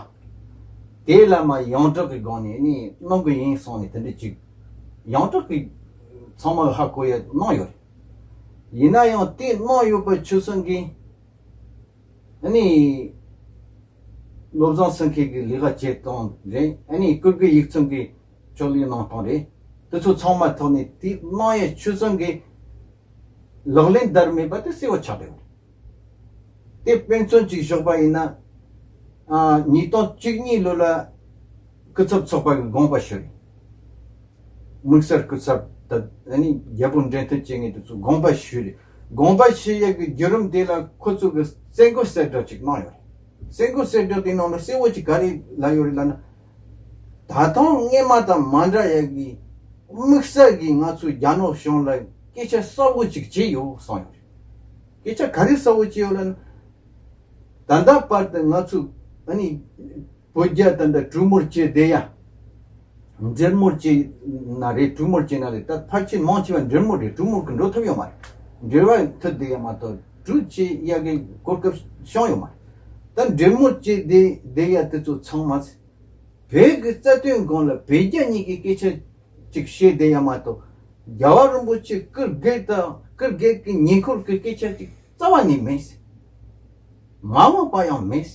དེ་ལ་མ་ཡོངས་གྲགས་ཀྱི་སྒང་ནས་ཨ་ནི་གནང་གི་ཡིན་གསུངས་ནས་དེ་འདྲ་ཅིག་ཡོངས་གྲགས་ཀྱི་ཚང་མ་ཧ་གོ་ཡ་གནང་ཡོད་རེད། ཡིན་ན་ཡང་དེ་གནང་ཡོད་པ་ཆོལ་གསུམ་གི། ཨ་ནི། བློ་བཟང་སེང་གེ་གི་ལས་ཀ་བྱེད་སྟངས་རེད། ཨ་ནི་སྐུ་སྒེར་ཡིག་ཚང་གི་ཕྱག་ལས་གནང་སྟངས་རེད། དེ་ཚོ་ཚང་མ་ཐོག་ནས་དེ་གནང་ཡས་ཆོལ་གསུམ་གི་ལག་ལེན་བསྟར་མེད་པ་དེ་གསལ་བོ་ཆགས་བསྡད་ཡོད་རེད། དེ་དཔེ་མཚོན་ཅིག་ཞོག་པ་ཡིན་ན། ཨ། ཉིས་སྟོང་བཅུ་གཉིས་ལོ་ལ་སྐུ་ཚབ་ཚོགས་པ་གི་དགོངས་པ་ཞུས་རེད། དམིགས་བསལ་སྐུ་ཚབ་ད་ཨ་ནི་རྒྱལ་པོ་འབྲེལ་མཐུད་བྱེད་མཁན་དེ་ཚོ་དགོངས་པ་ཞུས་རེད། དགོངས་པ་ཞུ་ཡས་ཀྱི་བརྒྱུད་རིམ་དེ་ལ་ཁོ་ཚོ་གི་གསལ་འགོད་གསལ་བསྒྲགས་ཅིག་གནང་ཡོད་རེད། གསལ་འགོད་གསལ་བསྒྲགས་དེ་ནང་ལ་གསལ་བོ་ཅིག་ག་རེ་ལབ་ཡོད་རེད་ལབ་ན། ད་ཐེངས་སྔོན་མ་དང་མ་འདྲ་ཡས་ཀྱི་དམིགས་བསལ་གྱིས་ང་ཚོའི་རྒྱ་ནག་གཞུང་ལ་སྐད་ཆ་གསལ་བོ་ཅིག་བྱས་ཡོད་གསུངས་ཡོད་རེད། སྐད་ཆ་ག་རེ་གསལ་བོ་བྱས་ཡོད་ལབ་ན། ད་ལྟ་བར་དུ་ང་ཚོ་ཨ་ནི་བོད་རྒྱ་ད་ལྟ་གྲོས་མོལ་བྱས་བསྡད་ཡ། འབྲེལ་མོལ་བྱས་ན་རེད། གྲོས་མོལ་བྱས་ན་རེད། ད་ཕལ་ཆེར་མང་ཆེ་བ་འབྲེལ་མོལ་རེད། གྲོས་མོལ་གྱི་འགྲོ་ཐུབ་ཡོད་མ་རེད། འབྲེལ་བ་མཐུད་བསྡད་ཡ་མ་གཏོགས་གྲོས་བྱེད་ཡ་གི་གོ་སྐབས་བྱུང་ཡོད་མ་རེད། ད་འབྲེལ་མོལ་བྱས་བསྡད་བསྡད་ཡ་དེ་ཚོ་ཚང་མ་བོད་ཀྱི་རྩ་དོན་སྒང་ལ་བོད་རྒྱ་གཉིས་ཀྱི་སྐད་ཆ་ཅིག་བཤད་བསྡད་ཡ་མ་གཏོགས། རྒྱལ་བ་རིན་པོ་ཆེ་སྐུ་སྒེར་དང་སྐུ་སྒེར་གྱི་ཉེ་འཁོར་གྱི་སྐད་ཆ་ཅིག་རྩ་བ་ནས་མེད། མ་འོངས་པ་ཡང་མེད།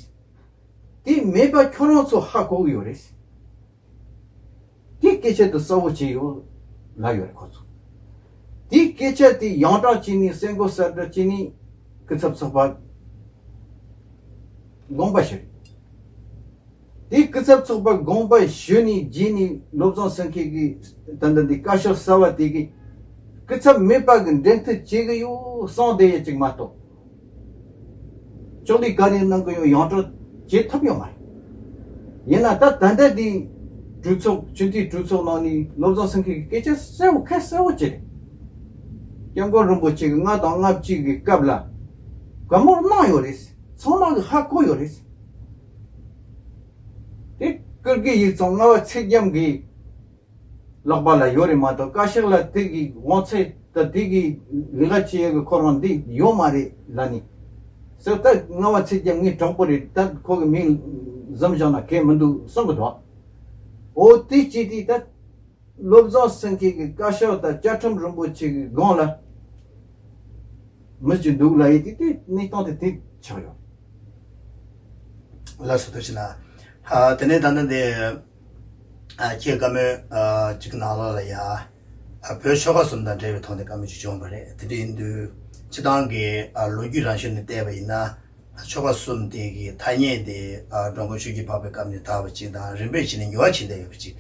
དེ་མེད་པ་ཁྱོད་རང་ཚོ་ཧ་གོ་གི་ཡོད་རེད། དེ་སྐད་ཆ་དེ་གསལ་བོ་བྱས་ཡོད་ལབ་ཡོད་རེད་ཁོ་ཚོ། དེ་སྐད་ཆ་དེ་ཡོངས་གྲགས་བྱས་ནས་གསལ་འགོད་གསལ་བསྒྲགས་བྱས་ནས་སྐུ་ཚབ་ཚོགས་པ་དགོངས་པ་ཞུ་རེད། དེ་སྐུ་ཚབ་ཚོགས་པ་དགོངས་པ་ཞུས་ནས་རྗེས་ནས་བློ་བཟང་སེང་གེ་གིས་ད་ལྟ་འདི་བཀའ་ཤག་གསར་བ་དེ་གིས་སྐུ་ཚབ་མེད་པ་གི་འབྲེལ་མཐུད་བྱེད་གི་ཡོད་གསུངས་བསྡད་ཡས་ཅིག་མ་གཏོགས། ཕྱོགས་ལས་ག་རེ་གནང་གི་ཡོད་ཡོངས་གྲགས་བྱེད་ཐུབ་ཡོད་མ་རེད། ཡིན་ན་ད་ད་ལྟ་འདི་གྲོས་ཚོགས་སྤྱི་འཐུས་གྲོས་ཚོགས་ནང་ནས་བློ་བཟང་སེང་གེ་གི་སྐད་ཆ་གསལ་བོ་ཁ་གསལ་བོ་བྱས་རེད། སྐྱབས་མགོན་རིན་པོ་ཆེ་གིས་ལྔ་དང་ལྔ་བཅུ་གི་སྐབས་ལ་བཀའ་མོལ་གནང་ཡོད་རེད། ཚང་མ་གིས་ཧ་གོ་ཡོད་རེད། དེ་སྐུ་སྒེར་ཡིག་ཚང་རྔ་བ་ཚེ་རྒྱམ་གྱི་ལག་པ་ལ་ཡོད་རེད་མ་གཏོགས། བཀའ་ཤག་ལ་དེ་གི་དབང་ཚད་དང་དེ་གི་ལས་ཀ་བྱེད་ཡས་ཀྱི་ཁོ་རང་འདི་ཡོད་མ་རེད་ལབ་ནས། ཟེར་ད་རྔ་བ་ཚེ་རྒྱམ་ངའི་གྲོགས་པོ་རེད། ད་ཁོ་གི་མིང་གཟིམ་བཞག་ན་གལ་མི་འདུག་གསུང་གི་འདུག་འོ་དེ་བྱས་དུས་ད། བློ་བཟང་སེང་གེ་གི་བཀའ་ཤག་དང་བཅའ་ཁྲིམས་རིན་པོ་ཆེ་གི་སྒང་ལ་མི་གཅིག་འདུག་ལབ་ཡས་དེ་དེ་གནས་སྟངས་དེ་དེ་ཆགས་ཡོད། ལགས་སོ། ཐུགས་རྗེ་གནང་། ཨ། དེ་ནས་ད་ལྟ་འདི། ཨ། ཁྱེད་བཀའ་མོལ། ཨ། གཅིག་ནང་ལོགས་ལ་ཡ། ཨ། བོད་ཆོལ་ཁ་གསུམ་དང་འབྲེལ་བའི་ཐོག་ནས་བཀའ་མོལ་ཅིག་བྱུང་བ་རེད། དེ་འདྲ་ཡིན་དུས་སྤྱིར་བཏང་གི། ཨ། ལོ་རྒྱུས་རང་བཞིན་ནས་བལྟས་པ་ཡིན་ན། ཆོལ་ཁ་གསུམ་དེ་གི་ཐ་སྙད་དེ། ཨ། འགྲོ་མགོན་ཆོས་རྒྱལ་འཕགས་པའི་སྐབས་ནས་དར་བ་ཅིག་དང་། རིམ་པས་བྱས་ནས་འགྱུར་བ་ཕྱིན་བསྡད་ཡོད་པ་ཅིག་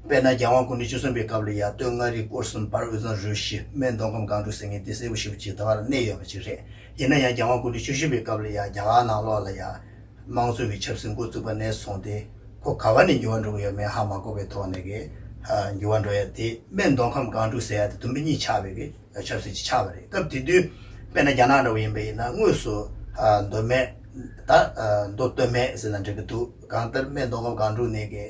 དཔེར་ན། རྒྱལ་དབང་སྐུ་ཕྲེང་བཅུ་གསུམ་པའི་སྐབས་ལ་ཡ། སྟོད་མངའ་རིས་སྐོར་གསུམ། བར་དབུས་གཙང་རུ་བཞི། སྨད་མདོ་ཁམས་སྒང་དྲུག་ཟེར་མཁན་དེ་གསལ་པོ་ཞེ་པོ་ཅིག་ད་བར་གནས་ཡོད་པ་ཅིག་རེད། ཡིན་ན་ཡང་རྒྱལ་དབང་སྐུ་ཕྲེང་བཅུ་བཞི་པའི་སྐབས་ལ་ཡ། རྒྱ་གར་ནང་ལོགས་ལ་ཡ། དམངས་གཙོ་གི་ཆབ་སྲིད་འགོ་བཙུགས་པ་ནས་བཟུང་སྟེ། ཁོ་ག་བ་ནས་འགྱུར་བ་འགྲོ་གི་ཡོད་མེད་ཧ་མ་གོ་བའི་ཐོག་ནས་གི། ཨ། འགྱུར་བ་འགྲོ་ཡ་དེ། སྨད་མདོ་ཁམས་སྒང་དྲུག་ཟེར་ཡ་དེ་དུམ་བུ་གཉིས་ཆགས་པའི་གི་ཆབ་སྲིད་ཅིག་ཆགས་པ་རེད། སྐབས་དེ་དུས་དཔེར་ན་རྒྱ་ནག་འདྲ་བོ་ཡིན་པ་ཡིན་ན། དངོས་སུ། ཨ། མདོ་སྨད། ད། ཨ། མདོ་སྟོད་སྨད་ཟེར་ན་འགྲིག་གི་འདུག་གང་ལྟར་སྨད་མདོ་ཁམས་སྒང་དྲུག་ནས་གི།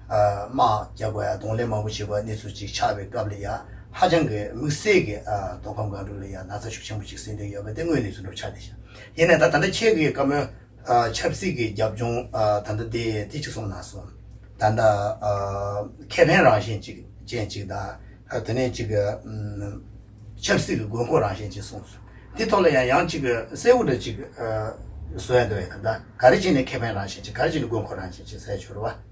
ཨ། དམག་རྒྱག་དགོས་ཡ། གདོང་ལེན་མང་པོ་བྱེད་དགོས་ཡ་གནས་ཚུལ་ཅིག་ཆགས་པའི་སྐབས་ལ་ཡ། ཧ་ཅང་གི་དམིགས་བསལ་གྱི། ཨ། མདོ་ཁམས་སྒང་དྲུག་ལ་ཡ་ན་ཚ་ཤུགས་ཆེན་པོ་ཅིག་ཟིན་བསྡད་ཡོད་པ་དེ་དངོས་གནས་སུ་འགྲོ་ཆགས་བསྡད་ཤག་ཡིན་ནའི་ད་ད་ལྟ་ཁྱེད་ཀྱིས་བཀའ་མོལ། ཨ། ཆབ་སྲིད་ཀྱི་རྒྱབ་ལྗོངས། ཨ། ད་ལྟ་དེ་དེ་ཅིག་གསུངས་གནང་སོང་། ད་ལྟ། ཨ། ཁེ་ཕན་རང་བཞིན་ཅིག་ཅན་ཅིག་དང་། ཨ། དེ་ནས་ཅིག་ཨམ། ཆབ་སྲིད་ཀྱི་དགོས་མཁོ་རང་བཞིན་ཅིག་གསུངས་སོང་། དེ་ཐོག་ལ་ཡང་ཡང་ཅིག་གསལ་བོ་འདྲ་ཅིག་ཨ། བཟོ་ཡ་འདོད་ཡ། ད་ལྟ་ག་རེ་བྱས་ནས་ཁེ་ཕན་རང་བཞིན་ཅིག་ག་རེ་བྱས་ནས་དགོས་མཁོ་རང་བཞིན་ཅིག་ཟེར་ཡ་ཡོད་རེད་བ།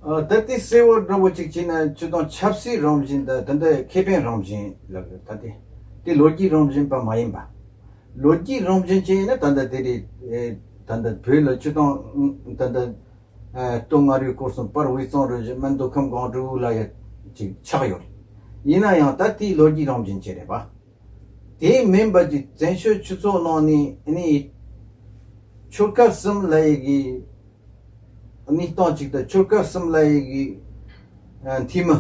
ཨ། ད་དེ་གསལ་བོ་འདྲ་བོ་ཅིག་བྱས་ན། སྤྱིར་བཏང་ཆབ་སྲིད་རང་བཞིན་དང་། ད་ལྟ་ཁེ་ཕན་རང་བཞིན་ལབ་ཡོད། ད་དེ་དེ་ལོ་རྒྱུས་རང་བཞིན་པ་མ་ཡིན་པ། ལོ་རྒྱུས་རང་བཞིན་ཅན་ཡིན་ན། ད་ལྟ་དེ་རེད། ཨེ། ད་ལྟ་བོད་ལ་སྤྱིར་བཏང་ད་ལྟ། ཨ། སྟོད་མངའ་རིས་སྐོར་གསུམ། བར་དབུས་གཙང་རུ་བཞི། སྨད་མདོ་ཁམས་སྒང་དྲུག་ལ་ཡ་ཅིག་ཆགས་ཡོད་རེད། ཡིན་ན་ཡང་ད་དེའི་ལོ་རྒྱུས་རང་བཞིན་ཅན་རེད་པ། དེ་མིན་པ་ཅིག་བཙན་བྱོལ་སྤྱི་ཚོགས་ནང་ནས་ནི་ཆོལ་ཁ་གསུམ་ལབ་ཡ་གི་གནས་སྟངས་ཅིག་དང་། ཆོལ་ཁ་གསུམ་ལབ་ཡ་གི། ཨ། འཐུས་མི་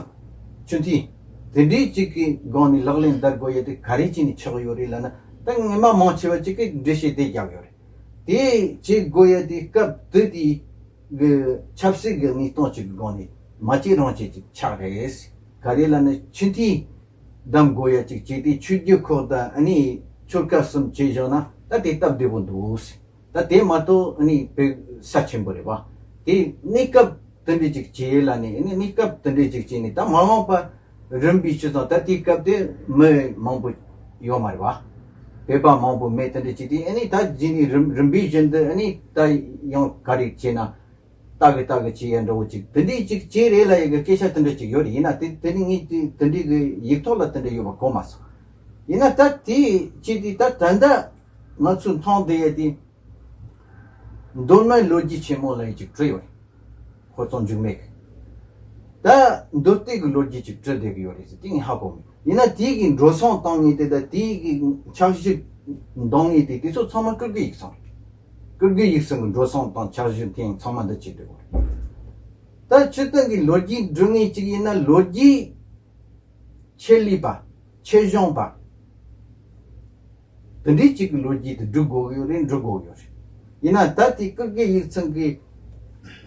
སྤྱི་འཐུས་དེ་འདྲའི་ཅིག་གི་སྒང་ནས་ལག་ལེན་བསྟར་དགོས་ཡ་དེ་ག་རེ་བྱས་ནས་ཆགས་ཡོད་རེད་ལབ་ན། ད་སྔོན་མ་མང་ཆེ་བ་ཅིག་གིས་འགྲེལ་བཤད་དེ་རྒྱག་ཡོད་རེད། དེ་བྱེད་དགོས་ཡ་དེ་སྐབས་དེ་དུས་གི་ཆབ་སྲིད་ཀྱི་གནས་སྟངས་ཅིག་གི་སྒང་ནས་མ་བྱེད་རང་བྱེད་ཅིག་ཆགས་རེད། ག་རེ་ལབ་ན། སྤྱི་འཐུས་བདམས་དགོས་ཡ་ཅིག་བྱས་ཏེ། ཆོས་བརྒྱུད་ཁག་དང་། ཨ་ནི་ཆོལ་ཁ་གསུམ་བྱས་བཞག་ན་ད་དེ་སྟབས་བདེ་པོ་འདུག། ད་དེ་མ་གཏོགས་ཨ་ནི་བོད་ས་ཆེན་པོ་རེད་པ། དེ་གནས་སྐབས་དེ་འདྲ་ཅིག་བྱས་ལབ་ནས། ཨ་ནི་གནས་སྐབས་དེ་འདྲ་ཅིག་བྱས་ནས། ད་མ་འོངས་པ་རིམ་པས་སྤྱི་ཚོགས། ད་དེའི་སྐབས་དེ་མི་མང་པོ་ཡོད་མ་རེད་པ། བོད་པ་མང་པོ་མེད། དེ་འདྲ་ཅིག་དེ། ཨ་ནི་ད་རྗེས་ནས་རིམ་རིམ་པས་བཞིན་དུ། ཨ་ནི་ད་ཡང་ག་རེ་བྱས་ན། ལྟ་གི་ལྟ་གི་བྱེད་ཡ་འདྲ་བོ་ཅིག་དེ་འདྲའི་ཅིག་བྱས་རེད་ལབ་ཡ་གི་སྐད་ཆ་དེ་འདྲ་ཅིག་ཡོད་རེད། ཡིན་ན་དེ་དེ་ནི་ངས་དེ་དེ་འདྲའི་གི་ཡིག་ཐོག་ལ་དེ་འདྲ་ཡོད་པ་གོ་མ་སོང་། ཡིན་ན་ད་དེ་ཅིག་དེ་ད་ད་ལྟ་ང་ཚོས་མཐོང་བསྡད་ཡ་དེ། མདོ་སྨད་ལོ་རྒྱུས་ཆེན་མོ་ལབ་ཡ་ཅིག་བྲིས་ཡོད་རེད། ཧོར་གཙང་འཇིགས་མེད་ཀྱིས། ད་མདོ་སྟོད་ཀྱི་ལོ་རྒྱུས་ཅིག་བྲིས་བསྡད་ཀྱི་ཡོད་རེད་ཟེར། དེ་ངས་ཧ་གོ་མེད། ཡིན་ན་དེའི་གི་འགྲོ་སོང་གཏོང་མཁན་དེ་དང་། དེའི་གི་འཆར་གཞི་འདོན་མཁན་དེ། དེ་ཚོ་ཚང་མ་སྐུ་སྒེར་ཡིག་ཚང་རེད། སྐུ་སྒེར་ཡིག་ཚང་གི་འགྲོ་སོང་དང་འཆར་གཞི་དེ་ཚང་མ་འདི་བྱེད་འདོད་ཡོད་རེད། ད་སྤྱིར་བཏང་གི་ལོ་རྒྱུས་འབྲི་མཁན་ཅིག་ཡིན་ན། ལོ་རྒྱུས་ཆེད་ལས་པ། ཆེད་སྦྱོང་པ། དེ་འདྲའི་ཅིག་གི་ལོ་རྒྱུས་དེ་སྒྲིག་དགོས་ཀྱི་ཡོད་རེད། འབྲི་དགོས་ཀྱི་ཡོད་རེད། ཡིན་ན་ད་དེ་སྐུ་སྒེར་ཡིག་ཚང་གི་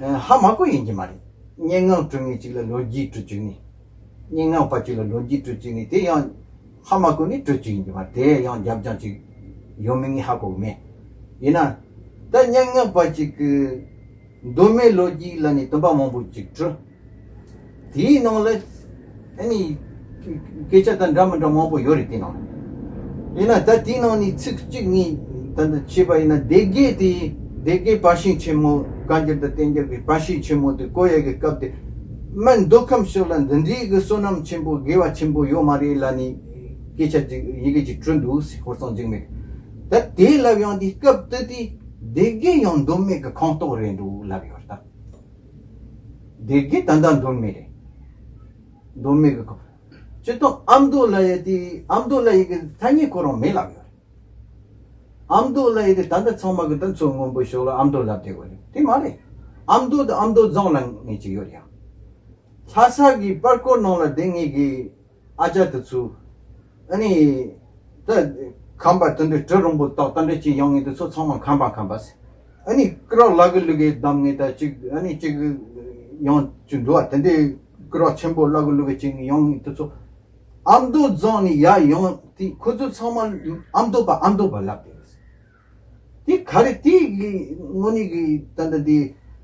ཨ་ཧ་མ་གོ་ཡིན་གྱི་མ་རེད། སྙན་ངག་འབྲི་མཁན་ཅིག་ལ་ལོ་རྒྱུས་འབྲི་བཅུག་ནས། སྙན་ངག་པ་ཅིག་ལ་ལོ་རྒྱུས་འབྲི་བཅུག་ནས། དེ་ཡང་ཧ་མ་གོ་ནས་འབྲི་བཅུག་ཡིན་གྱི་མ་རེད། དེ་ཡང་རྒྱབ་ལྗོངས་ཅིག་ཡོད་མེད་ངས་ཧ་གོ་གི་མེད། ཡིན་ན་ད་སྙན་ངག་པ་ཅིག་གིས་མདོ་སྨད་ལོ་རྒྱུས་ལབ་ནས་དུམ་པ་མང་པོ་ཅིག་བྲིས། དེའི་ནང་ལ་ཨ་ནི་སྐད་ཆ་དང་འདྲ་མི་འདྲ་མང་པོ་ཡོད་རེད། དེའི་ནང་ལ། ཡིན་ན་ད་དེའི་ནང་ནས་ཚིག་གཅིག་ངས་ད་ལྟ་བྱས་པ་ཡིན་ན། སྡེ་དགེ་དེ། སྡེ་དགེ་བར་ཤིང་ཆེན་མོ། བཀའ་འགྱུར་དང་བསྟན་འགྱུར་གྱི་བར་ཤིང་ཆེན་མོ་དེ་བརྐོ་ཡ་གི་སྐབས་དེ། སྨད་མདོ་ཁམས་ཕྱོགས་ལ་འདི་འདྲའི་གི་བསོད་ནམས་ཆེན་པོ། དགེ་བ་ཆེན་པོ་ཡོད་མ་རེད་ལབ་ནས་སྐད་ཆ་ཅིག་ཡི་གེ་ཅིག་བྲིས་འདུག་ཟེར། ཧོར་གཙང་འཇིགས་མེད་ཀྱིས། ད་དེ་ལབ་ཡོང་དུས་སྐབས་དེ་དེ་སྡེ་དགེ་ཡང་མདོ་སྨད་ཀྱི་ཁོངས་གཏོགས་རེད་འདུག་ལབ་ཡོད་རེད། ད་སྡེ་དགེ་ད་ལྟ་མདོ་སྨད་རེད། མདོ་སྨད་ཀྱི་ཁོངས། སྤྱིར་བཏང་ཨ་མདོ་ལབ་ཡ་དེ། ཨ་མདོ་ལབ་ཡ་གི་ཐ་སྙད་ཁོ་རང་མེད་ལབ་ཡོད་རེད། ཨ་མདོ་ལབ་ཡ་དེ་ད་ལྟ་ཚང་མ་གི་ད་མཚོ་སྔོན་པོའི་ཕྱོགས་ལ་ཨ་མདོ་ལབ་བསྡད་ཡོད་རེད། དེ་མ་རེད། ཨ་མདོ་དང་ཨ་མདོ་རྫོང་ལབ་མཁན་ཅིག་ཡོད་རེད་ཡ། ལྷ་ས་གི་པར་སྐོར་ནང་ལ་བསྡད་མཁན་གི་ཨ་ཅག་དེ་ཚོ། ཨ་ནི་ད་ཁམས་པ་དེ་འདྲའི་གྲི་རིང་པོ་ཏོག་དེ་འདྲ་ཅིག་ཡོང་མཁན་དེ་ཚོ་ཚང་མ་ཁམས་པ་ཁམས་པ་ཟེར། ཨ་ནི་སྐེ་རགས་ལག་གི་ལུག་གི་བསྡམས་མཁན་དང་ཅིག་ཨ་ནི་ཅིག་ཡང་ཅིག་འདུག་པ། དེ་འདྲའི་སྐེ་རགས་ཆེན་པོ་ལག་གི་ལུག་གི་ཅིག་ཡོང་མཁན་དེ་ཚོ། ཨ་མདོ་རྫོང་ནས་ཡར་ཡོང་དུས་ཁོ་ཚོ་ཚང་མ་ཨ་མདོ་པ་ཨ་མདོ་པ་ལབ་བསྡད་ཡོད་ཟེར། དེ་ག་རེ། དེ་གི་དངོས་གནས་ཀྱི་ད་ལྟ་དེ་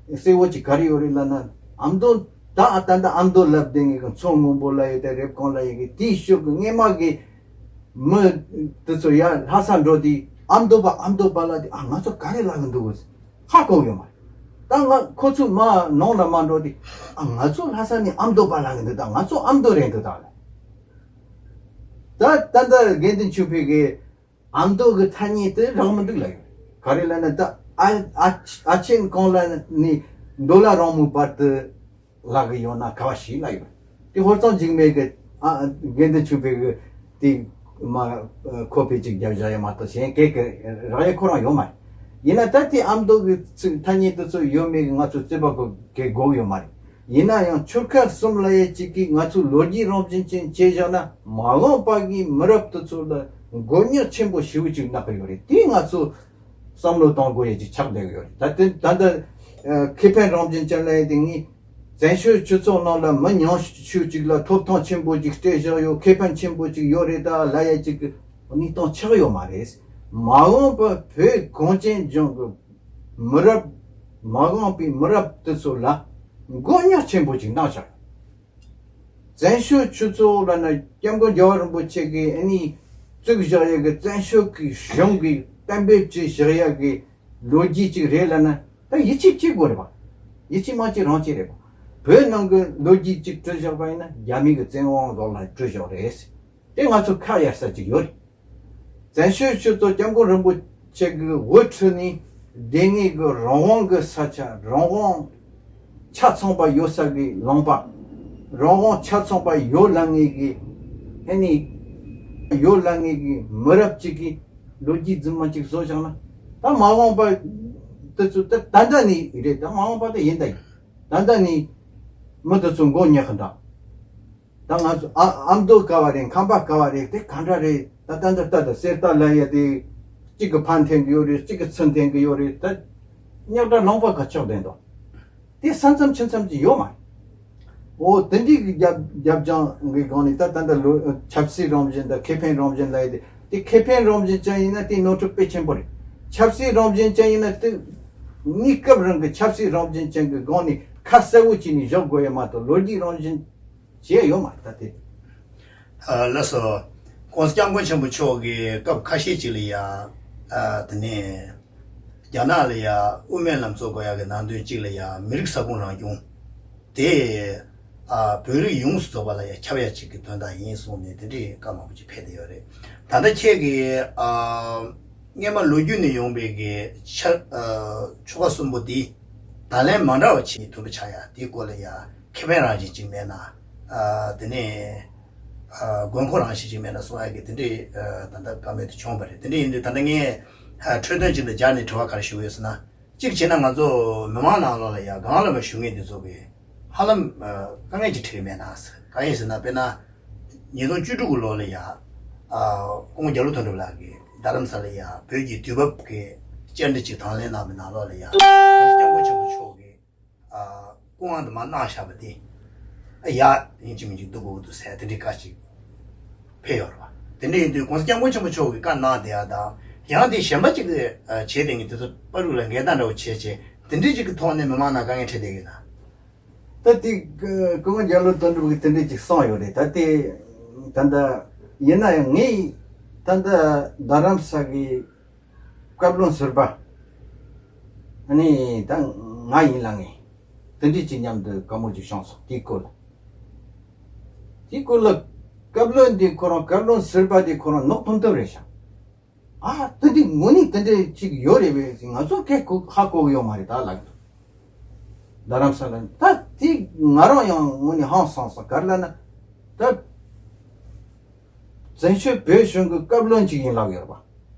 གསལ་བོ་ཅིག་ག་རེ་ཡོད་རེད་ལབ་ན། ཨ་མདོ། ད་ད་ལྟ་ཨ་མདོ་ལབ་བསྡད་མཁན་གྱི་མཚོ་སྔོན་པོ་ལབ་ཡ་དང་རེབ་གོང་ལབ་ཡ་གི་དེའི་ཤུགས་ཀྱིས་སྔོན་མ་གི་མི་དེ་ཚོ་ཡར་ལྷ་ས་འགྲོ་དུས་ཨ་མདོ་པ་ཨ་མདོ་པ་ལབ་དུས། ཨ། ང་ཚོ་ག་རེ་ལབ་གི་འདུག་གོ་ཧ་གོ་ཡོད་མ་རེད། ད་ང་ཁོ་ཚོ་མ་ནང་ལ་མ་འགྲོ་དེ། ཨ། ང་ཚོ་ལྷ་ས་ནས་ཨ་མདོ་པ་ལ་གི་འདུག་ད་ང་ཚོ་ཨ་མདོ་རེད་འདུག་ད་ལ། ད་ད་ད་དགེ་འདུན་ཆོས་འཕེལ་གི་ཨ་མདོ་གི་ཐ་སྙད་དེ་རག་མི་འདུག་ལ་ཡོད། ག་རེ་ལ་ན་ད་ཨ་ཨ་ཨ་ཆེན་གང་ལ་ནི་མདོ་ལ་རང་མོས་པར་དུ་ལ་གི་ཡོད་ན་ག་བ་ཞིག་ལ་ཡོད། དེ་ཧོར་གཙང་འཇིགས་མེད་གི་ཨ་དགེ་འདུན་ཆོས་འཕེལ་གི་དེ་མ་ཁོ་པའི་ཅིག་རྒྱབ་བཞག་ཡ་མ་གཏོགས་གཞན་སྐད་གི་རག་ཡ་ཁོ་རང་ཡོད་མ་རེད། ཡིན་ན་ད་དེ་ཨ་མདོ་གི་ཚིག་ཐ་སྙད་དེ་ཚོ་ཡོད་མེད་གི་ང་ཚོ་རྩོད་པ་གི་དགོས་ཡོད་མ་རེད། ཡིན་ན་ཡང་ཆོལ་ཁ་གསུམ་ལ་ཡ་གཅིག་གིས་ང་ཚོ་ལོ་རྒྱུས་རང་བཞིན་ཅན་བྱས་བཞག་ན་མ་འོངས་པ་གི་མི་རབས་དེ་ཚོ་ལ་མགོ་རྙོག་ཆེན་པོ་ཞེ་པོ་ཅིག་གནང་གི་ཡོད་རེད། དེ་ང་ཚོ་བསམ་བློ་གཏོང་དགོས་ཡ་ཅིག་ཆགས་བསྡད་ཡོད་རེད། ད་དེ་ད་ལྟ་ཨ་ཁེ་ཕན་རང་བཞིན་ཅན་ལ་ཡ་དེ་ངས་བཙན་བྱོལ་སྤྱི་ཚོགས་ནང་ལ་མི་ཉུང་ཤོས་ཅིག་ལ་ཐོབ་ཐང་ཆེན་པོ་ཅིག་སྤྲད་བཞག་ཡོད། ཁེ་ཕན་ཆེན་པོ་ཅིག་ཡོད་རེད། ད་ལ་ཡ་ཅིག་གི་གནས་སྟངས་ཆགས་ཡོད་མ་རེད། མ་འོངས་པ་བོད་གངས་ཅན་ལྗོངས་ཀྱི་མི་རབས་མ་འོངས་པའི་མི་རབས་དེ་ཚོ་ལ་མགོ་རྙོག་ཆེན་པོ་ཅིག་གནང་བཞག་བཙན་བྱོལ་སྤྱི་ཚོགས་ལ་ན་སྐྱབས་མགོན་རྒྱལ་བ་རིན་པོ་ཆེ་གིས་ཨ་ནི་བཙུགས་བཞག་ཡོད་གི་བཙན་བྱོལ་གི་གཞུང་གིས་གཏན་འབེབས་བྱས་བཞག་ཡོད་གི་ལོ་རྒྱུས་ཅིག་རེད་ལ་ན། ད་ཡིད་ཆེས་བྱེད་དགོས་རེད་པ། ཡིད་ཆེས་མ་བྱེད་རང་བྱེད་རེད་པ། བོད་ནང་གི་ལོ་རྒྱུས་ཅིག་བྲིས་བཞག་པ་ཡིན་ན་རྒྱ་མི་གི་བཙན་དབང་འོག་ལ་བྲིས་བཞག་རེད། དེ་ང་ཚོ་ཁ་གཡར་ས་ཅིག་ཡོད་རེད། བཙན་བྱོལ་སྤྱི་ཚོགས་སྐྱབས་མགོན་རིན་པོ་ཆེ་གི་འོས་ཁྲིད་ནས་དེ་སྔའི་གི་རང་དབང་གི་ས་ཆ། རང་དབང་ཆ་ཚང་པ་ཡོད་ས་གི་ལུང་པ། རང་དབང་ཆ་ཚང་པ་ཡོད་ལ་ངེས་གི་ཨ་ནི་ཡོད་ལ་ངེས་གི་མི་རབས་ཅིག་གི་ལོ་རྒྱུས་རྫུན་མ་ཅིག་བཟོ་བཞག་ན། ད་མ་འོངས་པ་དེ་ཚོ་ད་ད་ལྟ་ནས་རེད། ད་མ་འོངས་པ་ད་ཡིན་ད་ཡིན། ད་ལྟ་ནས་མི་དེ་ཚོ་མགོ་ཉག་གི་འདུག་ད་ང་ཚོ་ཨ་ཨ་མདོ་ག་བ་རེད། ཁམས་པ་ག་བ་རེད། དེ་ག་འདྲ་རེད། ད་ད་འདི་ལྟ་ད་གསེར་རྟ་ལ་ཡ་དེ་གཅིག་གི་ཕན་ཐོན་གི་ཡོད་རེད། གཅིག་གི་ཚུན་ཐོན་གི་ཡོད་རེད། ད་རྙོག་དྲ་ལུང་པ་ག་ཆགས་བསྡད་འདུག་དེ་ས་མཚམས་ཕྱི་མཚམས་ཀྱི་ཡོད་མ་རེད། འོ་དེ་འདྲའི་གི་རྒྱབ་རྒྱབ་ལྗོངས་གི་སྒང་ནས་ད་ད་ལྟ་ལོ་ཆབ་སྲིད་རང་བཞིན་དང་ཁེ་ཕན་རང་བཞིན་ལ་ཡ་དེ། དེ་ཁེ་ཕན་རང་བཞིན་ཅན་ཡིན་ན་དེ་ནོར་འཁྲུལ་དཔེ་ཆེན་པོ་རེད། ཆབ་སྲིད་རང་བཞིན་ཅན་ཡིན་ན་དེ་གནས་སྐབས་རང་གི་ཆབ་སྲིད་རང་བཞིན་ཅན་གི་སྒང་ནས་ཁ་གསལ་བོ་བྱས་ནས་བཞག་དགོས་ཡོད་མ་གཏོགས་ལོ་རྒྱུས་རང་བཞིན་བྱས་ཡོད་མ་རེད། ད་དེ། ཨ་ལགས་སོ། ༸གོང་ས་༸སྐྱབས་མགོན་ཆེན་པོ་མཆོག་གིས་སྐབས་ཁ་ཤས་ཅིག་ལ་ཡ། ཨ་དེ་ནས་རྒྱ་ནག་ལ་ཡ་དབུ་མའི་ལམ་བཙུགས་དགོས་ཡག་གི་ནང་དོན་གཅིག་ལ་ཡ་མི་རིགས་ས་ཁོངས་རང་སྐྱོང་དེ། ཨ་བོད་རིགས་ཡོངས་སུ་རྫོགས་པ་ལ་ཡ་ཁྱབ་ཡག་ཅིག་གི་དོན་དག་ཡིན་གསུངས་ནས་དེ་འདྲའི་བཀའ་མང་པོ་ཅིག་ཕེབས་བསྡད་ཡོད་རེད། ད་ལྟ་ཁྱེད་ཀྱིས་ཨ་སྔོན་མ་ལོ་རྒྱུས་ནས་ཡོང་བའི་གི་ཆ་ཨ་ཆོལ་ཁ་གསུམ་པོ་འདི་ད་ལན་མ་འདྲ་བ་ཅིག་མཐུན་པོ་ཆགས་ཡ་དེའི་སྐོར་ལ་ཡ་ཁེ་ཕན་རང་བཞིན་ཅིག་མེད་ན། ཨ་དེ་ནས་ཨ་དགོས་མཁོ་རང་བཞིན་ཅིག་མེད་ན་གསུང་ཡ་གི་དེ་འདྲའི་ཨ་ད་ལྟ་བཀའ་མོལ་དུ་བྱུང་བ་རེད། དེ་འདྲ་ཡིན་དུས་ད་ལྟ་ངས་ཨ་འཕྲོས་དོན་ཅིག་དང་སྦྱར་ནས་དྲི་བ་ག་རེ་ཞུ་ཡོད་ཟེར་ན། གཅིག་བྱས་ན་ང་ཚོ་མི་མང་ནང་ལོགས་ལ་ཡ་གང་ལ་མ་ཞུ་མཁན་དེ་ཚོ་གི་ཧ་ལམ་ཨ་དཀའ་ངལ་ཅིག་འཕྲད་ཀྱི་མེད་ན་ཟེར། གང་ཡིན་ཟེར་ན་དཔེར་ན་ཉིས་སྟོང་བཅུ་དྲུག་གི་ལོ་ལ་ཡ་ཨ་སྐུ་ངོ་རྒྱ་ལོ་དོན་གྲུབ་ལགས་ཀྱིས་རྡ་རམ་ས་ལ་ཡ་བོད་ཀྱི་དུས་བབ་ཀྱི་བཅར་འདྲི་ཅིག་དང་ལེན་གནང་བའི་ནང་ལོགས་ལ་ཡ་༸གོང་ས་༸སྐྱབས་མགོན་ཆེན་པོ་མཆོག་གིས་ཨ་སྐུ་དབང་དུ་མ་གནང་བཞག་པ་དེ་ཨ་ཡ་ཡིན་གཅིག་མིན་གཅིག་བསྡུ་དགོས་འདུག་ཟེར་དེ་འདྲའི་བཀའ་ཅིག་ཕེབས་ཡོད་རེད་བ། དེ་འདྲ་ཡིན་དུས་༸གོང་ས་༸སྐྱབས་མགོན་ཆེན་པོ་མཆོག་གིས་བཀའ་གནང་བསྡད་ཡ་དང་ཡང་དེ་གཞན་པ་ཅིག་གིས་ཨ་བྱས་བསྡད་མཁན་དེ་ཚོ་པ་རུག་ལ་འགལ་ཟླ་འདྲ་བོ་བྱས་བྱས་དེ་འདྲའི་ཅིག་གི་ཐོག་ནས་མི་མང་ནང་དཀའ་ངལ་འཕྲད་བསྡད་ཡོད་ན། ད་དེ་སྐུ་ངོ་རྒྱ་ལོ་དོན་གྲུབ་ཀྱིས་དེ་འདྲ་ཅིག་གསུངས་ཡོད་རེད། ད་དེ་ད་ལྟ་ཡིན་ན་ཡང་ངས་ད་ལྟ་རྡ་རམ་ས་གི་བཀའ་བློན་ཟུར་པ་ཨ་ནི་ད་ང་ཡིན་ལ་ངས་དེ་འདྲ་ཅིག་མཉམ་དུ་བཀའ་མོལ་ཅིག་བྱུང་སོང་། དེའི་སྐོར་ལ་དེའི་སྐོར་ལ་བཀའ་བློན་དེ་ཁོ་རང་བཀའ་བློན་ཟུར་པ་དེ་ཁོ་རང་ནོར་ཐུམ་ཐུམ་རེད་ཤག་ཨ་དེ་འདྲའི་དངོས་གནས་དེ་འདྲའི་ཅིག་ཡོད་རེད་པས་ཟེར། ང་ཚོ་སྐད་གོ་ཧ་གོ་གི་ཡོད་མ་རེད་ད་ལབ་གི་འདུག་རྡ་རམ་ས་ལ་ད་དེ་ང་རང་ཡང་དངོས་གནས་ཧང་སངས་སོང་། ག་རེ་ལབ་ན་ད་བཙན་བྱོལ་བོད་གཞུང་གི་བཀའ་བློན་ཅིག་ཡིན་ལབ་ཡོད་རེད་པ།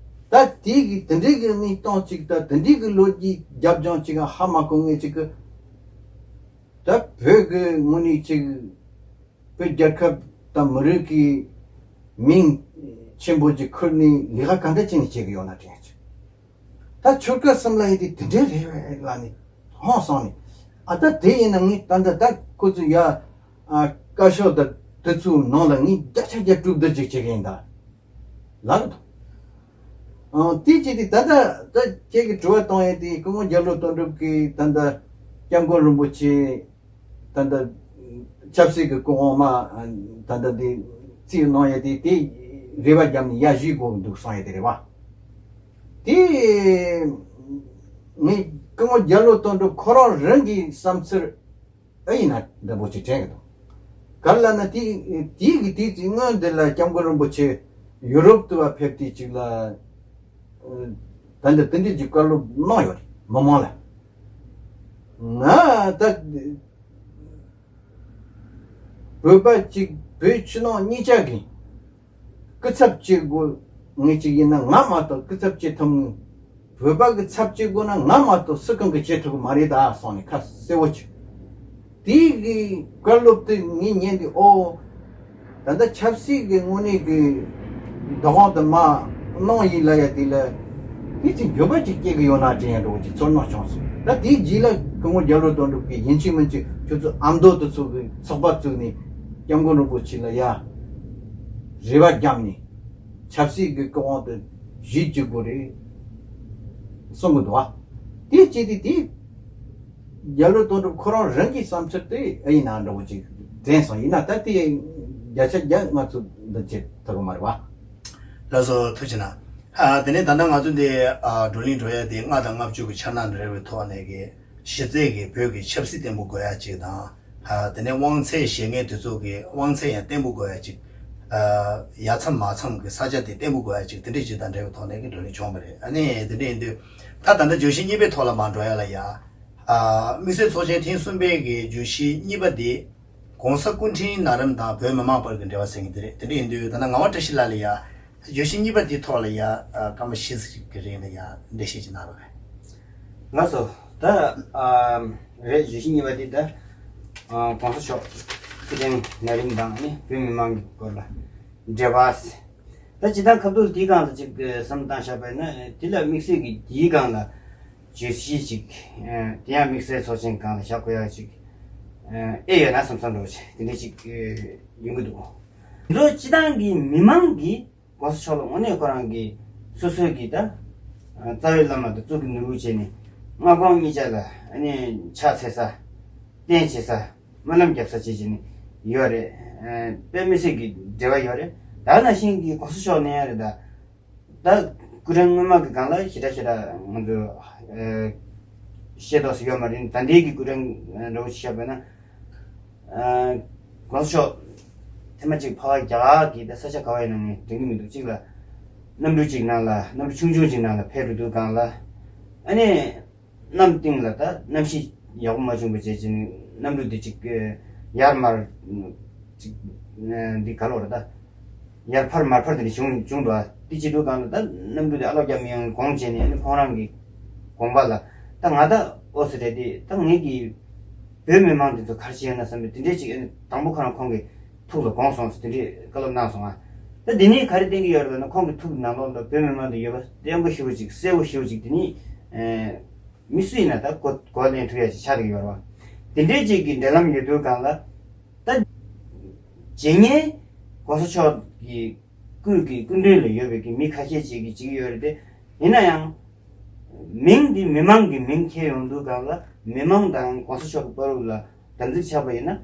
ད་དེ་གི་དེ་འདྲའི་གི་གནས་སྟངས་ཅིག་ད་དེ་འདྲའི་གི་ལོ་རྒྱུས་རྒྱབ་ལྗོངས་ཅིག་ཧ་མ་གོ་མཁན་ཅིག་གི་ད་བོད་གི་དངོས་གནས་ཅིག་བོད་རྒྱལ་ཁབ་དང་མི་རིགས་ཀྱི་མིང་ཆེན་པོ་ཅིག་ཁུར་ནས་ལས་ཀ་ག་འདྲ་བྱས་ནས་བྱེད་ཀྱི་ཡོད་ན་དྲན་ཅིག་ད་ཆོལ་ཁ་གསུམ་ལ་ཡིན་དུས་དེ་འདྲའི་རེད་པས་ལབ་ནས་ཧང་སངས་ནས། ཨ་ད་དེ་ཡིན་ན་ངས་ད་ལྟ་ད་ཁོ་ཚོ་ཡ་ཨ་བཀའ་ཤོག་དང་དེ་ཚོའི་ནང་ལ་ངས་བརྒྱ་ཆ་བརྒྱ་གྲུབ་བསྡུར་ཅིག་བྱེད་ཀྱི་ཡིན་ད་ལབ་གི་འདུག་ཨང་དེ་བྱས་དུས་ད་ལྟ་ད་ཁྱེད་ཀྱིས་དྲི་བ་བཏང་ཡས་དེ་སྐུ་ངོ་རྒྱ་ལོ་དོན་གྲུབ་ཀྱིས་ད་ལྟ་སྐྱབས་མགོན་རིན་པོ་ཆེ་ད་ལྟ་ཆབ་སྲིད་ཀྱི་སྐུ་དབང་མ་ད་ལྟ་དེ་རྩིས་གནང་ཡས་དེ་དེ་རེ་བ་བརྒྱབ་ནས་ཡར་བཞེས་དགོས་འདུག་གསུང་ཡས་དེ་རེད་བ། དེ་ངས་ སྐུ་ངོ་རྒྱ་ལོ་དོན་གྲུབ་ཁོ་རང་རང་གི་བསམ་ཚུལ་ཨེ་ཡིན་ན་འདྲ་པོ་ཅིག་དྲན་གི་འདུག་ག་རེ་ལབ་ན་དེ་དེའི་གི་དུས་ཚོད་སྔོན་འདི་ལ་སྐྱབས་མགོན་རིན་པོ་ཆེ་ཡུ་རོབ་ཏུ་བ་ཕེབས་དུས་ཅིག་ལ་ད་འདི་དེ་འདྲའི་ཅིག་བཀའ་སློབ་གནང་ཡོད་རེད། མི་མང་ལ་ང་ད་བོད་པ་གཅིག་བོད་ཕྱི་ནང་གཉིས་ཆ་གི་སྐུ་ཚབ་བྱེད་དགོས། ངས་གཅིག་ཡིན་ན་ང་མ་གཏོགས་སྐུ་ཚབ་བྱེད་ཐུབ། བོད་པ་གི་ཚབ་བྱེད་དགོས་ན་ང་མ་གཏོགས་སུ་གང་གིས་བྱེད་ཐུབ་ཀྱི་མ་རེད་ད་གསུངས་ནས་ཁ་གསལ་བོ་བྱས། དེའི་གི་བཀའ་སློབ་དེ་ངས་ཉན་དུས་ཨོ། ད་ལྟ་ཆབ་སྲིད་ཀྱི་དངོས་གནས་ཀྱི་བདག་དབང་དུ་མ་གནང་ཡིན་ལ་ཡ་དེ་ལ་དེ་ཚོ་འགྱོད་པ་ཅིག་སྐྱེ་གི་ཡོད་ན་དྲན་ཡ་འདྲ་བོ་ཅིག་ཚོར་སྣང་བྱུང་སོང་། ད་དེའི་རྗེས་ལ་སྐུ་ངོ་རྒྱ་ལོ་དོན་གྲུབ་ཀྱིས་ཡིན་གཅིག་མིན་གཅིག་ཁྱོད་ཚོ་ཨ་མདོ་དེ་ཚོ་གི་ཚོགས་པ་བཙུགས་ནས་སྐྱབས་མགོན་རིན་པོ་ཆེ་ལ་ཡ་རེ་བ་བརྒྱབ་ནས་ཆབ་སྲིད་ཀྱི་སྐུ་དབང་དེ་བཞེས་བཅུག་དགོས་རེད་གསུང་གི་འདུག་ཨ། དེ་བྱས་ཏེ་དེ་རྒྱ་ལོ་དོན་གྲུབ་ཁོ་རང་རང་གི་བསམ་ཚུལ་དེ་ཨེ་ཡིན་ན་འདྲ་བོ་ཅིག་དྲན་སོང་། ཡིན་ན་ད་དེ་བརྒྱ་ཆ་བརྒྱ་ང་ཚོ་འདི་བྱེད་ཐུབ་ཀྱི་མ་རེད་བ། ལགས་སོ་ཐུགས་རྗེ་གནང་། ཨ་དེ་ནས་ད་ལྟ་ང་ཚོ་འདི་ཨ་བགྲོ་གླེང་འགྲོ་ཡ་དེ་ལྔ་དང་ལྔ་བཅུ་གི་འཆར་སྣང་འབྲེལ་བའི་ཐོག་ནས་ཀྱི་གཞི་རྩའི་གི་བོད་ཀྱི་ཆབ་སྲིད་བརྟན་པོ་དགོས་ཡ་ཅིག་དང་། ཨ་དེ་ནས་དབང་ཚད་བཞེས་མཁན་དེ་ཚོ་གི་དབང་ཚད་ཡང་བརྟན་པོ་དགོས་ཡ་ཅིག་ཨ་ཡ་མཚམས་མ་མཚམས་ཀྱི་ས་ཆ་དེ་བརྟན་པོ་དགོས་ཡ་ཅིག་དེ་འདྲ་ཅིག་དང་འབྲེལ་བའི་ཐོག་ནས་ཀྱི་བགྲོ་གླེང་བྱུང་བ་རེད། ཨ་ནི་དེ་འདྲ་ཡིན་དུས་ད་ད་ལྟ་བརྗོད་གཞི་གཉིས་པའི་ཐོག་ལ་མར་འགྲོ་ཡ་ལ་ཡ། ཨ་དམིགས་བསལ་ཚོགས་ཆེན་ཐེངས་གསུམ་པའི་གི་བརྗོད་གཞི་གཉིས་པ་དེ་༸གོང་ས་སྐུ་ཕྲེང་ན་རིམ་དང་བོད་མི་མང་བར་གྱི་འབྲེལ་བ་ཟེར་མཁན་དེ་རེད། དེ་འདྲ་ཡིན་དུས་ད་ལྟ་ངག་དབང་བཀྲ་ཤིས་ལགས་ལ་ཡ་བརྗོད་གཞི་གཉིས་པ་དེའི་ཐོག་ལ་ཡ་ཨ་སྐར་མ་བཞི་ཙམ་གྱི་རིང་ལ་ཡ་འགྲེལ་བཤད་ཅིག་གནང་རོགས་གནང་། ལགས་སོ། ད་ཨ་རེད། བརྗོད་གཞི་གཉིས་པ་དེ་ད་ཨ་༸གོང་ས་མཆོག་སྐུ་ཕྲེང་ན་རིམ་དང་ནི་བོད་མི་མང་གི་སྐོར་ལ་འབྲེལ་བ་ཟེར། ད་སྤྱིར་བཏང་ཁ་ཐུག་དེའི་སྒང་ལ་ཅིག་བསམ་བློ་བཏང་བཞག་པ་ཡིན་ན་དེ་ལ་དམིགས་བསལ་གྱི་དེའི་སྒང་ལ་བརྗོད་གཞི་ཅིག་ཨ་དེ་ཡང་དམིགས་བསལ་ཚོགས་ཆེན་སྒང་ལ་བཞག་དགོས་ཡ་ཅིག་ཨ་ཨེ་ཡོད་ན་བསམ་བསམ་འདྲ་བོ་ཅིག་དེ་འདྲ་ཅིག་ཡོང་གི་འདུག་ང་ཚོ་སྤྱིར་བཏང་གི་མི་མང་གིས་༸གོང་ས་མཆོག་ལ་དངོས་གནས་ཁོ་རང་གིས་སོ་སོའི་གི་ད་རྩ་བའི་བླ་མ་དང་གཙུག་གི་ནོར་བུ་བྱས་ནས་མངའ་ཁོངས་གཉིས་ཆ་ལ་ཨ་ནི་ཕྱག་འཚལ་ས་རྟེན་བྱེད་ས་སྨོན་ལམ་རྒྱབ་ས་བྱེད་བྱས་ནས་ཡོད་རེད། དཔེ་མི་སྲིད་ཀྱི་འབྲེལ་བ་ཡོད་རེད། ད་ནང་བཞིན་གྱི་༸གོང་ས་མཆོག་ནས་ཡང་རེད་ད། ད་སྐུ་ཕྲེང་སྔོན་མ་གི་སྒང་ལ་ཞེ་དྲག་ཞེ་དྲག་ང་ཚོ་ཤེས་རྟོགས་སུ་ཡོད་མ་རེད། ད་ལྟའི་གི་སྐུ་ཕྲེང་འདྲ་བོ་ཞིག་བཤད་པ་ན། ཨ་༸གོང་ས་མཆོག་ཐེངས་མ་གཅིག་ཕ་བ་རྒྱ་གར་གྱི་ད་ས་ཆ་ག་བ་ཡིན་ན་ངས་དྲན་གྱི་མི་འདུག་གཅིག་ལ་གནམ་གྲུ་གཅིག་ནང་ལ་གནམ་གྲུ་ཆུང་ཆུང་གཅིག་ནང་ལ་ཕེབས་འགྲོ་དུས་སྒང་ལ་ཨ་ནི་གནམ་སྟེང་ལ་ད་གནམ་གཤིས་ཡག་པོ་མ་བྱུང་བ་བྱས་ཅིང་གནམ་གྲུ་དེ་གཅིག་ཡར་མར་གཅིག་འདི་ག་ལོར་ད། ཡར་འཕར་མར་འཕར་དེ་འདྲ་བྱུང་བྱུང་འདུག་ཨ་དེ་བྱེད་དུས་སྒང་ལ་ད་གནམ་གྲུ་དེ་ཨ་ལོག་རྒྱབ་མི་ཡོང་དགོངས་བྱས་ནས་ཨ་ནི་ཁོང་རང་གི་དགོངས་པ་ལ་ད་ང་ད་ཨོ་སི་རེད་དེ་ད་ངེད་ཀྱི་བོད་མི་མང་འདི་ཚོ་ག་རེ་བྱས་ཡོད་ན་བསམ་པའི་དེ་འདྲས་ཅིག་ཨ་ནི་དང་པོ་ཁོ་རང་ཁོང་གི་ཐུགས་ལ་དགོངས་སོང་ཟེར་དེ་འདྲས་བཀའ་སློབ་གནང་སོང་ཨ། ད་འདི་ནས་ག་རེ་བསྟན་གྱི་ཡོད་རེད་ལབ་ན་ཁོང་གི་ཐུགས་ནང་ལོགས་ལ་བོད་མི་མང་འདི་ཡོད་པ་བརྟན་པོ་ཞེ་པོ་ཅིག་གསལ་པོ་ཞེ་པོ་ཅིག་དེ་ནི་མི་སུ་ཡིན་ན་ད་གོ་གོ་ལེན་ཐུབ་ཡ་ཅིག་ཆགས་ཀྱི་ཡོད་རེད་བ། དེ་འདྲས་ཅིག་གི་འབྲེལ་ལམ་ཡོད་དུས་སྒང་ལ། ད་བྱེད་མཁན་༸གོང་ས་མཆོག་གི་སྐུ་གི་སྐུ་མདུན་ལ་ཡོད་པའི་གི་མི་ཁ་ཤས་ཅིག་གིས་བྱེད་ཀྱི་ཡོད་རེད་དེ། ཡིན་ན་ཡང་། མིང་འདི་མི་མང་གི་མིང་འཁྱེར་ཡོང་དུས་སྒང་ལ་མི་མང་དང་༸གོང་ས་མཆོག་གི་བར་ལ་དམ་ཚིག་ཆགས་པ་ཡིན་ན།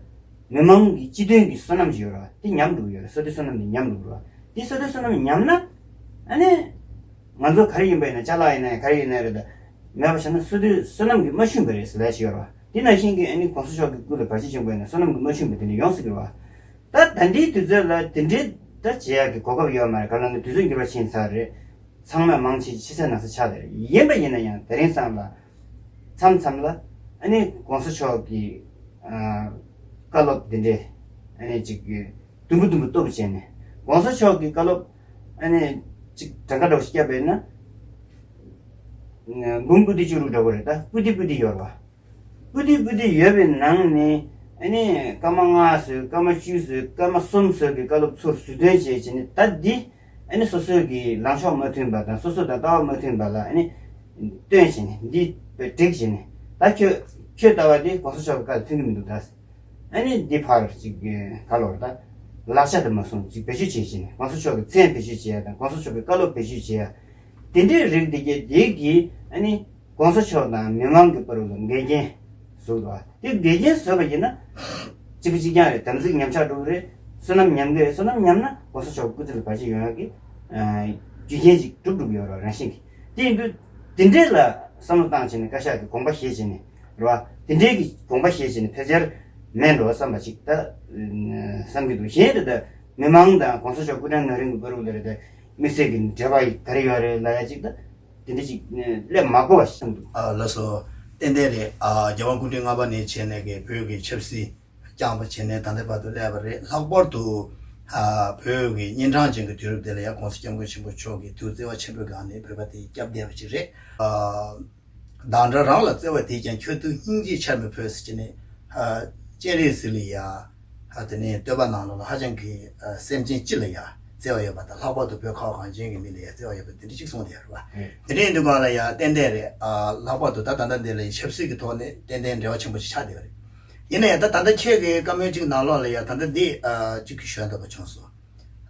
མི་མང་གི་སྤྱི་དོན་གྱི་བསོད་ནམས་ཤིག་ཡོད་རེད་བ། དེ་ཉམས་འགྲོ་གི་ཡོད་རེད། བསོད་བདེ་བསོད་ནམས་དེ་ཉམས་འགྲོ་གི་རེད་བ། དེ་བསོད་བདེ་བསོད་ནམས་ཉམས་ན། ཨ་ནི། ང་ཚོ་ག་རེ་ཡིན་པ་ཡིན་ན་ཅ་ལག་ཡིན་ན་ཡང་ག་རེ་ཡིན་ན་རེད་ད། མེད་པ་བྱས་ན་བསོད་བདེ་བསོད་ནམས་ཀྱིས་མ་ཆུན་པ་རེད་ཟེར་ལས་ཤིག་ཡོད་རེད་བ། དེ་ནང་བཞིན་གྱི་ཨ་ནི་༸གོང་ས་མཆོག་གི་སྐུ་ལ་བར་ཆད་བྱུང་པ་ཡིན་ན་བསོད་ནམས་ཀྱིས་མ་ཆུན་པ་དེ་འདྲ་ཡོང་སྲིད་ཀྱི་རེད་བ། ད་ད་ལྟའི་དུས་ཚོད་ལ་དེ་འདྲའི་ད་བྱེད་ཡག་གི་གོ་སྐབས་ཡོད་མ་རེད། ག་ལ་ནི་དུས་ཚོད་འགྱུར་བ་ཕྱིན་ཚར་རེད། ཚང་མས་མང་ཆེ་ཕྱི་གསལ་ནང་གསལ་ཆགས་བསྡད་རེད། ཡིན་པ་ཡིན་ན་ཡང་དེ་རིང་སང་ལ། མཚམས་མཚམས་ལ་ཨ་ནི་༸གོང་ས་མཆོག་གི་ཨ་བཀའ་སློབ་འདི་འདྲས་ཨ་ནི་ཅིག་དུམ་བུ་དུམ་བུ་སྟོབས་བྱས་ནས་༸གོང་ས་མཆོག་གི་བཀའ་སློབ་ཨ་ནི་ཅིག་གྲངས་ཀ་འདྲ་བོ་ཞིག་བརྒྱབ་པ་ཡིན་ན། འབུམ་པོ་ཏི་བཅུ་དྲུག་འདྲ་བོ་རེད། ད་པོ་ཏི་པོ་ཏི་ཡོད་རེད་བ། པོ་ཏི་པོ་ཏི་ཡོད་པའི་ནང་ནས་ཨ་ནི་སྐར་མ་ལྔ་བཟོས་སྐར་མ་བཅུ་བཟོས་སྐར་མ་གསུམ་བཟོས་ཀྱི་བཀའ་སློབ་ཚུར་ཟུར་འདོན་བྱས་བྱས་ནས་ད་འདི། ཨ་ནི་སོ་སོའི་གི་ལངས་ཕྱོགས་མ་མཐུན་པ་དང་སོ་སོ་དང་ལྟ་བ་མ་མཐུན་པ་ལ་ཨ་ནི་སྟོན་བྱས་ནས་འདི་བསྒྲིགས་བྱས་ནས་ད་ཁྱོད་ཁྱོད་ལྟ་བ་འདི་གོང་ས་མཆོག་གི་བཀའ་ལ་མཐུན་གྱི་མི་འདུག་ད། ཨ་ནི་འདི་ཕར་ཅིག་ག་ལོར་ད་ལག་ཆ་དུ་མ་སོང་ཅིག་བེད་སྤྱོད་བྱེད་བྱས་ནས་གོང་ས་མཆོག་གི་མཚན་བེད་སྤྱོད་བྱེད་ཡ་དང་གོང་ས་མཆོག་གི་བཀའ་སློབ་བེད་སྤྱོད་བྱེད་ཡ། དེ་འདྲའི་རིགས་དེ་གས་དེ་གིས་ཨ་ནི། གོང་ས་མཆོག་དང་མི་མང་གི་བར་ལ་འགལ་རྐྱེན་བཟོས་འདུག་དེ་འགལ་རྐྱེན་བཟོས་པ་ཡིན་ན། གཅིག་པ་གཅིག་རྐྱང་རེད། དམ་ཚིག་ཉམས་ཆག་འགྲོ་གི་རེད། བསོད་ནམས་ཉམས་ཀྱི་རེད། བསོད་ནམས་ཉམས་ན་གོང་ས་མཆོག་གི་སྐུ་ཚེ་ལ་བར་ཆད་ཡོང་ཡག་གི་རྒྱུ་རྐྱེན་ཅིག་གྲུབ་འགྲོ་གི་ཡོད་རེད་རང་བཞིན་གྱིས། དེ་ཡིན་དུས་དེ་འདྲས་ལ་ བསམ་བློ་བཏང་བྱས་ནས་བཀའ་ཤག་གི་དགོངས་པ་བཞེས་བྱས་ནས་རེད་བ། དེ་འདྲའི་གི་དགོངས་པ་བཞེས་བྱས་ནས་ཕལ་ཆེར་མེད་འགྲོ་བསམ་པ་ཅིག་ད་བསམ་གྱི་འདུག་གཞན་དེ་ད་མི་མང་དང་གོང་ས་མཆོག་སྐུ་ཕྲེང་ན་རིང་གི་བར་དུ་ལ་རེད་ད་དམིགས་བསལ་གྱི་འབྲེལ་བ་ག་རེ་ཡོད་རེད་ལབ་ཡ་ཅིག་ད་དེ་འདྲ་ཅིག་སླེབས་མ་དགོས་པ་ཞིག་བསམ་འདུག་ཨ་ལགས་སོ། ཏན་ཏན་རེད། ཨ་རྒྱལ་བ་སྐུ་ཕྲེང་ལྔ་པ་ནས་བྱས་ནས་གི་བོད་ཀྱི་ཆབ་སྲིད་བསྐྱངས་པ་བྱས་ནས་ད་ལྟའི་བར་དུ་སླེབས་པ་རེད། ལྷག་པར་དུ་ཨ་བོད་ཀྱི་གཉན་འཕྲང་ཅན་གྱི་དུས་རབས་དེ་ལ་ཡང་གོང་ས་སྐྱབས་མགོན་ཆེན་པོ་མཆོག་གིས་ཐུགས་བརྩེ་བ་ཆེན་པོའི་སྒང་ནས་བོད་པ་དེ་སྐྱབས་བསྡད་པ་ཅིག་རེད། ཨ་བདག་འདྲ་རང་ལ་བརྩེ་བ་དེས་ཀྱང་ཁྱོད་ཐུགས་སྙིང་རྗེའི་ཆར་མི་ཕོད་ཟེར་གྱི་ནས། ཨ་སྤྱན་རས་གཟིགས་ལ་ཡ། ཨ་དེ་ནས་བསྟོད་པ་ནང་ལོགས་ལ་ཧ་ཅང་གི་ཨ་སེམས་ཅན་སྤྱི་ལ་ཡ་བརྩེ་བ་ཡོད་པ་དང་། ལྷག་པར་དུ་བོད་ཁ་བ་གངས་ཅན་གྱི་མི་ལ་ཡ་བརྩེ་བ་ཡོད་པ་དེ་འདྲ་ཅིག་གསུངས་བསྡད་ཡོད་རེད་བ། དེ་འདྲ་ཡིན་དུས་སྒང་ལ་ཡ་ཏན་ཏན་རེད། ཨ་ལྷག་པར་དུ་ད་ད་ལྟ་འདི་ལ་ཡ་ཆབ་སྲིད་ཀྱི་ཐོག་ནས་ཏན་ཏན་འབྲེལ་བ་ཆེན་པོ་ཞིག་ཆགས་བསྡད་ཡོད་རེད། ཡིན་ན་ཡང་ད་ད་ལྟ་ཁྱེད་ཀྱི་བཀའ་མོལ་གཅིག་ནང་ལོགས་ལ་ཡ་ད་ལྟ་འདི་ཨ་གཅིག་གི་ཞུ་ཡ་འདོད་པ་བྱུང་སོང་།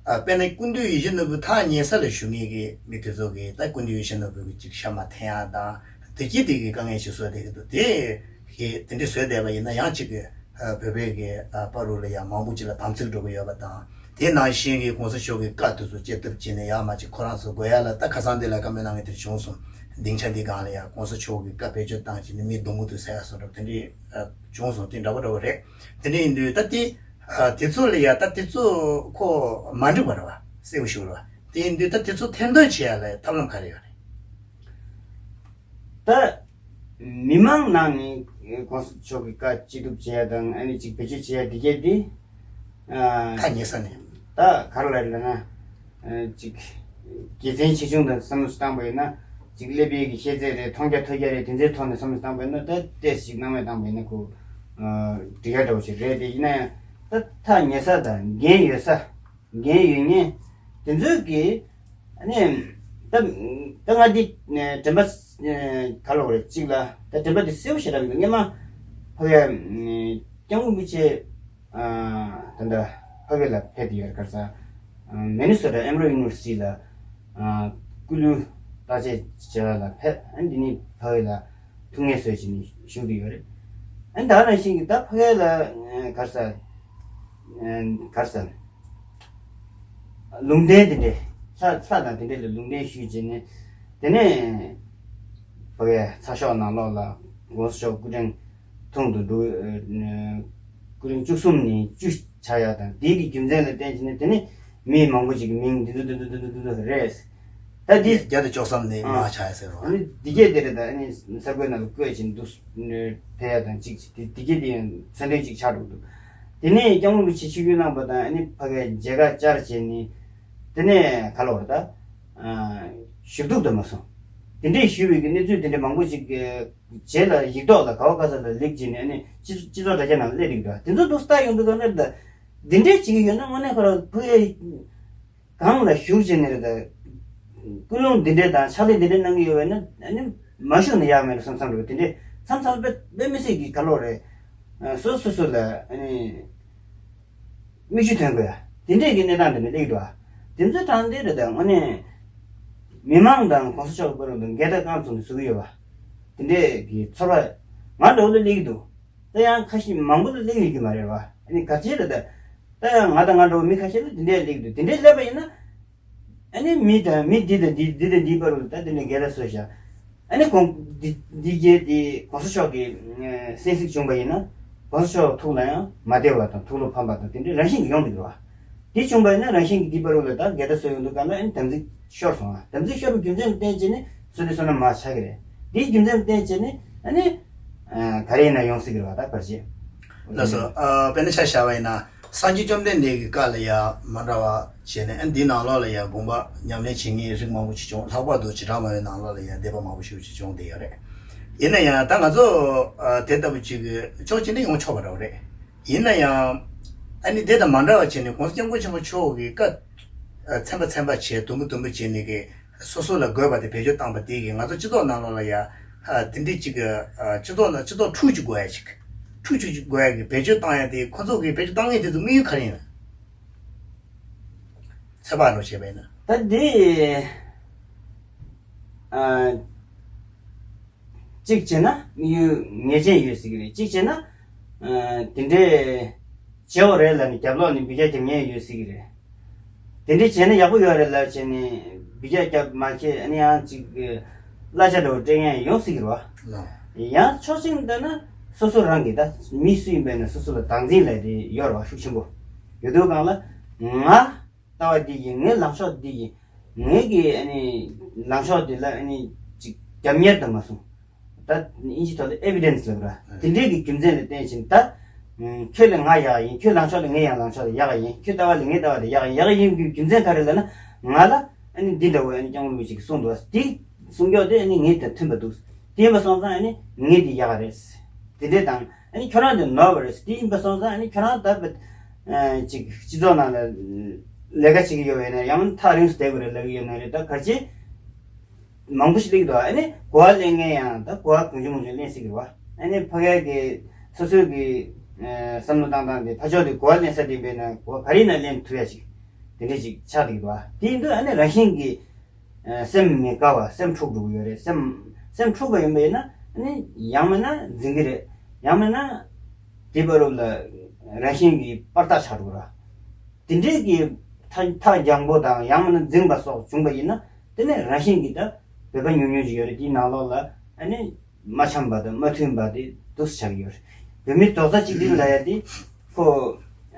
ཨ་དཔེར་ན་སྐུ་མདུན་ཡིད་བཞིན་ནོར་བུ་ཐག་ཉེ་ས་ལ་བཞུགས་མཁན་གྱི་མི་དེ་ཚོ་གིས་ད་སྐུ་མདུན་ཡིད་བཞིན་ནོར་བུ་གི་ཅིག་ཤ་མ་འཐེན་ཡ་དང་། བདེ་སྐྱིད་དེ་གི་དཀའ་ངལ་ཞིག་བཟོས་བསྡད་ཀྱི་འདུག་དེ་གི་དེ་འདྲ་བཟོས་བསྡད་པ་ཡིན་ན་ཡང་གཅིག་གི་ཨ་བོད་པའི་གི་ཨ་བར་དུ་ལ་ཡང་མང་པོ་ཅིག་ལ་དམ་ཚིག་འགྲོ་གི་ཡོད་པ་དང་། དེ་ནང་བཞིན་གྱི་གོང་ས་མཆོག་གི་བཀའ་དེ་ཚོ་བཅད་ཐུབ་བྱས་ནས་ཡར་མར་ཅིག་ཁོ་རང་ཚོ་དགོས་ཡ་ལ། ད་ཁ་སང་དེ་ལ་བཀའ་མོལ་གནང་མཁན་དེ་བྱུང་སོང་། སྡིངས་ཆ་འདི་སྒང་ལ་ཡང་གོང་ས་མཆོག་གི་བཀའ་བེད་སྤྱོད་བཏང་བྱས་ནས་མི་རྡུང་གི་འདུག་ཟེར་ཡ་བཟོ་འདྲ་དེ་འདྲའི་ཨ་བྱུང་སོང་། དེ་འདྲ་པོ་འདྲ་པོ་རེད། དེ་འདྲ་ཡིན་དུས་ད་དེ་ཨ་དེ་ཚོ་ལ་ཡ་ད་དེ་ཚོ་ཁོ་མ་འགྲིག་པ་རེད་བ། གསལ་པོ་ཞིག་རེད་བ། དེ་ཡིན་དུས་ད་དེ་ཚོ་ཐེར་འདོན་བྱེད་ཡ་ལ་ཐབས་ལམ་ག་རེ་ཡོད་རེད། ད་མི་མང་ནང་ནས་གོང་ས་མཆོག་གི་བཀའ་ཅི་ཐུབ་བྱེད་ཡ་དང་། ཨ་ནི་ཅིག་བེད་སྤྱོད་བྱེད་ཡ་དེ་གས་དེ་ཨ་ཐག་ཉེ་ས་ནས། ད་ག་རེ་ལབ་ན། ཨ་ཅིག་དགེ་མཚན་ཆེ་ཆུང་དང་བསམ་བློ་ཞིག་བཏང་པ་ཡིན་ན། ཅིག་ཀླད་པའི་གི་ཤེས་ཚད་རེད། མཐོང་རྒྱ་ཐོས་རྒྱ་རེད། དེ་ཚོའི་ཐོག་ནས་བསམ་བློ་ཞིག་བཏང་པ་ཡིན་ན། ད་ཏོག་ཙམ་ཞིག་སྣང་མེད་བཏང་པ་ཡིན་ན་ཁོ་ཨ་འགྲིག་ཡ་འདྲ་བོ་ཞིག་རེད། དེ་ཡིན་ན་ཡང་ད་ཐག་ཉེ་ས་དང་འགན་ཡོད་ས། འགན་ཡོད་མཁན་དེ་ཚོས་ཀྱིས་ཨ་ནི་ད་ད་ང་འདི་དྲན་པ་ག་ལ་བ་རེད། གཅིག་ལ་ད་དྲན་པ་འདི་གསལ་པོ་ཞེ་དྲག་མི་འདུག་སྔོན་མ་ཕ་གིའི་སྐྱབས་མགོན་རིན་པོ་ཆེ་ད་ལྟ་ཕ་གི་ལ་ཕེབས་ཏེ་ཡོད་རེད། ག་རེ་ཟེར། མི་ནི་སོ་ཊ་ཨེམ་རོ་ཡུ་ནི་ཝར་སི་ཊི་ལ་སྐུ་ལུས་བརྟག་དཔྱད་བྱེད་པ་ལ་ཕེབས། ཨ་ནི་འདི་ནི་ཕ་གི་ལ་ཐུགས་ངལ་གསོས་བྱས་ནས་བཞུགས་བསྡད་ཡོད་རེད། ཨ་ནི་ད་ག་ནང་བཞིན་གྱི་ད་ཕ་གི་ལ་ག་རེ་ཟེར། ག་རེ་ཟེར། ལུང་བསྟན་དེ་འདྲས། ལྷ་ལྷ་དང་དེ་འདྲས་ལ་ལུང་བསྟན་ཞུས་བྱས་ནས། དེ་ནས་ཕ་གིའི་ཚགས་ཤོག་ནང་ལོགས་ལ་གོང་ས་མཆོག་སྐུ་ཕྲེང་ཐུང་དུ་འགྲོ། སྐུ་ཕྲེང་བཅུ་གསུམ་ནས་བཅུ་ཆགས་ཡ་དང་། དེའི་གི་རྒྱུ་མཚན་ལ་བརྟེན་བྱས་ནས་དེ་ནས་མི་མང་པོ་ཞིག་གི་མིང་འདི་ཚོ་འདི་ཚོ་འདི་ཚོ་འདི་ཚོ་རེད། ད་འདི་བརྒྱ་དང་བཅུ་གསུམ་ནས་ཨ་མར་ཆགས་ཡ་ཟེར་བ། ཨ་ནི་འདི་གས་དེ་རེད། ད་ཨ་ནི་གསར་འགོད་ནང་ལ་བཀོད་བྱས་འདུག་ཕེབས་ཡ་དང་གཅིག་བྱས། དེ་འདི་གས་དེ་ཡང་ཚད་ལྡན་ཅིག་ཆགས་འགྲོ་འདུག་དེ་ནས་སྐྱབས་མགོན་རིན་པོ་ཆེ་ཆིབས་བསྒྱུར་གནང་པ་དང་། ཨ་ནི་ཕ་གིའི་མཇལ་ཁ་བཅར་བྱས་ནས། དེ་ནས་ག་ལ་བར་ད་ཨ་ཞུ་གཏུག་དུ་མ་སོང་། དེ་འདྲས་ཞུས་པའི་གི་གནས་ཚུལ་དེ་འདྲས་མང་པོ་ཞིག་གི་རྗེས་ལ་ཡིག་ཐོག་ལ་ག་བ་ག་ས་ལ་ལེགས་བྱས་ནས། ཨ་ནི་སྤྱི་སྤྱི་ཚོགས་དྲ་རྒྱ་ནང་སླེབས་འདུག་ད་དེ་ཚོ་འདུག་ལྟ་ཡོང་དུས་ག་ནས་ད་འདི་འདྲས་བྱེད་ཀྱི་ཡོད་ན་དངོས་གནས་ཁོ་རང་ཕ་གིའི་སྒང་ལ་བཞུགས་བྱས་ནས་རེད། ད་ཀུན་སློང་འདི་འདྲས་དང་ཕྱག་ལས་འདི་འདྲས་གནང་གི་ཡོད་པ་ཡིན་ན། ཨ་ནི་མ་བཞུགས་ན་ཡག་མེད་རེད་བསམ་བསམ་རེད། དེ་འདྲས་མཚམས་མཚམས་དཔེ་དཔེ་མི་སྲིད་ཀྱི་ག་ལོག་རེད། སོ་སོ་སོ་ལ་ཨ་ནི་མིག་ཆུ་ཐོན་དགོས་ཡ། དེ་འདྲས་ཀྱི་གནས་སྟངས་དེ་འདྲ་སླེབས་འདུག་ཨ། དེ་ཚོ་དྲང་བདེན་རེད། ད་དངོས་གནས་མི་མང་དང་གོང་ས་མཆོག་གི་བར་དུ་འགལ་ཟླ་རྐང་བཙུགས་ནས་བཟོ་གི་ཡོད་པ། དེ་འདྲས་ཀྱི་ཚོར་བ་ང་འདྲ་བོ་ལ་སླེབས་ཀྱི་འདུག་ད་ཡང་ཁ་ཤས་མང་པོ་ལ་སླེབས་ཡོད་ཀྱི་མ་རེད་བ། ཨ་ནི་ག་ཅི་རེད་ད། ད་ཡང་ང་དང་ང་འདྲ་བོ་མི་ཁ་ཤས་ལ་དེ་འདྲས་སླེབས་ཀྱི་འདུག་དེ་འདྲས་སླེབས་པ་ཡིན་ན། ཨ་ནི་མི་དང་མི་འདི་དང་འདི་འདི་དང་འདིའི་བར་དུ་ད་དེ་འདྲས་འགལ་ཟླ་བཟོས་བཞག་ཨ་ནི་གོང་འདི་འདི་རྗེས་དེ་གོང་ས་མཆོག་གི་ཨ་གསན་གཟིགས་བྱུང་པ་ཡིན་ན། གོང་ས་མཆོག་ཐུགས་ལ་ཡང་མ་བདེ་བ་དང་། ཐུགས་བློ་ཕམ་པ་དང་། དེ་འདྲས་རང་བཞིན་གྱིས་ཡོང་གི་འདུག་བ། དེ་བྱུང་པ་ཡིན་ན་རང་བཞིན་གྱིས་འདིའི་བར་དུ་ལ་ད་འགལ་ཟླ་བཟོས་ཡོང་དུས་ག་ལ། ཨ་ནི་དམ་ཚིག་ཤོར་སོང་ཨ། དམ་ཚིག་ཤོར་བའི་རྒྱུ་མཚན་ལ་བརྟེན་བྱས་ནས་བཟོ་དེ་བཟོ་ན་མ་ཆགས་ཀྱི་རེད། དེའི་རྒྱུ་མཚན་ལ་བརྟེན་བྱས་ནས་ཨ་ནི་ཨ་ག་རེ་ཡིན་ན་ཡོང་སྲིད་ཀྱི་རེད་བ། ད་བར་ཆད། ལགས་སོ། ཨ་དཔེར་ན་ཆ་བཞག་པ་ཡིན་ན། སངས་རྒྱས་བཅོམ་ལྡན་འདས་ཀྱི་བཀའ་ལ་ཡ་མ་འདྲ་བ་བྱས་ནས། ཨ་འདིའི་ནང་ལོགས་ལ་ཡ་དགོངས་པ་ཉམས་ལེན་བྱེད་མཁན་རིགས་མང་པོ་ཅིག་བྱུང་། ལྷག་པར་དུ་བྱེ་བྲག་སྨྲ་བའི་ནང་ལོགས་ལ་ཡ་སྡེ་པ་མང་པོ་ཞིག་ཅིག་བྱུང་བསྡད་ཡོད་རེད། ཡིན་ན་ཡང་ད་ང་ཚོ་ཨ་དེ་ལྟ་བུ་ཅིག་གི་ཕྱོགས་གཅིག་ནས་ཡོང་ཆོག་པ་འདྲ་བོ་རེད། ཡིན་ན་ཡང་ཨ་ནི་དེ་དང་མ་འདྲ་བ་བྱས་ནས་གོང་ས་སྐྱབས་མགོན་ཆེན་པོ་མཆོག་གི་བཀའ་ཨ་ཚན་པ་ཚན་པ་བྱས། དུམ་བུ་དུམ་བུ་བྱས་ནས་གི་སོ་སོ་ལ་དགོས་པ་དེ་བེད་སྤྱོད་བཏང་པ་དེ་གིས་ང་ཚོ་སྤྱི་ཚོགས་ནང་ལོགས་ལ་ཡ་ཨ་དེ་འདྲའི་ཅིག་གི་ཨ་སྤྱི་ཚོགས་ནང་སྤྱི་ཚོགས་འཁྲུག་ཅིག་དགོས་ཡ་ཅིག་འཁྲུག་ཅིག་དགོས་ཡ་གི་བེད་སྤྱོད་བཏང་ཡ་དེ། ཁོ་ཚོ་གིས་བེད་སྤྱོད་བཏང་མཁན་དེ་ཚོ་དམིགས་ཡུལ་ག་རེ་ཡིན་ན། ཚོད་དཔག་འདྲ་བྱས་པ་ཡིན་ན། ད་འདི་ཨ། གཅིག་བྱས་ན་དམིགས་ཡུལ་ངེས་ཅན་ཡོད་སྲིད་ཀྱི་རེད། གཅིག་བྱས་ན་ཨ་དེ་འདྲས་བྱེད་འོ་རེད་ལབ་ནས་རྒྱབ་ལོགས་ནས་འབུད་རྒྱག་རྒྱབ་མཁན་ཡོད་སྲིད་ཀྱི་རེད། དེ་འདྲས་བྱས་ན་ཡག་པོ་ཡོད་རེད་ལབ་བྱས་ནས་འབུད་རྒྱག་རྒྱབ་མ་ཁྱེད། ཨ་ནི་ཡང་གཅིག་གི་ གླ་ཆ་འདྲ་བོ་སྤྲད་མཁན་ཡོང་སྲིད་ཀྱི་རེད་བ། ལགས། ཡང་ཕྱོགས་གཅིག་ནས་བལྟས་ན་སོ་སོ་རང་གི་ད་མི་སུ་ཡིན་པའི་ནང་སོ་སོ་ལ་བདག་འཛིན་ལབ་དེ་ཡོད་རེད་བ། ཤུགས་ཆེན་པོ་ཡོད་དུས་སྒང་ལ་ང་ལྟ་བ་འདི་ཡིན། ངའི་ལངས་ཕྱོགས་འདི་ཡིན། ངའི་གི་ཨ་ནི་ལངས་ཕྱོགས་འདི་ལ་ཨ་ནི་ཅིག་རྒྱབ་གཉེར་དུ་མ་སོང་། ད་དབྱིན་ཇིའི་ཐོག་ལ་ཨེ་བི་ཌེན་སི་ལབ་ར། དེ་འདྲའི་གི་རྒྱུ་མཚན་ལ་བརྟེན་བཞིན་ད། ཁྱོད་ལ་ང་ཡག་ཡིན། ཁྱོད་ལངས་ཕྱོགས་ལ་ངའི་ཡང་ལངས་ཕྱོགས་ལ་ཡག་ཡིན། ཁྱོད་ལྟ་བ་ལ་ངའི་ལྟ་བ་ལ་ཡག་ཡིན། ཡག་ཡིན་གི་རྒྱུ་མཚན་ག་རེ་ལབ་ན། ང་ལ་ཨ་ནི་འདི་འདྲ་བོ་ཨ་ནི་སྐྱབས་མགོན་རིན་པོ་ཆེ་གིས་གསུངས་འདུག་དེ་གསུང་སྐྱོག་དེ་ཨ་ནི་ངའི་དང་མཐུན་པ་འདུག་དེ་ཡིན་པ་སོང་ཙང་ཨ་ནི་ངའི་འདི་ཡག་རེད། དེ་འདྲས་དང་ཨ་ནི་ཁྱོད་རང་འདི་ནོར་བ་རེད། དེ་ཡིན་པ་སོང་ཙང་ཨ་ནི་ཁྱོད་རང་ད་བ་ཅིག་སྤྱི་ཚོགས་ནང་ལ་ལས་ཀ་བྱེད་ཀྱི་ཡོད་པ་ཡིན་ན་ཡང་ན་ཐག་རིང་སུ་བསྡད་དགོས་རེད་ལབ་ཀྱི་ཡོད་ན་རེད། ད་ག་རེ་བྱེད། མང་པོ་ཞིག་སླེབས་འདུག་ཨ་ནི་གོ་བ་ལེན་མཁན་ཡང་ད་གོ་བ་གང་བྱུང་མང་བྱུང་ལེན་སྲིད་ཀྱི་རེད་བ། ཨ་ནི་ཕ་གིའི་གི་སོ་སོའི་གི་ཨ་བསམ་བློ་བཏང་སྟངས་དེ་ཕར་ཕྱོགས་དེ་གོ་བ་ལེན་ས་དེ་ཡིན་པས་ན་གོ་བ་ག་རེ་ཡིན་ན་ལེན་ཐུབ་ཡ་ཞིག་དེ་འདྲས་ཞིག་ཆགས་བསྡད་ཀྱི་འདུག་དེ་ཡིན་དུས་ཨ་ནི་རང་བཞིན་གྱིས་ཨ་སེམས་མི་དགའ་བ། སེམས་འཁྲུག་འགྲོ་གི་ཡོད་རེད། སེམས་སེམས་འཁྲུག་པ་ཡིན་པས་ན་ཨ་ནི་ཡང་མིན་ན་འཛིང་གི་རེད། ཡང་མིན་ན་དེ་བར་ལ་རང་བཞིན་གྱིས་པར་རྟགས་ཆགས་འགྲོ་གི་རེད། དེ་འདྲས་ཀྱི་ཐག་ཐག་རྒྱང་པོ་དང་ཡང་མིན་ན་འཛིང་བ་སོགས་བྱུང་པ་ཡིན་ན་དེ་ནས་རང་བཞིན་གྱིས་ད་བོད་པ་ཉུང་ཉུང་ཞིག་ཡོད་རེད། དེའི་ནང་ལོགས་ལ་ཨ་ནི་མ་འཆམ་པ་དང་མ་མཐུན་པ་དེ་འདུག་སེ་ཆགས་ཀྱི་ཡོད་རེད། བོད་མི་རྡོག་རྩ་གཅིག་སྒྲིལ་ལབ་ཡ་དེ་ཁོ་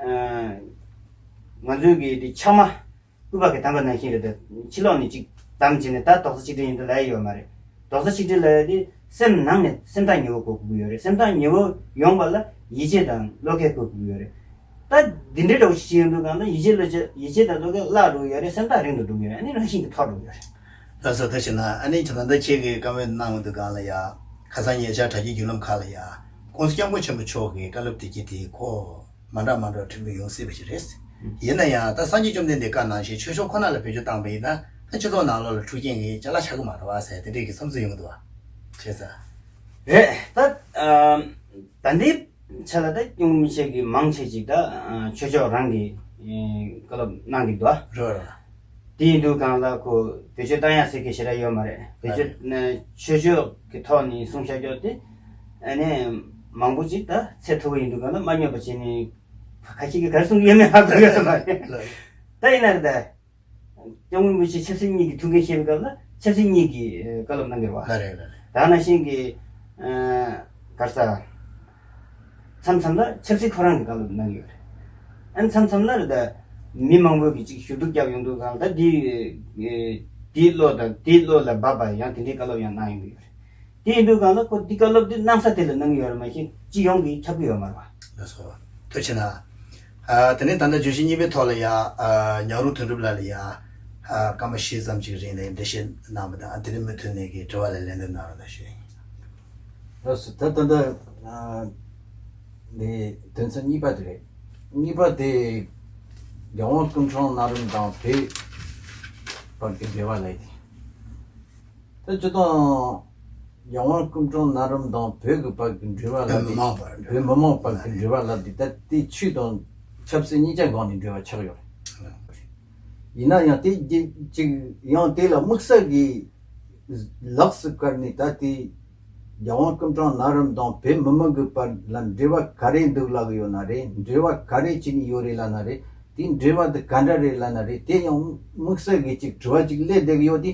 ཨ་ང་ཚོའི་གི་དེ་ཕྱག་མ་སྐུད་པ་གི་བསྡམས་པ་ནང་བཞིན་རེད། ད་ཕྱི་ལོགས་ནས་གཅིག་བསྡམས་བྱས་ནས་ད་རྡོག་རྩ་གཅིག་སྒྲིལ་ཡིན་འདུག་ལབ་ཡ་ཡོད་མ་རེད། རྡོག་རྩ་གཅིག་སྒྲིལ་ལབ་ཡ་དེ་སེམས་ནང་ནས་སེམས་ཐག་ཉེ་བོ་དགོས་ཀྱི་ཡོད་རེད། སེམས་ཐག་ཉེ་བོ་ཡོང་བ་ལ་ཡིད་ཆེས་དང་བློ་ཁེལ་དགོས་ཀྱི་ཡོད་རེད། ད་འདི་འདྲའི་འདྲ་བོ་ཞིག་ཡོང་དུས་སྒང་ལ་ཡིད་ཆེས་བློ་ཁེལ་ཡིད་ཆེས་དང་བློ་ཁེལ་བརླག་འགྲོ་གི་ཡོད་རེད། སེམས་ཐག་རིང་དུ་འགྲོ་གི་ཡོད་རེད། ཨ་ནི་རང་བཞིན་གྱིས་འཐོར་འགྲོ་གི་ཡོད་རེད། ལགས་སོ། ད་བྱས་ན་ཨ་ནི་ད་ལྟ་ཁྱེད་ཀྱིས་བཀའ་མོལ་གནང་ཡོང་དུས་སྒང་ལ་ཡ་ཁ་སང་ཉེ་ཆར་དྲ་རྒྱའི་བརྒྱུད་ལམ་ཁག་ལ་ཡ་༸གོང་ས་༸སྐྱབས་མགོན་ཆེན་པོ་མཆོག་གི་བཀའ་སློབ་དེ་གྱིས་དེ་གོ་མ་འདྲ་མ་འདྲ་ཐོན་གྱི་ཡོང་སྲིད་པ་ཞིག་རེད། ཡིན་ན་ཡང་ད་སངས་རྒྱས་བཅོམ་ལྡན་འདས་བཀའ་ནང་བཞིན་ཆོས་ཕྱོགས་ཁོ་ན་ལ་བེད་སྤྱོད་བཏང་པ་ཡིན་ན་ད་སྤྱི་ཚོགས་ནང་ལོགས་ལ་འཁྲུག་རྐྱེན་གྱི་ཅ་ལག་ཆགས་ཀྱི་མ་རེད་བ་ཟེར་དེ་འདྲས་ཀྱི་བསམ་ཚུལ་ཡོང་གི་འདུག་བ། བྱས་ཙང་། རེད། ད་ཨ་ད་འདི་ཆ་ལ་ད་སྐྱབས་མགོན་རིན་པོ་ཆེ་གིས་མང་ཆེ་ཅིག་ད་ཨ་ཆོས་ཕྱོགས་རང་གི་ཨེ་བཀའ་སློབ་གནང་གི་འདུག་བ། རེད་རེད། དེ་ཡིན་དུས་སྒང་ལ་ཁོ་བེད་སྤྱོད་བཏང་ཡ་ཟེར་མཁན་ཞེ་དྲག་ཡོད་མ་རེད། བེད་སྤྱོད་ཨ་ཆོས་ཕྱོགས་ཀྱི་ཐོག་ནས་གསུང་བཤད་རྒྱུ་དེ་ཨ་ནི་མང་པོ་ཅིག་ད་ཚད་མཐོ་པོ་ཡིན་དུས་སྒང་ལ་མ་སྙོབ་པ་བྱས་ནས་ཁ་ཤས་ཀྱིས་ག་རེ་གསུང་གི་ཡོད་མེད་ཧ་གོ་ཡོད་ས་མ་རེད། ལགས། ད་ཡིན་ན་རེད་ད། སྐྱབས་མགོན་རིན་པོ་ཆེ་ཆབ་སྲིད་གཉིས་ཀྱི་ཐུགས་འགན་བཞེས་པའི་སྐབས་ལ་ཆབ་སྲིད་གཉིས་ཀྱི་ཨ་བཀའ་སློབ་གནང་གི་རེད་བ། ལགས་རེད་ལགས་རེད། ད་ནང་བཞིན་གྱི་ཨ་ག་རེ་ཟེར། མཚམས་མཚམས་ལ་ཆབ་སྲིད་ཁོ་རང་གི་བཀའ་སློབ་གནང་གི་ཡོད་རེད། ཨ་ནི་མཚམས་མཚམས་ལ་རེད་ད། མི་མང་པོ་གིས་ཅིག་ཞུ་གཏུག་རྒྱབ་ཡོང་དུས་སྒང་ལ་ད་འདི་ཨེ་འདིའི་བློ་དང་དེའི་བློ་ལ་འབབ་པ་ཡང་དེ་འདྲའི་བཀའ་སློབ་ཡང་གནང་ཡོང་གི་ཡོད་རེད། དེ་ཡིན་དུས་སྒང་ལ་ཁོ་འདི་བཀའ་སློབ་འདི་གནང་ས་དེ་ལ་གནང་གི་ཡོད་རེད། མ་གཞི་སྤྱི་ཡོངས་ཀྱིས་ཁྱབ་ཀྱི་ཡོད་མ་རེད་བ། ལགས་སོ། ཐུགས་རྗེ་གནང་། ཨ་དེ་ནས་ད་ལྟ་བརྗོད་གཞི་གཉིས་པའི་ཐོག་ལ་ཡ་ཨ་ཉང་རུང་དོན་གྲུབ་ལགས་ལ་ཡ་ཨ་སྐར་མ་བཞི་ཙམ་ཅིག་རིང་ནས་འགྲེལ་བཤད་གནང་བ་དང་ཨ་དེ་ནས་མུ་མཐུད་ནས་ཀྱི་དྲི་བ་ལ་ལན་འདེབས་གནང་རོགས་གནང་ཞུ་ཡིན། ལགས་སོ། ད་ད་ལྟ་ཨ་འདི་དོན་ཚན་གཉིས་པ་དེ་རེད། གཉིས་པ་དེ་རྒྱལ་དབང་སྐུ་འཕྲང་གནའ་རིམ་དང་བོད་བར་གྱི་འབྲེལ་བ་ལས་དེ། ད་སྤྱིར་བཏང་རྒྱལ་དབང་སྐུ་འཕྲང་གནའ་རིམ་དང་བོད་ཀྱི་བར་གྱི་འབྲེལ་བ་ལ་བོད་མི་མང་བར་བོད་མི་མང་བར་གྱི་འབྲེལ་བ་ལ་དེ་ད་དེ་ཆོས་དང་ཆབ་སྲིད་གཉིས་ཀ་སྒང་ནས་འབྲེལ་བ་ཆགས་ཡོད་རེད། ཡིན་ན་ཡང་དེ་རྗེས་ཅིག་ཡང་དེ་ལ་དམིགས་བསལ་གྱི་ལགས་སུ་བཀར་ནས་ད་དེ་རྒྱལ་དབང་སྐུ་འཕྲང་གནའ་རིམ་དང་བོད་མི་མང་གི་བར་ལ་འབྲེལ་བ་ག་རེ་འདུག་ལབ་ཀྱི་ཡོད་ན་རེད། འབྲེལ་བ་ག་རེ་བྱས་ནས་ཡོད་རེད་ལབ་ན་རེད། དེའི་འབྲེལ་བ་དེ་ག་འདྲ་རེད་ལབ་ན་རེད། དེ་ཡང་དམིགས་བསལ་གྱི་ཅིག་དྲི་བ་ཅིག་སླེབས་བསྡད་ཀྱི་ཡོད་དེ།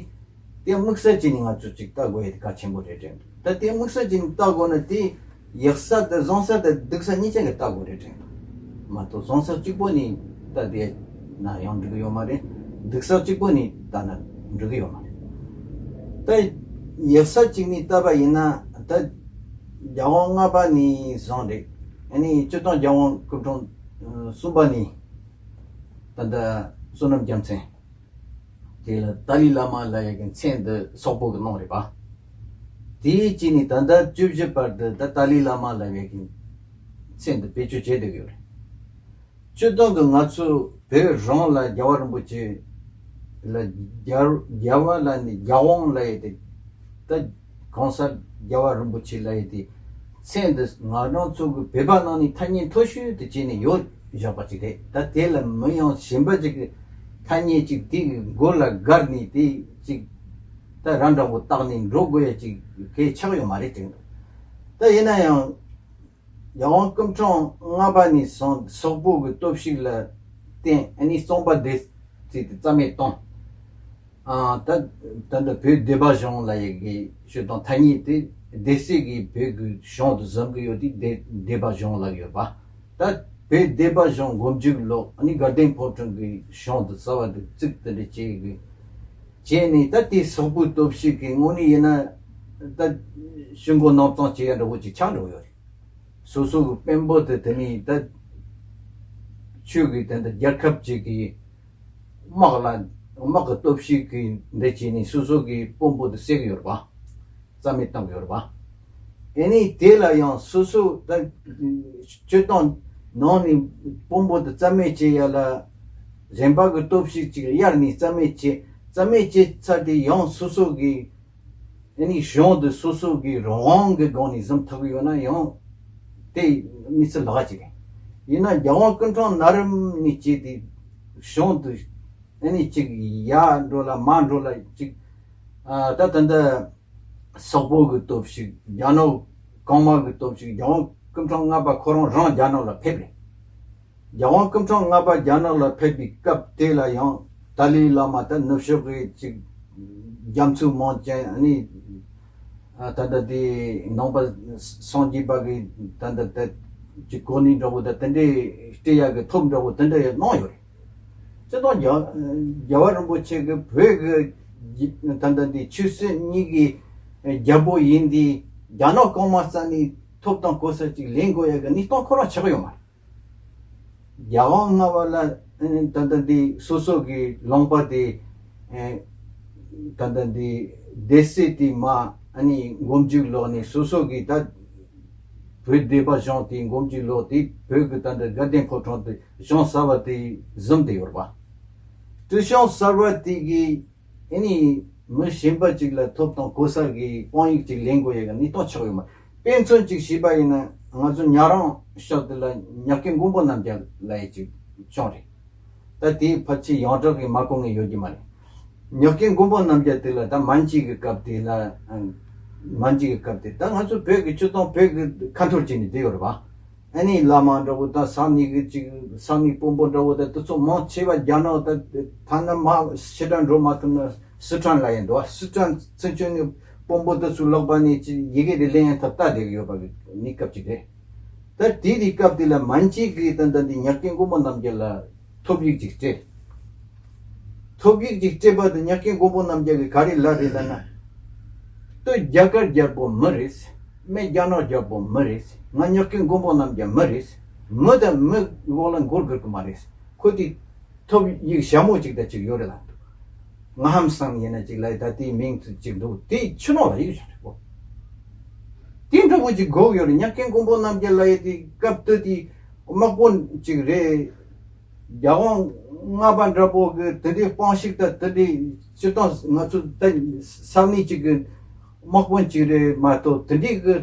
དེ་དམིགས་བསལ་བྱས་ནས་ང་ཚོས་ཅིག་ལྟ་དགོས་ཡ་དེ་གལ་ཆེན་པོ་རེད་དྲན་འདུག་ད་དེ་དམིགས་བསལ་བྱས་ནས་ལྟ་དགོས་ན་དེ་ཡག་ས་དང་བཟང་ས་དང་སྡུག་ས་གཉིས་ཆ་གི་ལྟ་དགོས་རེད་དྲན་འདུག་མ་གཏོགས་བཟང་ས་གཅིག་པོ་ནས་ལྟ་བསྡད་ན་ཡང་འགྲིག་གི་ཡོད་མ་རེད། སྡུག་ས་གཅིག་པོ་ནས་ལྟ་ན་འགྲིག་གི་ཡོད་མ་རེད། ད་ཡག་ས་གཅིག་ནས་ལྟ་བ་ཡིན་ན་ད་རྒྱལ་དབང་ལྔ་པ་ནས་བཟུང་རེད། ཨ་ནི་སྤྱིར་བཏང་རྒྱལ་དབང་སྐུ་འཕྲང་གསུམ་པ་ནས་ད་ལྟ་བསོད་ནམས་རྒྱལ་མཚན། དེ་ལ་ཏཱ་ལའི་བླ་མ་ལབ་ཡ་གི་མཚན་འདི་སོག་པོ་གི་གནང་རེད་པ། དེའི་རྗེས་ནས་ད་ལྟ་བཅུ་བཞི་བར་དུ་ད་ཏཱ་ལའི་བླ་མ་ལབ་ཡ་གི་མཚན་འདི་བེད་སྤྱོད་བྱས་བསྡད་ཡོད་རེད། སྤྱིར་བཏང་གི་ང་ཚོ་བོད་རང་ལ་རྒྱལ་བ་རིན་པོ་ཆེ་ལ་རྒྱལ་རྒྱལ་བ་ལབ་ནས་རྒྱལ་དབང་ལབ་ཡ་དེ་ད་གོང་ས་རྒྱལ་བ་རིན་པོ་ཆེ་ལབ་ཡ་དེ་མཚན་འདི་ང་རང་ཚོ་གི་བོད་པ་ནང་ནས་ཐ་སྙད་མཐོ་ཤོས་དུ་བྱས་ནས་ཡོད་བཞག་པ་ཅིག་རེད། ད་དེ་ལ་མི་ཡང་གཞན་པ་ཅིག་གི་ཐ་སྙད་ཅིག་དེ་གི་མགོ་ལ་སྒར་ནས་དེ་ཅིག་ད་ར་འདྲ་བོ་བཏགས་ནས་འགྲོ་དགོས་ཡ་ཅིག་གལ་ཆགས་ཡོད་མ་རེད་དྲན་འདུག་ད་ཡིན་ན་ཡང་རྒྱལ་དབང་སྐུ་འཕྲང་ལྔ་པ་ནས་བཟུང་སོག་པོ་གི་སྟོབས་ཤུགས་ལ་བརྟེན་ཨ་ནི་གཙང་པ་སྡེ་སྲིད་དེ་རྩ་མེད་བཏང་། ཨ་ད་ད་ལྟ་བོད་སྡེ་པ་གཞུང་ལ་ཡི་གི་ཞུ་དང་ཐ་སྙད་དེ་སྡེ་སྲིད་ཀྱི་བོད་ཀྱི་གཞུང་དུ་བཟུང་གི་ཡོད་དེ་སྡེ་སྡེ་པ་གཞུང་ལ་ཡོད་པ། ད་བོད་སྡེ་པ་གཞུང་མགོ་མཇུག་ལོག་ཨ་ནི་དགའ་ལྡན་ཕོ་བྲང་གི་གཞུང་དུ་རྩ་བ་དེ་བཙུགས་དེ་འདྲ་བྱས་གི་བྱས་ནས། ད་དེ་སོག་པོའི་སྟོབས་ཤུགས་ཀྱི་དངོས་གནས་ཡིན་ན་ད་ཤི་མགོ་ནག་གཙང་བྱེད་ཡ་འདྲ་བོ་ཅིག་ཆགས་འགྲོ་ཡོད་རེད། སོ་སོ་གི་དཔོན་པོ་དེ་དེ་ནས་ད་ཆོས་ཀྱི་དེ་འདྲ་རྒྱལ་ཁབ་ཅིག་གི་དམག་ལ་དམག་གི་སྟོབས་ཤུགས་ཀྱི་འདི་བྱས་ནས་སོ་སོ་གི་དཔོན་པོ་དེ་བསད་གི་ཡོད་རེད་པ། རྩ་མེད་བཏང་གི་ཡོད་རེད་པ། ཨེ་ནི་དེ་ལ་ཡང་སོ་སོ་ད་སྤྱིར་བཏང་ནང་ནས་དཔོན་པོ་དེ་རྩ་མེད་བྱེད་ཡ་ལ་གཞན་པ་གི་སྟོབས་ཤུགས་ཅིག་གཡར་ནས་རྩ་མེད་བྱེད། རྩ་མེད་བྱེད་ཚར་དེ་ཡང་སོ་སོ་གི་ཨེ་ནི་གཞུང་དེ་སོ་སོ་གི་རང་དབང་གི་སྒང་ནས་བཟུང་ཐུབ་ཀྱི་ཡོད་ན་ཡང་དེ་མི་ཚེ་ལེགས་ཅིག་རེད། ཡིན་ན་རྒྱལ་དབང་སྐུ་ཕྲེང་ན་རིམ་ནས་བྱས་ཏེ་གཞུང་དེ་ཨེ་ནི་གཅིག་ཡར་འགྲོ་ལ་མར་འགྲོ་ལ་གཅིག་ཨ་ད་ད་འདི་སོག་པོ་གི་སྟོབས་ཤུགས། རྒྱ་ནག་གོང་མ་གི་སྟོབས་ཤུགས། རྒྱལ་དབང་སྐུ་ཕྲེང་ལྔ་པ་ཁོ་རང་རང་རྒྱ་ནག་ལ་ཕེབས་རེད། རྒྱལ་དབང་སྐུ་ཕྲེང་ལྔ་པ་རྒྱ་ནག་ལ་ཕེབས་པའི་སྐབས་དེ་ལ་ཡང་ཏཱ་ལའི་བླ་མ་ད་ནུབ་ཕྱོགས་ཀྱི་ཅིག་རྒྱ་མཚོའི་མིང་ཅན་ཨ་ནི་ད་ལྟ་དེ་ནང་པ་སངས་རྒྱས་པ་གི་ད་ལྟ་ད་ཅིག་གོ་གནས་འདྲ་བོ་ད་དེ་འདྲའི་སྤྲད་ཡག་གི་ཐོབ་འདྲ་བོ་དེ་འདྲ་ཡང་གནང་ཡོད་རེད། སྤྱིར་བཏང་རྒྱལ་རྒྱལ་བ་རིན་པོ་ཆེ་གི་བོད་གི་ད་ལྟ་འདི་ཆོས་སྲིད་གཉིས་ཀྱི་རྒྱལ་པོ་ཡིན་དུས་རྒྱ་ནག་གོང་མ་རྩ་ནས་ཐོབ་དང་གོ་ས་ཅིག་ལེན་དགོས་ཡ་གི་གནས་སྟངས་ཁོ་རང་ཆགས་ཡོད་མ་རེད། རྒྱལ་དབང་ལྔ་པ་ལ་ད་ལྟ་འདི་སོ་སོ་གི་ལུང་པ་དེ་ད་ལྟ་འདི་སྡེ་སྲིད་དེ་མ་ཨ་ནི་མགོ་མཇུག་ལོག་ནས་སོ་སོ་གི་ད་བོད་སྡེ་པ་གཞུང་དེ་མགོ་མཇུག་ལོག་དེ་བོད་གི་ད་ལྟ་དགའ་ལྡན་ཕོ་བྲང་དེ་གཞུང་གསར་བ་དེ་བཟུང་དེ་ཡོད་རེད་པ། དེ་གཞུང་གསར་བ་དེ་གི་ཨེ་ནི་མི་གཞན་པ་ཅིག་ལ་ཐོབ་དང་གོ་ས་གི་དཔང་ཡིག་ཅིག་ལེན་དགོས་ཡ་གི་གནས་སྟངས་ཆགས་ཡོད་མ། དཔེ་མཚོན་ཅིག་བྱས་པ་ཡིན་ན་ང་ཚོ་ཉག་རོང་ཤག་དེ་ལ་ཉག་གི་མགོན་པོ་རྣམ་རྒྱལ་ལབ་ཡ་ཅིག་བྱུང་རེད། ད་དེའི་ཕལ་ཆེར་ཡོངས་གྲགས་ཀྱི་མ་གོ་ངེས་ཡོད་ཀྱི་མ་རེད། ཉག་གི་མགོན་པོ་རྣམ་རྒྱལ་དེ་ལ་ད་མན་ཇུ་གི་སྐབས་དེ་ལ་མན་ཇུ་གི་སྐབས་དེ་ད་ང་ཚོ་བོད་ཀྱི་སྤྱིར་བཏང་བོད་ཀྱི་ཁ་འཐོར་བྱས་ནས་བསྡད་ཡོད་རེད་པ། ཨ་ནི་བླ་མ་འདྲ་བོ་དང་ས་གནས་ཀྱི་ཅིག་ས་གནས་དཔོན་པོ་འདྲ་བོ་དང་དེ་ཚོ་མང་ཆེ་བ་རྒྱ་ནག་དང་ཐ་ན་མ་ཕྱི་དྲག་འགྲོ་མ་ཐུབ་ན་སི་ཁྲོན་ལ་ཡིན་འདུག་སི་ཁྲོན་ཚན་ཆུང་གི་དཔོན་པོ་དེ་ཚོའི་ལག་པ་ནས་ཅིག་ཡི་གེ་དེ་ལེན་ཡང་ཐབས་ལྟ་བསྡད་ཡོད་པ་གི་གནས་སྐབས་ཅིག་རེད། ད་དེ་དེ་སྐབས་དེ་ལ་མན་ཇུ་གི་ད་ད་འདི་ཉག་གི་མགོན་པོ་རྣམ་རྒྱལ་ལ་ཐོབ་ཡིག་ཅིག་སྤྲད། ཐོབ་ཡིག་ཅིག་སྤྲད་པ་དེ་ཉག་གི་མགོན་པོ་རྣམ་རྒྱལ་གྱིས་ག་རེ་ལབ་རེད་ལབ་ན། ཁྱོད་རྒྱ་གར་རྒྱལ་པོ་མི་རེད། སྨད་རྒྱ་ནག་རྒྱལ་པོ་མི་རེད། ང་ཉག་གི་མགོན་པོ་རྣམ་རྒྱལ་མི་རེད། མི་དང་མི་འོག་ལ་མགོ་སྒུར་གི་མ་རེད། ཁོ་དེ་ཐོབ་ཡིག་ཞྭ་མོ་ཅིག་དང་ཅིག་ཡོད་རེད་ལབ་འདུག་ང་ཧམ་སང་ཡིན་ན་ཅིག་ལབ་ད་དེའི་མིང་ཅིག་འདུག་དེ་ཕྱི་ནང་ལ་ཡིག་བཞག་རེད་གོ། དེ་འདྲ་བོ་ཅིག་དགོས་ཡོད་རེད། ཉག་གི་མགོན་པོ་རྣམ་རྒྱལ་ལབ་ཡ་དེ་སྐབས་དེ་དེ་དམག་དཔོན་ཅིག་རེད། རྒྱལ་དབང་ལྔ་པ་འདྲ་པོ་གི་དེ་འདྲའི་དཔང་ཤུགས་དང་དེ་འདྲའི་སྤྱིར་བཏང་ང་ཚོ་ད་ས་གནས་གཅིག་གི་དམག་དཔོན་གཅིག་རེད་མ་གཏོགས་དེ་འདྲའི་གི་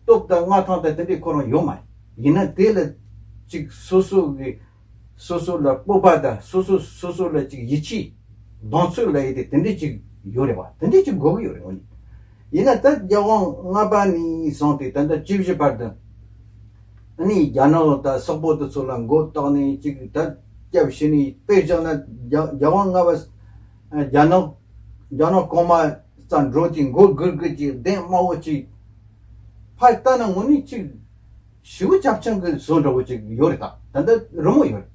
སྟོབས་དང་མངའ་ཐང་དང་དེ་འདྲའི་ཁོ་རང་ཡོད་མ་རེད། ཡིན་ན་དེ་ལ་གཅིག་སོ་སོ་གི་སོ་སོ་ལ་སྤོབས་པ་དང་སོ་སོ་སོ་སོ་ལ་གཅིག་ཡིད་ཆེས་གདེང་ཚོད་ལབ་ཡ་དེ་དེ་འདྲའི་གཅིག་ཡོད་རེད་བ། དེ་འདྲའི་གཅིག་དགོས་ཀྱི་ཡོད་རེད་དངོས་གནས། ཡིན་ན་ད་རྒྱལ་དབང་ལྔ་པ་ནས་བཟུང་སྟེ་ད་ལྟ་བཅུ་བཞི་བར་དུ། ཨ་ནི་རྒྱ་ནག་དང་སོག་པོ་དེ་ཚོ་ལ་མགོ་བཏགས་ནས་ཅིག་ད་སྐྱབས་ཞུ་ནས་དཔེ་བཞག་ན་རྒྱ་རྒྱལ་དབང་ལྔ་པ་རྒྱ་ནག་རྒྱ་ནག་གོང་མ་རྩ་འགྲོ་དུས་མགོ་སྒུར་སྒུར་གྱི་གདན་དམར་པོ་ཅིག་ཕར་བལྟས་ན་དངོས་གནས་ཅིག་ཞེ་པོ་སྐྱབས་ཆེན་གྱི་བཟོ་འདྲ་བོ་ཅིག་ཡོད་རེད། ད་ད་ལྟ་རི་མོ་ཡོད་རེད།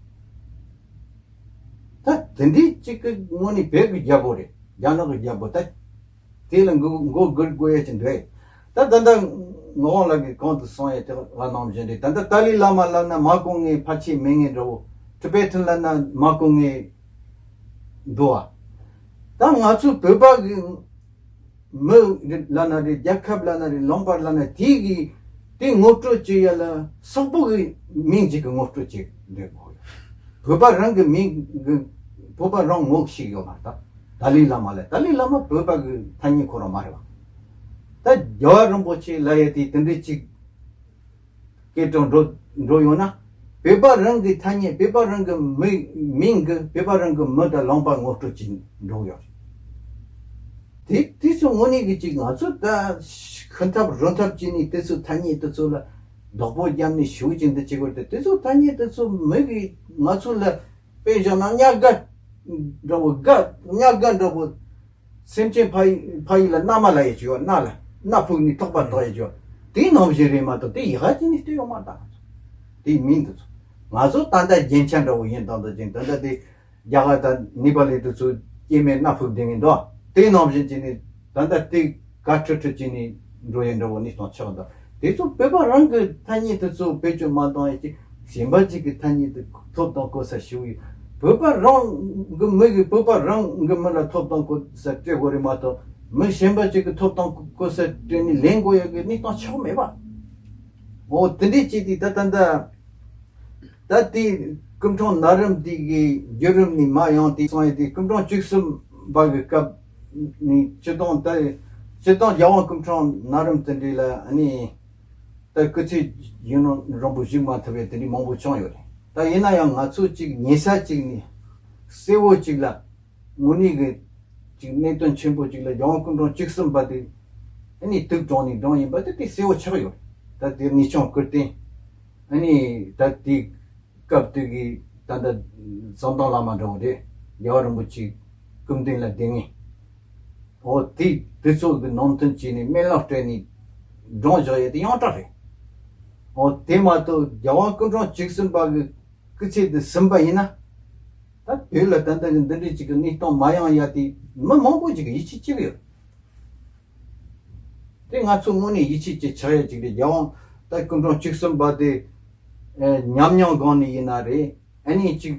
ད་དེ་འདྲའི་ཅིག་གི་དངོས་གནས་བོད་ཀྱི་རྒྱལ་པོ་རེད། རྒྱ་ནག་གི་རྒྱལ་པོ་ད། དེ་ལ་མགོ་མགོ་སྒུར་དགོས་ཡ་ཅིག་འདུག་ད་ད་ལྟ་ངག་དབང་ལགས་ཀྱིས་གོང་དུ་གསུངས་ཡ་དེ་ལ་ནང་བཞིན་རེད། ད་ལྟ་ཏཱ་ལའི་བླ་མ་ལབ་ན་མ་གོ་ངེས་ཕལ་ཆེར་མེད་ངེས་འདྲ་བོ། ཊི་བེ་ཊན་ལབ་ན་མ་གོ་ངེས་འདུག་བ། ད་ང་ཚོ་བོད་པ་གི་མི་ལབ་ན་རེད། རྒྱལ་ཁབ་ལབ་ན་རེད། ལུང་པ་ལབ་ན་དེ་གི་དེ་ངོ་སྤྲོད་བྱེད་ཡ་ལ་སོག་པོ་གི་མིང་ཅིག་གི་ངོ་སྤྲོད་བྱེད་འདོད་དགོས། བོད་པ་རང་གི་མིང་གི་བོད་པ་རང་ངོ་ཤེས་ཡོད་མ་རེད། ད་ཏཱ་ལའི་བླ་མ་ལ་ཏཱ་ལའི་བླ་མ་བོད་པ་གི་ཐ་སྙད་ཁོ་རང་མ་རེད་བ། ད་རྒྱལ་བ་རིན་པོ་ཆེ་ལབ་ཡ་དེ་དེ་འདྲའི་ཅིག་སྐད་གྲགས་འགྲོ་འགྲོ་ཡོང་ན་བོད་པ་རང་གི་ཐ་སྙད་བོད་པ་རང་གི་མི་མིང་གི་བོད་པ་རང་གི་མི་དང་ལུང་པ་ངོ་སྤྲོད་ཅིག་འགྲོ་ཡོད་རེད། དེ་དུས་སུ་དངོས་གནས་ཀྱི་ཅིག་ང་ཚོ་ད་ཤི་ཐབས་རོ་ཐབས་བྱས་ནས་དེ་ཚོ་ཐ་སྙད་དེ་ཚོ་ལ་བདག་པོ་བརྒྱབ་ནས་ཞུ་ཅིག་འདི་བྱེད་དགོས་ཏེ་དེ་ཚོ་ཐ་སྙད་དེ་ཚོ་མི་གིས་ང་ཚོ་ལ་དཔེ་བཞག་ན་གཉའ་དགའ་འདྲ་བོ་དགའ་གཉའ་དགའ་འདྲ་བོ་ སེམས་ཅན་ཕ་ཡི་ཕ་ཡུལ་ལ་མནའ་མ་ལ་ཡི་བྱས་པ། མནའ་ལ་མནའ་ཕུག་ནས་ཐོགས་པ་དག་ཡི་བྱས་པ། དེའི་ནང་བཞིན་རེད་མ་གཏོགས་དེ་ཡི་ག་ཅིག་ནས་བལྟས་ཡོད་མ་རེད། དེའི་མིང་འདི་ཚོ་ང་ཚོ་ད་ལྟ་རྒྱན་ཆ་འདྲ་བོ་ཡིན་དང་འདི་ཅིག་ད་ལྟ་དེ་རྒྱ་གར་དང་ནེ་པ་ལི་དེ་ཚོ་སྐྱེ་དམན་མནའ་ཕུག་བསྡད་ངེས་འདུག་དེའི་ནང་བཞིན་བྱས་ནས་ད་ལྟ་དེ་ག་ཁྲི་ཁྲི་བྱས་ནས་འགྲོ་ཡི་འདྲ་བོ་གནས་སྟངས་ཆགས་འདུག་དེ་ཚོ་བོད་པ་རང་གི་ཐ་སྙད་དེ་ཚོ་བེད་སྤྱོད་མ་བཏང་ཡ་ཅིག་གཞན་པ་ཅིག་གི་ཐ་སྙད་དེ་ཐོབ་དང་གོ་ས་ཞུ་ཡི། བོད་པ་རང་གི་མི་གིས་བོད་པ་རང་གི་མི་ལ་ཐོབ་དང་གོ་ས་སྤྲད་དགོས་རེད་མ་གཏོགས། མི་གཞན་པ་ཅིག་གིས་ཐོབ་དང་གོ་ས་སྤྲད་ནས་ལེན་དགོས་ཡ་གི་གནས་སྟངས་ཆགས་མེད་པ། འོ་དེ་འདྲས་བྱས་ཏེ་ད་ད་ད། ད་དེ་སྐུ་ཕྲེང་ན་རིམ་དེ་གི་བརྒྱུད་རིམ་ནས་མར་ཡོང་དེ་སོང་ཡ་དེ་སྐུ་ཕྲེང་བཅུ་གསུམ་པ་གི་སྐབས་ནས་སྤྱིར་བཏང་ད་སྤྱིར་བཏང་རྒྱལ་དབང་སྐུ་ཕྲེང་ན་རིམ་དེ་འདྲས་ལ་ཨ་ནི་ད་སྐུ་ཚེ་ཡུན་རིང་པོ་བཞུགས་མ་ཐུབ་པའི་དེ་འདྲས་མང་པོ་བྱུང་ཡོད་རེད། ད་ཡིན་ན་ཡང་ང་ཚོ་གཅིག་ཉེ་ས་གཅིག་ནས་གསལ་བོ་གཅིག་ལ། དངོས་གནས་ཀྱི་ཅིག་གནད་དོན་ཆེན་པོ་ཅིག་ལ་རྒྱལ་དབང་སྐུ་ཕྲེང་བཅུ་གསུམ་པ་དེ་ཨ་ནི་དུག་དྲངས་ནས་བགྲངས་ཡིན་པ་དེ་དེ་གསལ་བོ་ཆགས་ཡོད། ད་དེ་ངེས་ཆུང་བཀུར་བསྟི། ཨ་ནི་ད་དེ་སྐབས་དེ་གི་ད་ལྟ་ཟམ་གདོང་བླ་མ་འདྲ་བོ་རེད། རྒྱལ་བ་རིན་པོ་ཆེ་སྐུ་མདུན་ལ་བསྡད་ངེས། འོ་དེ་དེ་ཚོ་གི་ནང་དོན་བྱས་ནས་སྨོན་ལམ་སྤྲད་ནས་བགྲངས་བཞག་ཡས་དེ་ཡང་དག་རེད། འོ་དེ་མ་གཏོགས་རྒྱལ་དབང་སྐུ་ཕྲེང་བཅུ་གསུམ་པ་གི་སྐུ་ཚེ་འདི་ཟིན་པ་ཡིན་ན། ད་བོད་ལ་ད་ལྟ་གི་འདི་འདྲའི་ཅིག་གི་གནས་སྟངས་མ་ཡོང་ཡ་དེ་མི་མང་པོ་ཅིག་གི་ཡིད་ཆེས་བྱེད་ཀྱི་ཡོད། དེ་ང་ཚོ་དངོས་གནས་ཡིད་ཆེས་བྱེད་ཆགས་ཡ་ཅིག་རེད། རྒྱལ་དབང་ད་སྐུ་ཕྲེང་བཅུ་གསུམ་པ་དེ་ཨེ་ཉམས་མྱོང་སྒང་ནས་ཡིན་ན་རེད། ཨ་ནི་ཅིག་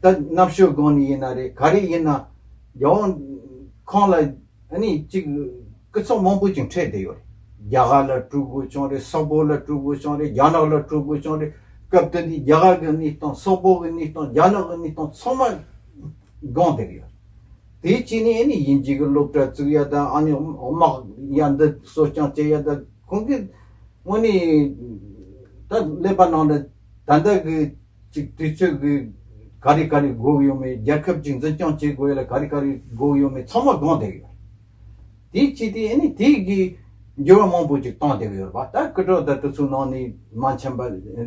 ད་རྣམ་དཔྱོད་སྒང་ནས་ཡིན་ན་རེད། ག་རེ་ཡིན་ན་རྒྱལ་དབང་ཁོང་ལ། ཨ་ནི་གཅིག་སྐུ་ཚབ་མང་པོ་ཅིག་འཕྲད་བསྡད་ཡོད་རེད། རྒྱ་གར་ལ་སྤྲོད་དགོས་བྱུང་རེད། སོག་པོ་ལ་སྤྲོད་དགོས་བྱུང་རེད། རྒྱ་ནག་ལ་སྤྲོད་དགོས་བྱུང་རེད། སྐབས་དེ་དུས་རྒྱ་གར་གྱི་གནས་སྟངས། སོག་པོ་གི་གནས་སྟངས། རྒྱ་ནག་གི་གནས་སྟངས་ཚང་མ་སྒང་བསྡད་ཡོད་རེད། དེ་བྱས་ནས་ཨ་ནི་དབྱིན་ཇི་གི་སློབ་གྲྭ་བཙུགས་ཡ་དང་། ཨ་ནི་དམག་ཡ་འདི་གསོ་སྐྱོང་བྱེད་ཡ་དང་། ཁོང་གིས་དངོས་གནས་ད་ཀླད་པ་ནང་ལ་ད་ལྟ་གི་ཅིག་དུས་ཚོད་ཀྱི་ག་རེ་ག་རེ་དགོས་ཡོད་མེད། རྒྱལ་ཁབ་ཅིག་འཛིན་སྐྱོང་བྱེད་དགོས་ཡ་ལ་ག་རེ་ག་རེ་དགོས་ཡོད་མེད་ཚང་མ་སྒང་བསྡད་ཡོད། དེ་བྱས་ཏེ་ཨ་ནི་དེ་གི་འགྱུར་བ་མང་པོ་ཅིག་བཏང་བསྡད་ཡོད་པ། ད་སྐུ་དྲག་ད་དེ་ཚོའི་ནང་ནས་མ་འཆམ་པ།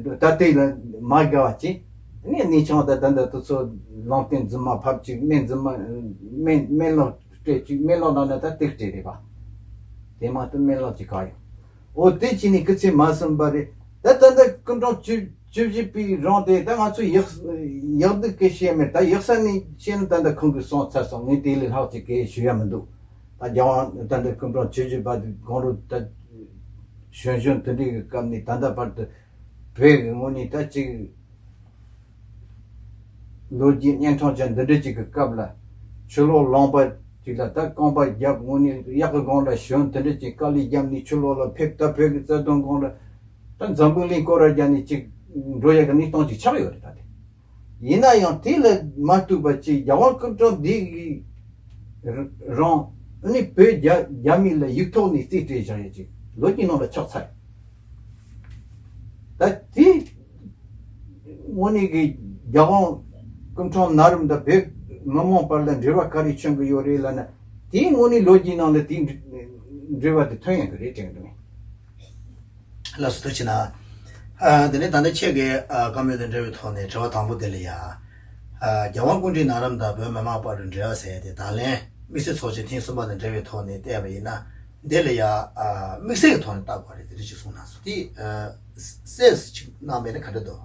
ད་དེ་ལ་མ་དགའ་བ་ཅིག་ཨ་ནི་གནས་ཆུང་ད་ད་ད་དེ་ཚོ་ལུང་བསྟན་རྫུན་མ་ཕབ་ཅིག་སྨན་རྫུན་མ་སྨན་སྨན་ལོག་སྤྲད་ཅིག་སྨན་ལོག་ནང་ན་ད་དེ་སྤྲད་རེད་པ། དེ་མ་གཏོགས་སྨན་ལོག་ཅིག་ག་ཡོད། འོ་དེ་བྱས་ནས་སྐུ་ཚེ་མ་ཟིན་པ་རེད། ད་ད་ལྟ་སྐུ་ཕྲེང་བཅུ་བཅུ་བཞི་པའི་རིང་དེ་ད་ང་ཚོས་ཡག་ཡག་སྡུག་གི་བཤད་མེད། ད་ཡག་ས་ནས་བཤད་ན་ད་ལྟ་ཁོང་གིས་གསུངས་ཚར་སོང་། ངས་དེ་ལས་ལྷག་ཅིག་གི་ཞུ་ཡ་མི་འདུག་ད་རྒྱལ་དབང་ད་ལྟ་སྐུ་ཕྲེང་བཅུ་བཞི་པ་དེ་དགུང་ལོ་ད་གཞོན་གཞོན་དེ་འདྲའི་གི་སྐབས་ནས་ད་ལྟ་བར་དུ་བོད་ཀྱི་ངོས་ནས་ད་ཅིག་ལོ་རྒྱུས་གཉན་འཕྲང་ཅན་འདི་འདྲ་ཅིག་གི་སྐབས་ལ། ཆུ་ལོག་ལངས་པ་ཅིག་ལ་ད་རྐང་པ་བརྒྱབ། དངོས་གནས་གཡག་གི་སྒང་ལ་ཞོན། དེ་འདྲ་ཅིག་དཀའ་ལས་བརྒྱབ་ནས་ཆུ་ལོག་ལ་ཕེབས། ད་བོད་ཀྱི་རྩ་དོན་སྒང་ལ་ད་འཛམ་བུ་གླིང་སྐོར་ར་རྒྱག་ནས་ཅིག་འགྲོ་ཡ་གི་གནས་སྟངས་ཅིག་ཆགས་ཡོད་རེད། ད་དེ་ཡིན་ན་ཡང་དེ་ལ་མ་ལྟོས་པ་ཅིག་རྒྱལ་དབང་སྐུ་ཕྲེང་འདི་གི་རང་ནི་བོད་རྒྱ་རྒྱ་མི་ལ་ཡིག་ཐོག་ནས་རྩིས་སྤྲད་བཞག་ཡ་ཅིག་ལོ་རྒྱུས་ནང་ལ་ཆགས་ཚར་ཡོད། ད་དེ་དངོས་གནས་ཀྱི་རྒྱལ་དབང་སྐུ་ཕྲེང་ན་རིམ་དང་བོད་མི་མང་བར་ལ་འབྲེལ་བ་ག་རེ་བྱུང་གི་ཡོད་རེད་ལབ་ན། དེ་དངོས་གནས་ལོ་རྒྱུས་ནང་ལ་དེ་འབྲེལ་བ་དེ་ཐོན་ཡོང་གི་རེད་དྲན་གི་འདུག་ལགས་སོ། ཐུགས་རྗེ་གནང་། ཨ། དེ་ནས་ད་ལྟ་ཁྱེད་ཀྱིས་ཨ་བཀའ་མོལ་དང་འབྲེལ་བའི་ཐོག་ནས་དྲི་བ་དང་པོ་དེ་ལ་ཡ། ཨ། རྒྱལ་དབང་སྐུ་ཕྲེང་ན་རིམ་དང་བོད་མི་མང་བར་དུ་འབྲེལ་བ་ཟེར་ཡ་དེ་ད་ལན་དམིགས་བསལ་ཚོགས་ཆེན་ཐེངས་གསུམ་པ་དང་འབྲེལ་བའི་ཐོག་ནས་བལྟས་པ་ཡིན་ན། འདི་ལ་ཡ། ཨ། དམིགས་བསལ་གྱི་ཐོག་ནས་བལྟ་དགོས་རེད། དེ་འདྲ་ཅིག་གསུངས་གནང་སོང་། དེ་ཨ་གསལ་ཅིག་གནང་མེད་ན་ག་འདྲ་འདུག་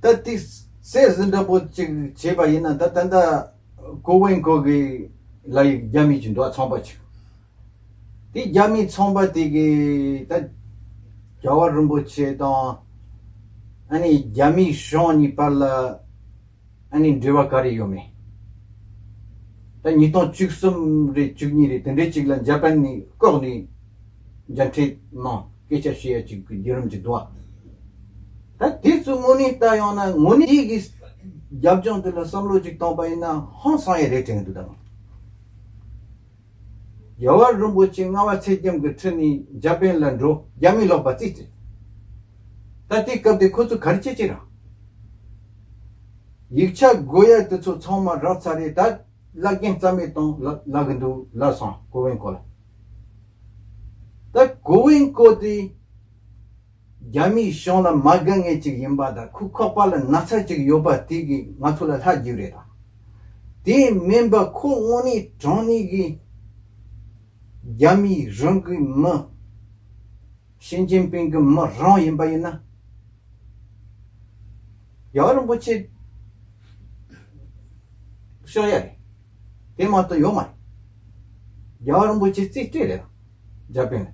ད་དེ་གསལ་ཟིན་འདྲ་པོ་ཅིག་བྱས་པ་ཡིན་ན། ད་ད་ལྟ་ཀོ་ཝེན་ཀོ་གི་ལ་ཡི་རྒྱ་མི་ཅིག་འདུག་ཚོང་པ་ཅིག་དེ་རྒྱ་མིའི་ཚོང་པ་དེ་གིས་ད་རྒྱལ་བ་རིན་པོ་ཆེ་དང་ཨ་ནི་རྒྱ་མིའི་གཞུང་གཉིས་བར་ལ་ཨ་ནི་འབྲེལ་བ་ག་རེ་ཡོད་མེད། ད་ཉིས་སྟོང་བཅུ་གསུམ་རེད་བཅུ་གཉིས་རེད། དེ་འདྲའི་ཅིག་ལ་འཇར་པན་ནས་ལྐོག་ནས་མཇལ་འཕྲད་གནང་། སྐད་ཆ་བཤད་ཡ་ཅིག་གི་བརྒྱུད་རིམ་ཅིག་འདུག་ད་དེ་ཚོ་དངོས་གནས་ལྟ་ཡོང་ན། དངོས་གནས་དེ་གི་རྒྱབ་ལྗོངས་དེ་ལ་བསམ་བློ་ཅིག་བཏང་པ་ཡིན་ན་ཧང་སང་ཡ་རེད་དྲན་གི་འདུག་ད་རྒྱལ་བ་རིན་པོ་ཆེ་ལྔ་པ་ཚེ་རྒྱམ་གྱི་ཁྲི་ནས་འཇར་པན་ལ་འགྲོ། རྒྱ་མི་ལོག་པ་རྩིས་སྤྲད། ད་དེ་སྐབས་དེ་ཁོ་ཚོ་ག་རེ་བྱེད་ཀྱི་རེད། ཡིག་ཆ་དགོས་ཡ་དེ་ཚོ་ཚང་མ་རག་ཚར་རེད། ད་བླ་རྒན་རྩ་མེད་གཏོང་ལབ་ལབ་གི་འདུག་ལབ་སོང་ཀོ་ཝེན་ཀོ་ལ། ད་ཀོ་ཝེན་ཀོ་དེ་རྒྱ་མིའི་གཞུང་ལ་མ་དགའ་མཁན་ཅིག་ཡིན་པ་དང་། ཁོའི་ཁོག་པ་ལ་ན་ཚ་ཅིག་ཡོད་པ་དེ་གིས་ང་ཚོ་ལ་ལྷ་རྒྱུགས་རེད་དང་ དེ་མིན་པ་ཁོ་དངོས་གནས་དྲང་གནས་ཀྱི་རྒྱ་མིའི་རང་གི་མི། ཞི་ཅིན་ཕིང་གི་མི་རང་ཡིན་པ་ཡིན་ན། རྒྱལ་བ་རིན་པོ་ཆེ་ཤོག་ཡ་རེད། དེ་མ་གཏོགས་ཡོད་མ་རེད། རྒྱལ་བ་རིན་པོ་ཆེ་རྩིས་སྤྲད་རེད། འཇར་པན་ལ།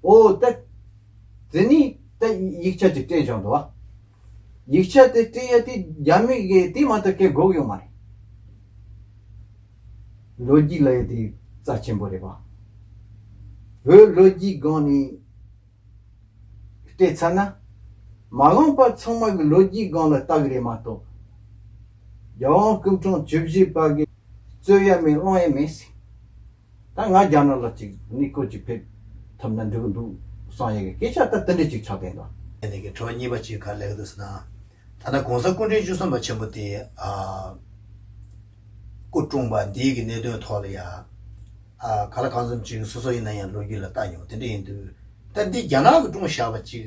ཨོ་ད། དེ་ནས་ད་ཡིག་ཆ་ཅིག་སྤྲད་བཞག་འདུག་བ། ཡིག་ཆ་དེ་སྤྲད་ཡ་དེ་རྒྱ་མི་གིས་དེ་མ་གཏོགས་སྐད་དགོས་ཡོད་མ་རེད། ལོ་རྒྱུས་ལ་ཡ་དེ་རྩ་ཆེན་པོ་རེད་བ། བོད་ལོ་རྒྱུས་སྒང་ནས་བལྟས་ཚར་ན། མ་འོངས་པ་ཚང་མ་གི་ལོ་རྒྱུས་སྒང་ལ་ལྟ་གི་རེད་མ་གཏོགས། རྒྱལ་དབང་སྐུ་ཕྲེང་བཅུ་བཞི་པ་གི་རྩོད་ཡ་མེད་སློང་ཡ་མེད་ཟེར། ད་ང་རྒྱ་ནག་ལ་ཅིག་གནས་སྐོར་ཅིག་ཕེབས་ཐུབ་ན་འགྲིག་གི་འདུག་བསམ་ཡ་གི་སྐད་ཆ་ད་དེ་འདྲ་ཅིག་ཆགས་བསྡད་འདུག་དེ་ནས་ཀྱི་དྲི་བ་གཉིས་པ་ཅིག་ག་རེ་སླེབས་འདུག་ཟེར་ན། ད་ལྟ་གོང་ས་སྐུ་ཕྲེང་བཅུ་གསུམ་པ་ཆེན་པོ་དེ་ཨ་སྐུ་འཁྲུངས་པ་འདིའི་གི་གནད་དོན་ཐོག་ལ་ཡ། ཨ་ག་ལ་གང་འཚམ་ཅིག་སོ་སོ་ཡིན་ན་ཡང་ལོ་རྒྱུས་ལ་ལྟ་མྱོང་དེ་འདྲ་ཡིན་དུས། ད་འདི་རྒྱ་ནག་གི་བཀྲོངས་བཞག་པ་ཅིག་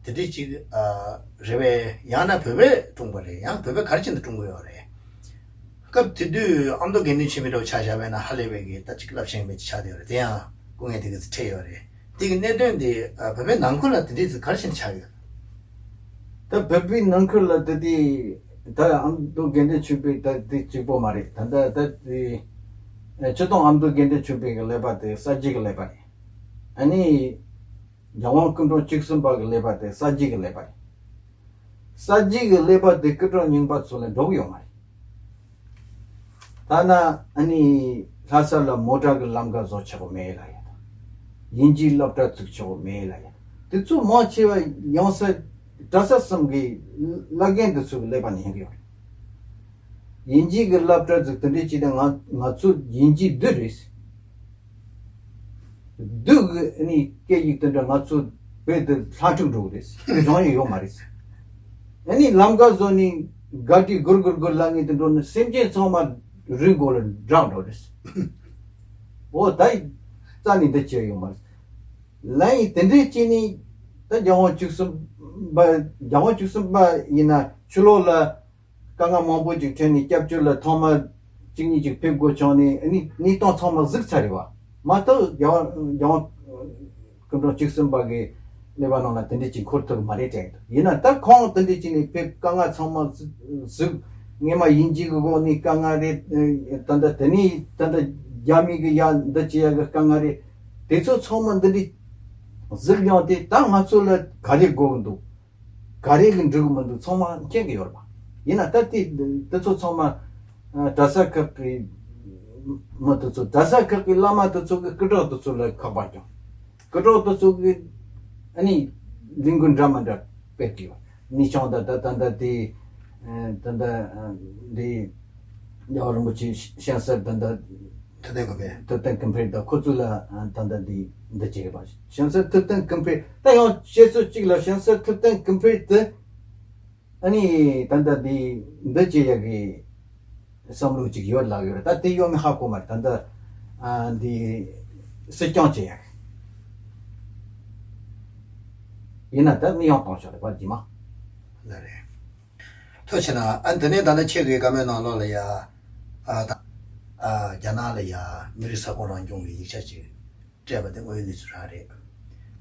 དེ་འདྲ་ཅིག་ཨ་རེད་པས། ཡང་ན་བོད་པས་བཀྲོངས་པ་རེད། ཡང་བོད་པས་ག་རེ་བྱས་ནས་བཀྲོངས་དགོས་ཡོད་རེད། སྐབས་དེ་དུས་ཨ་མདོ་དགེ་འདུན་ཆོས་འཕེལ་འདྲ་བོ་ཆ་བཞག་པ་ཡིན་ན་ཧ་ལས་པའི་གི་ད་ཅིག་རླབས་ཆེན་པོ་ཅིག་ཆགས་བསྡད་ཡོད་རེད། དེ་ཡང་སྐུ་ངལ་དེ་ག་ཚོད་འཕྲད་ཡོད་རེད། དེ་གི་གནད་དོན་དེ་ཨ་བོད་པའི་ནང་ཁུལ་ལ་དེ་འདྲ་ཅིག་ག་རེ་བྱས་ནས་ཆགས་ཡོད། ད་བོད་པའི་ནང་ཁུལ་ལ་དེ་དེ་ད་ཨ་མདོ་དགེ་འདུན་ཆོས་འཕེལ་ད་དེ་གཅིག་པོ་མ་རེད། ད་ད་ད་དེ་ཨ་སྤྱིར་བཏང་ཨ་མདོ་དགེ་འདུན་ཆོས་འཕེལ་གི་ཀླད་པ་དེ་གསར་བརྗེ་གི་ཀླད་པ་རེད། ཨ་ནི། རྒྱལ་དབང་སྐུ་ཕྲེང་བཅུ་གསུམ་པ་གི་ཀླད་པ་དེ་གསར་བརྗེ་གི་ཀླད་པ་རེད། གསར་བརྗེ་གི་ཀླད་པ་དེ་སྐུ་དྲག་རྙིང་པ་ཚོ་ལ་འགྲོ་གི་ཡོད་མ་རེད། ཐ་ན་ཨ་ནི་ལྷ་ས་ལ་མོ་ཊ་གི་ལམ་ཁ་བཟོ་ཆོག་གི་མེད་ལ་ཡ་དང་། དབྱིན་ཇིའི་སློབ་གྲྭ་བཙུགས་ཆོག་གི་མེད་ལ་ཡ། དེ་ཚོ་མང་ཆེ་བ་ཡང་སྲིད་གྲྭ་ས་གསུམ་གི་བླ་རྒན་དེ་ཚོ་གི་ཀླད་པ་ནས་ཡོང་གི་ཡོད་རེད། དབྱིན་ཇི་གི་སློབ་གྲྭ་ཚོ་དེ་འདྲས་བྱས་ཏེ་ང་ང་ཚོ་དབྱིན་ཇི་བདུད་རེད། བདུད་ཀྱི་ཨ་ནི་སྐད་ཡིག་དེ་འདྲ་ང་ཚོ་བོད་དུ་ལྷ་ཕྲུག་འགྲོ་གི་རེད། སྦྱོང་ཡི་ཡོད་མ་རེད། ཨ་ནི་ལམ་ཁ་བཟོ་ནི་ག་དྲི་གུར་གུར་གུར་ལ་ངེས་དུ་འགྲོ་ནི་སེམས་ཅན་ཚང་མ་རི་མགོ་ལ་བསྒྲགས་འགྲོ་རེད། འོ་ད་རྩ་ནས་འདི་བྱས་ཡོད་མ་རེད། ལན་ཡིན་དེ་འདྲས་བྱས་ནི་ད་རྒྱལ་དབང་བཅུ་གསུམ་པ་རྒྱལ་དབང་བཅུ་གསུམ་པ་ཡིན་ན་ཕྱི་ལོགས་ལ། དཀའ་ངལ་མང་པོ་ཅིག་འཕྲད་ནས་སྐྱབས་བཅོལ་ལ་ཐོག་མ་གཅིག་གཉིས་ཅིག་ཕེབས་དགོས་བྱུང་ནས་ཨ་ནི་གནས་སྟངས་ཚང་མ་གཟིགས་ཚར་རེད་བ། མ་གཏོགས་རྒྱལ་བ་རྒྱལ་བ་སྐུ་ཕྲེང་བཅུ་གསུམ་པ་གི་ཀླད་པ་ནང་ལ་དེ་འདྲས་ཅིག་འཁོར་ཐུབ་མ་རེད་དྲན་འདུག་ཡིན་ན་ད་ཁོང་དེ་འདྲས་ཅིག་ནས་ཕེབས་དཀའ་ངལ་ཚང་མ་གཟིགས། སྔས་མ་དབྱིན་ཇི་གི་འོག་ནས་དཀའ་ངལ་རེད། ད་ལྟ་དེ་ནས་ད་ལྟ་རྒྱ་མི་གི་ཡ་འདི་བྱེད་ཡ་གི་དཀའ་ངལ་རེད། དེ་ཚོ་ཚང་མ་འདི་འདྲས་གཟིགས་ཡོང་དུས་ད་ང་ཚོ་ལ་ག་རེ་དགོས་ཀྱི་འདུག་ག་རེ་གི་འགྲིག་གི་མི་འདུག་ཚང་མ་མཁྱེན་གི་ཡོད་རེད་པ། ཡིན་ན་ད་དེ་དེ་ཚོ་ཚང་མ་ཨ་གྲྭ་ས་ཁག་གི་མི་དེ་ཚོ་གྲྭ་ས་ཁག་གི་བླ་མ་དེ་ཚོ་གི་སྐུ་དྲག་དེ་ཚོ་ལ་ཁག་པ་ཀྱང་སྐུ་དྲག་དེ་ཚོ་གི་ཨ་ནི་ལས་འགུལ་འདྲ་མི་འདྲ་སྤེལ་གི་ཡོད། ནི་ཆང་ད་ད་ད་ད་དེ་ཨ་ད་ད་ཨ་དེ་རྒྱལ་བ་རིན་པོ་ཆེ་ཤན་སར་ད་ད། ཐུབ་བསྟན་ཀུན་འཕེལ། ཐུབ་བསྟན་ཀུན་འཕེལ་དང་ཁོ་ཚོ་ལ་ཨ་ད་ལྟ་འདི་འདི་བྱས་པ། ཤན་སར་ཐུབ་བསྟན་ཀུན་འཕེལ་ད་ཡང་བཤད་སྲོལ་གཅིག་ལ་ཤན་སར་ཐུབ་བསྟན་ཀུན་འཕེལ་དེ་ཨ་ནི་ད་ལྟ་འདི་འདི་བྱེད་ཡ་གི་བསམ་བློ་གཅིག་ཡོད་ལགས་ཡོད་རེད། ད་དེ་ཡོད་མེད་ཧ་གོ་མ་རེད། ད་ལྟ་ཨ་འདི་སྲིད་སྐྱོང་བྱེད་ཡ་གི་ཡིན་ན་ད་མི་ཡང་གཏོང་ཤོག་རེད་པ་རྗེས་མ། ལ་རེད། ཐུགས་རྗེ་ཆེ་གནང་། ཨ་འདི་ནས་ད་ནི་ཁྱེད་ཀྱི་བཀའ་མོལ་ནང་ལོགས་ལ་ཡ། ཨ་ད་ཨ་རྒྱ་ནག་ལ་ཡ་མི་རིགས་ས་ཁོངས་རང་སྐྱོང་གི་ཡིག་ཆ་ཅིག་སྤྲད་པ་དེ་དངོས་ཡོད་གནས་ཚུལ་རང་རེད།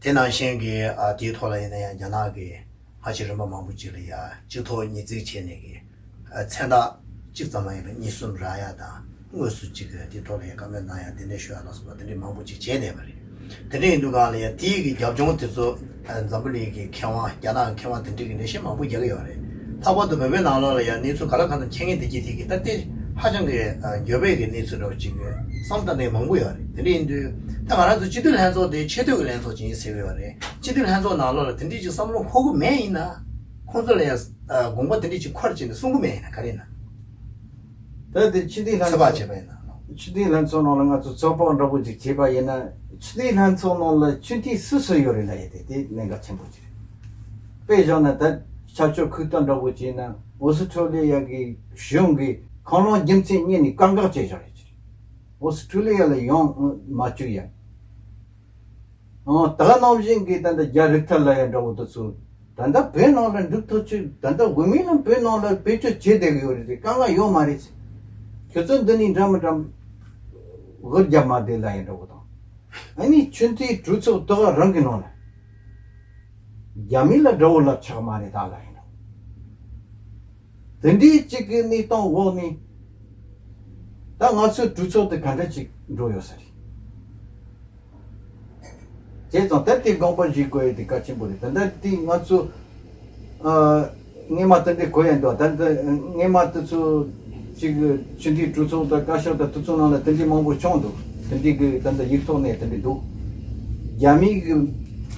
དེ་ནང་བཞིན་གྱི་ཨ་དེའི་ཐོག་ལ་ཡིན་ན་ཡང་རྒྱ་ནག་གི་སྔ་ཕྱི་རིམ་པ་མང་པོ་ཅིག་ལ་ཡ་གཅིག་ཐོག་གཉིས་བརྩེགས་བྱས་ནས་ཀྱི་ཨ་མཚན་རྟགས་གཅིག་ཙམ་མ་ཡིན་པ་གཉིས་གསུམ་རག་ཡ་དང་། དངོས་སུ་གཅིག་གིས་དེ་ཐོག་ལ་ཡང་བཀའ་མོལ་གནང་ཡ་དེ་འདྲ་ཞུ་ཡ་ལ་སོགས་པ་དེ་འདྲའི་མང་པོ་ཅིག་བྱས་བསྡད་པ་རེད། དེ་འདྲ་ཡིན་དུས་གང་ལ་ཡང་དེའི་གི་རྒྱབ་ལྗོངས་དེ་ཚོ་ཨ་འཛམ་བུ་གླིང་གི་མཁས་དབང་རྒྱ་ནག་གི་མཁས་དབང་དེ་འདྲའི་གི་འགྲེལ་བཤད་མང་པོ་རྒྱག་གི་ཡོད་རེད། ལྷག་པར་དུ་བོད་པའི་ནང་ལོགས་ལ་ཡང་གནས་ཚུལ་ག་ལ་གང་འཚམ་མཁྱེན་མཁན་དེ་གྱིས་དེ་གི་ད་ལྟའི་ཧ་ཅང་གི་ཨ་འགྱོད་པའི་གི་གནས་ཚུལ་འདྲ་བོ་ཅིག་གི་བསམ་བཏང་མཁན་མང་པོ་ཡོད་རེད། དེ་འདྲ་ཡིན་དུས་ད་ང་རང་ཚོ་སྤྱི་འཐུས་ལྷན་ཚོགས་དེ་ཆེས་མཐོའི་གི་ལྷན་ཚོགས་ཅིག་ཡིན་ཟེར་གི་ཡོད་རེད། སྤྱི་འཐུས་ལྷན་ཚོགས་ནང་ལོགས་ལ་དེ་འདྲའི་ཅིག་བསམ་བློ་འཁོར་གི་མེད་ཡིན་ན། ཁོང་ཚོ་ལ་ཡང་ཨ་དགོངས་པ་དེ་འདྲ་ཅིག་འཁོར་བྱས་ནས་གསུང་གི་མེད་ཡིན་ན་ག་རེ་ཡིན་ན། ད་དེ་སྤྱི་འཐུས་ལྷན་ཚོགས་ཚོད་དཔག་བྱས་པ་ཡིན་ན། སྤྱི་འཐུས་ལྷན་ཚོགས་ནང་ལ་ང་ཚོ་ཚོད་དཔག་འདྲ་པོ་ཅིག་བྱས་པ་ཡིན་ན། སྤྱི་འཐུས་ལྷན་ཚོགས་ནང་ལ་སྤྱི་འཐུས་སུ་སུ་ཡོད་རེད་ལབ་ཡ་དེ་དེ་གནད་འགག་ཆེན་པོ་ཅིག་རེད། དཔེ་བཞག་ན་ད་ཆ་ཆོག་ཁུག་རྟ་འདྲ་པོ་བྱས་ན་ཨོ་སི་ཁྲུ་ལི་ཡ་གི་གཞུང་གིས་ཁང་ལོང་རྒྱུ་མཚན་རྙེད་ནས་བཀག་འགོག་བྱས་བཞག་ཡོད་ཅིག་རེད། ཨོ་སི་ཁྲུ་ལི་ཡ་ལ་ཡོང་མ་བཅུག་ཡ། ཨང་། ད་ག་ནང་བཞིན་གྱི་ད་ལྟ་རྒྱ་རིགས་ཐར་ལབ་ཡ་འདྲ་བོ་དེ་ཚོ་ ད་ལྟ་བོད་ནང་ལ་འགྲིག་ཐག་ཆོད། ད་ལྟ་འོས་མི་རྣམས་བོད་ནང་ལ་བེད་སྤྱོད་བྱེད་བསྡད་ཀྱི་ཡོད་རེད་ཟེར། དཀའ་ངལ་ཡོད་མ་རེད་ཟེར། ཁྱོད་ཚོ་འདི་ནས་འདྲ་མི་འདྲ་འུར་རྒྱབ་མ་བསྡད་ལབ་ཡིན་འདྲ་བོ་དང་། ཨ་ནི་ཆུ་ཐིགས་གྲོས་ཚོགས་དེ་ག་རང་གི་ནང་ལ་རྒྱ་མི་ལ་དགྲ་བོ་ལབ་ཆགས་མ་རེད་ད་ལབ་ཡིན་འདྲ། དེ་འདྲའི་གཅིག་གི་གནས་སྟངས་འོག་ནས་ད་ང་ཚོའི་གྲོས་ཚོགས་དེ་ག་འདྲ་ཅིག་འགྲོ་ཡོད་ས་རེད། བྱས་ཙང་ད་དེ་དགོངས་པ་བཞེས་དགོས་ཡ་དེ་གལ་ཆེན་པོ་རེད། ད་ལྟ་དེ་ང་ཚོ་ཨ། སྔས་མ་དེ་འདྲའི་གོ་ཡ་འདུག་ད་ལྟ་སྔས་མ་དེ་ཚོ་གཅིག་ཆུ་ཐིགས་གྲོས་ཚོགས་དང་བཀའ་ཤག་དང་དེ་ཚོ་ནང་ལ་དེ་འདྲའི་མང་པོ་བྱུང་འདུག་དེ་འདྲའི་གི་ད་ལྟ་ཡིག་ཐོག་ནས་དེ་འདྲའི་འདུག་རྒྱ་མི་གི་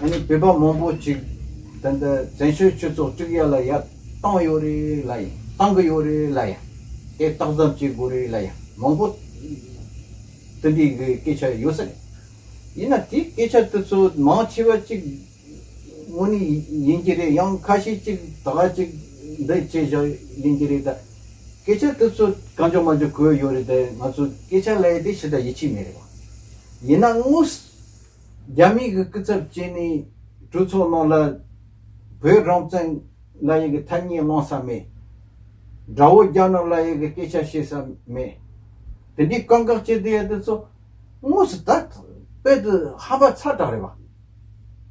ཨ་ནི་བོད་པ་མང་པོ་ཅིག་ད་ལྟ་བཙན་བྱོལ་སྤྱི་ཚོགས་དཀྲུག་ཡ་ལ་ཡ་བཏང་ཡོད་རེད་ལབ་ཡ། བཏང་གི་ཡོད་རེད་ལབ་ཡ། དེ་སྟག་ཟམ་བྱེད་དགོས་རེད་ལབ་ཡ། མང་པོ་དེ་འདྲའི་གི་སྐད་ཆ་ཡོད་ས་རེད། ཡིན་ན་དེའི་སྐད་ཆ་དེ་ཚོ་མང་ཆེ་བ་ཅིག་དངོས་གནས་ཡིན་གྱི་རེད། ཡང་ཁ་ཤས་ཅིག་ད་ག་ཅིག་འདི་བྱས་བཞག་ཡིན་གྱི་རེད། ད་སྐད་ཆ་དེ་ཚོ་གང་བྱུང་མང་བྱུང་གོ་ཡོད་རེད། ད་ང་ཚོ་སྐད་ཆ་ལབ་ཡ་དེ་ཞེ་དྲག་ཡིད་ཆེས་མེད་རེད་བ། ཡིན་ན་དངོས་སུ་རྒྱ་མི་གི་སྐུ་ཚབ་བྱས་ནས་གྲོས་ཚོགས་ནང་ལ་བོད་རང་བཙན་ལབ་ཡ་གི་ཐ་སྙད་གླེང་ས་མེད། དགྲ་བོ་རྒྱ་ནག་ལབ་ཡ་གི་སྐད་ཆ་བཤད་ས་མེད། དེ་འདྲའི་བཀག་འགོག་བྱེད་བསྡད་ཡ་དེ་ཚོ་དངོས་སུ་ད་དཔེ་དེ་ཧམ་པ་ཚ་དྲགས་རེད་བ།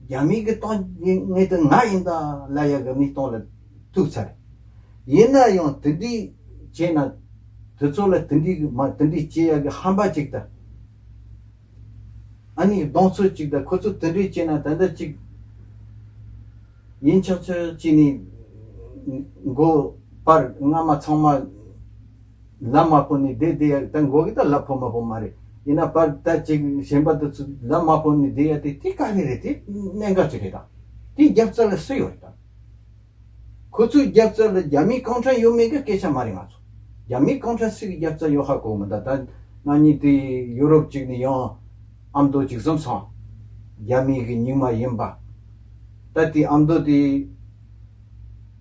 རྒྱ་མི་གི་གཏོང་ངེས་དེ་ང་ཡིན་ད་ལབ་ཡ་གི་གནས་སྟངས་ལ་ཐུག་ཚར། ཡིན་ན་ཡང་དེ་འདྲའི་བྱས་ན་དེ་ཚོ་ལ་དེ་འདྲའི་གི་མ་དེ་འདྲའི་བྱེད་ཡ་གི་ཧམ་པ་ཅིག་ད། ཨ་ནི་གདོང་ཚོད་ཅིག་དང་ཁོ་ཚོ་དེ་འདྲས་བྱས་ན་ད་ལྟ་ཅིག་ཡིན་ཆགས་ཆགས་བྱས་ནས་མགོ་པར་སྔ་མ་ཚང་མ་ལམ་མ་ཕོ་ནས་བསྡད་བསྡད་ཡ་ད་མགོ་གི་ད་ལམ་ཕོ་མ་ཕོ་མ་རེད། ཡིན་ན་པར་ད་ཅིག་གཞན་པ་དེ་ཚོ་ལམ་མ་ཕོ་ནས་བསྡད་ཡ་དེ་དེ་ག་རེ་རེད། དེ་གནད་འགག་ཅིག་རེད། ད་དེ་རྒྱབ་རྩ་ལ་སུ་ཡོད་རེད་ད། ཁོ་ཚོའི་རྒྱབ་རྩ་ལ་རྒྱ་མིའི་རྐང་འཕྲང་ཡོད་མེད་ཀྱི་སྐད་ཆ་མ་རེད། ང་ཚོ་རྒྱ་མིའི་རྐང་འཕྲང་སུ་གི་རྒྱབ་རྩ་ཡོད་ཧ་གོ་མི་འདུག་ད་ང་གཉིས་དེ་ཡུ་རོབ་ཅིག་ནས་ཡང་ཨ་མདོ་ཅིག་བཟུང་སོང་། རྒྱ་མི་གི་རྙིང་མ་ཡིན་པ། ད་དེ་ཨ་མདོ་དེ་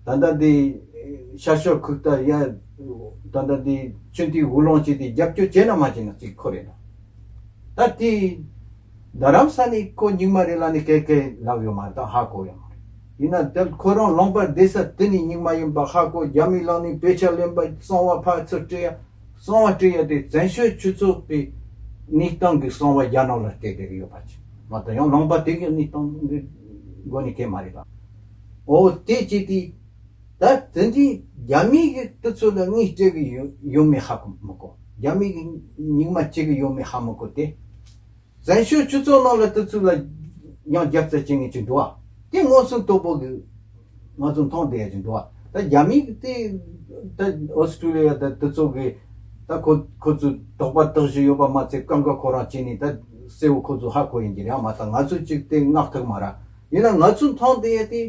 ད་ལྟ་དེ་ཤར་ཕྱོགས་ཁུག་རྟ་ཡ་ད་ལྟ་དེ་ཆུ་མཐུད་འུ་ལོང་བྱས་ཏེ་རྒྱབ་སྐྱོར་བྱས་ན་མ་བྱས་ན་ཅིག་ཁོ་རེད་ད། ད་དེ་རྡ་རམ་ས་ནས་ཁོ་རྙིང་མ་རེད་ལབ་ནས་སྐད་སྐད་ལབ་ཡོད་མ་རེད། ད་ཧ་གོ་ཡོད་མ་རེད། ཡིན་ན་དེ་ཁོ་རང་ལུང་པ་བསྡད་ས་དེ་ནས་རྙིང་མ་ཡིན་པ་ཧ་གོ། རྒྱ་མིའི་ལག་ནས་དཔེ་ཆ་ལེན་པ་གསང་བ་ཕར་ཚུར་སྤྲད་ཡ། གསང་བ་སྤྲད་ཡ་དེ་བཙན་བྱོལ་སྤྱི་ཚོགས་ཀྱི་གནས་སྟངས་ཀྱི་གསང་བ་རྒྱ་ནག་ལ་སྤྲད་བསྡད་ཀྱི་ཡོད་པ་ཅིག་མ་གཏོགས་ཡང་ལུང་པ་དེ་གི་གནས་སྟངས་ཀྱི་སྒོ་ནས་སྐད་མ་རེད་ད། འོ་དེ་བྱས་ཏེ་ད་དེ་འདྲའི་རྒྱ་མི་གི་དེ་ཚོ་ལ་དངུལ་སྤྲད་གི་ཡོད་ཡོད་མེད་ཧ་གོ་མི་གོ། རྒྱ་མི་གི་རྙིང་མ་བྱེད་གི་ཡོད་མེད་ཧ་མི་གོ་སྟེ། བཙན་བྱོལ་སྤྱི་ཚོགས་ནང་ལ་དེ་ཚོ་ལ་ཡང་རྒྱབ་རྩ་བྱེད་མཁན་ཅིག་འདུག་ཨ། དེ་མངོན་སུམ་དོད་པོ་གི་ང་ཚོ་མཐོང་བསྡད་ཡ་ཅིག་འདུག་ཨ། ད་རྒྱ་མི་གི་དེ་ད་ཨོ་སི་ཀྲུ་ལི་ཡ་ད་དེ་ཚོ་གི་ད་ཁོ་ཁོ་ཚོ་དོགས་པ་དག་ཞིག་ཡོད་པ་མ་ཚད་རྐང་ཁ་ཁོ་རང་བྱས་ནས་ད་གསལ་བོ་ཁོ་ཚོ་ཧ་གོ་ཡིན་གྱི་རེད་ཨ། མ་ད་ང་ཚོ་ཅིག་དེ་མངགས་ཐུབ་མ་ར། ཡིན་ན་ང་ཚོ་མཐོང་བསྡད་ཡ་དེ་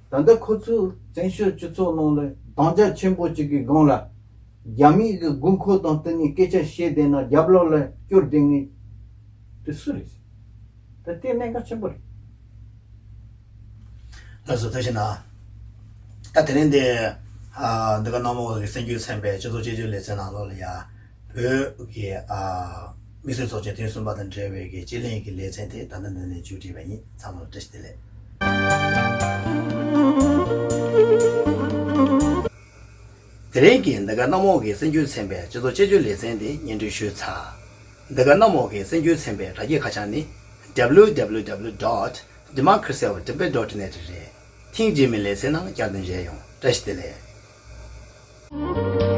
ད་ལྟ་ཁོ་ཚོ་བཙན་བྱོལ་སྤྱི་ཚོགས་ནང་ལ་དམ་བཅའ་ཆེན་པོ་ཅིག་གི་སྒང་ལ། རྒྱ་མིའི་གི་དགོས་མཁོ་དང་བསྟུན་ནས་སྐད་ཆ་བཤད་བསྡད་ན་རྒྱབ་ལོགས་ལ་སྐྱོར་བསྡད་མཁན་དེ་སུ་རེད། ད་དེ་གནད་འགག་ཆེན་པོ་རེད། ལགས་སོ་ཐུགས་རྗེ་གནང་། ད་དེ་རིང་འདི་ཨ་འདི་ག་རྣམ་པ་གི་གསར་འགྱུར་ཚན་པའི་སྤྱི་ཚོགས་དཔྱད་བརྗོད་ལེ་ཚན་ནང་ལོགས་ལ་ཡ་བོད་ཀྱི་ཨ་དམིགས་བསལ་ཚོགས་ཆེན་ཐེངས་གསུམ་པ་དང་འབྲེལ་བའི་གི་དཔྱད་གླེང་གི་ལེ་ཚན་དེ་ད་ལྟ་འདི་ནས་མཇུག་སྒྲིལ་བ་ཡིན། ཚང་མ་ལ་བཀྲ་ཤིས་བདེ་ལེགས། དེ་རིང་གི་འདི་ག་གནམ་འོག་གི་གསར་འགྱུར་ཚན་པའི་སྤྱི་ཚོགས་དཔྱད་བརྗོད་ལེ་ཚན་འདི་སྙན་སྒྲོན་ཞུས་ཚར། འདི་ག་གནམ་འོག་གི་གསར་འགྱུར་ཚན་པའི་དྲ་རྒྱའི་ཁ་བྱང་ནི་W W W dot democracy of Tibet dot net རེད། ཐེངས་རྗེས་མའི་ལེ་ཚན་ནང་བསྐྱར་དུ་མཇལ་ཡོང་། བཀྲ་ཤིས་བདེ་ལེགས།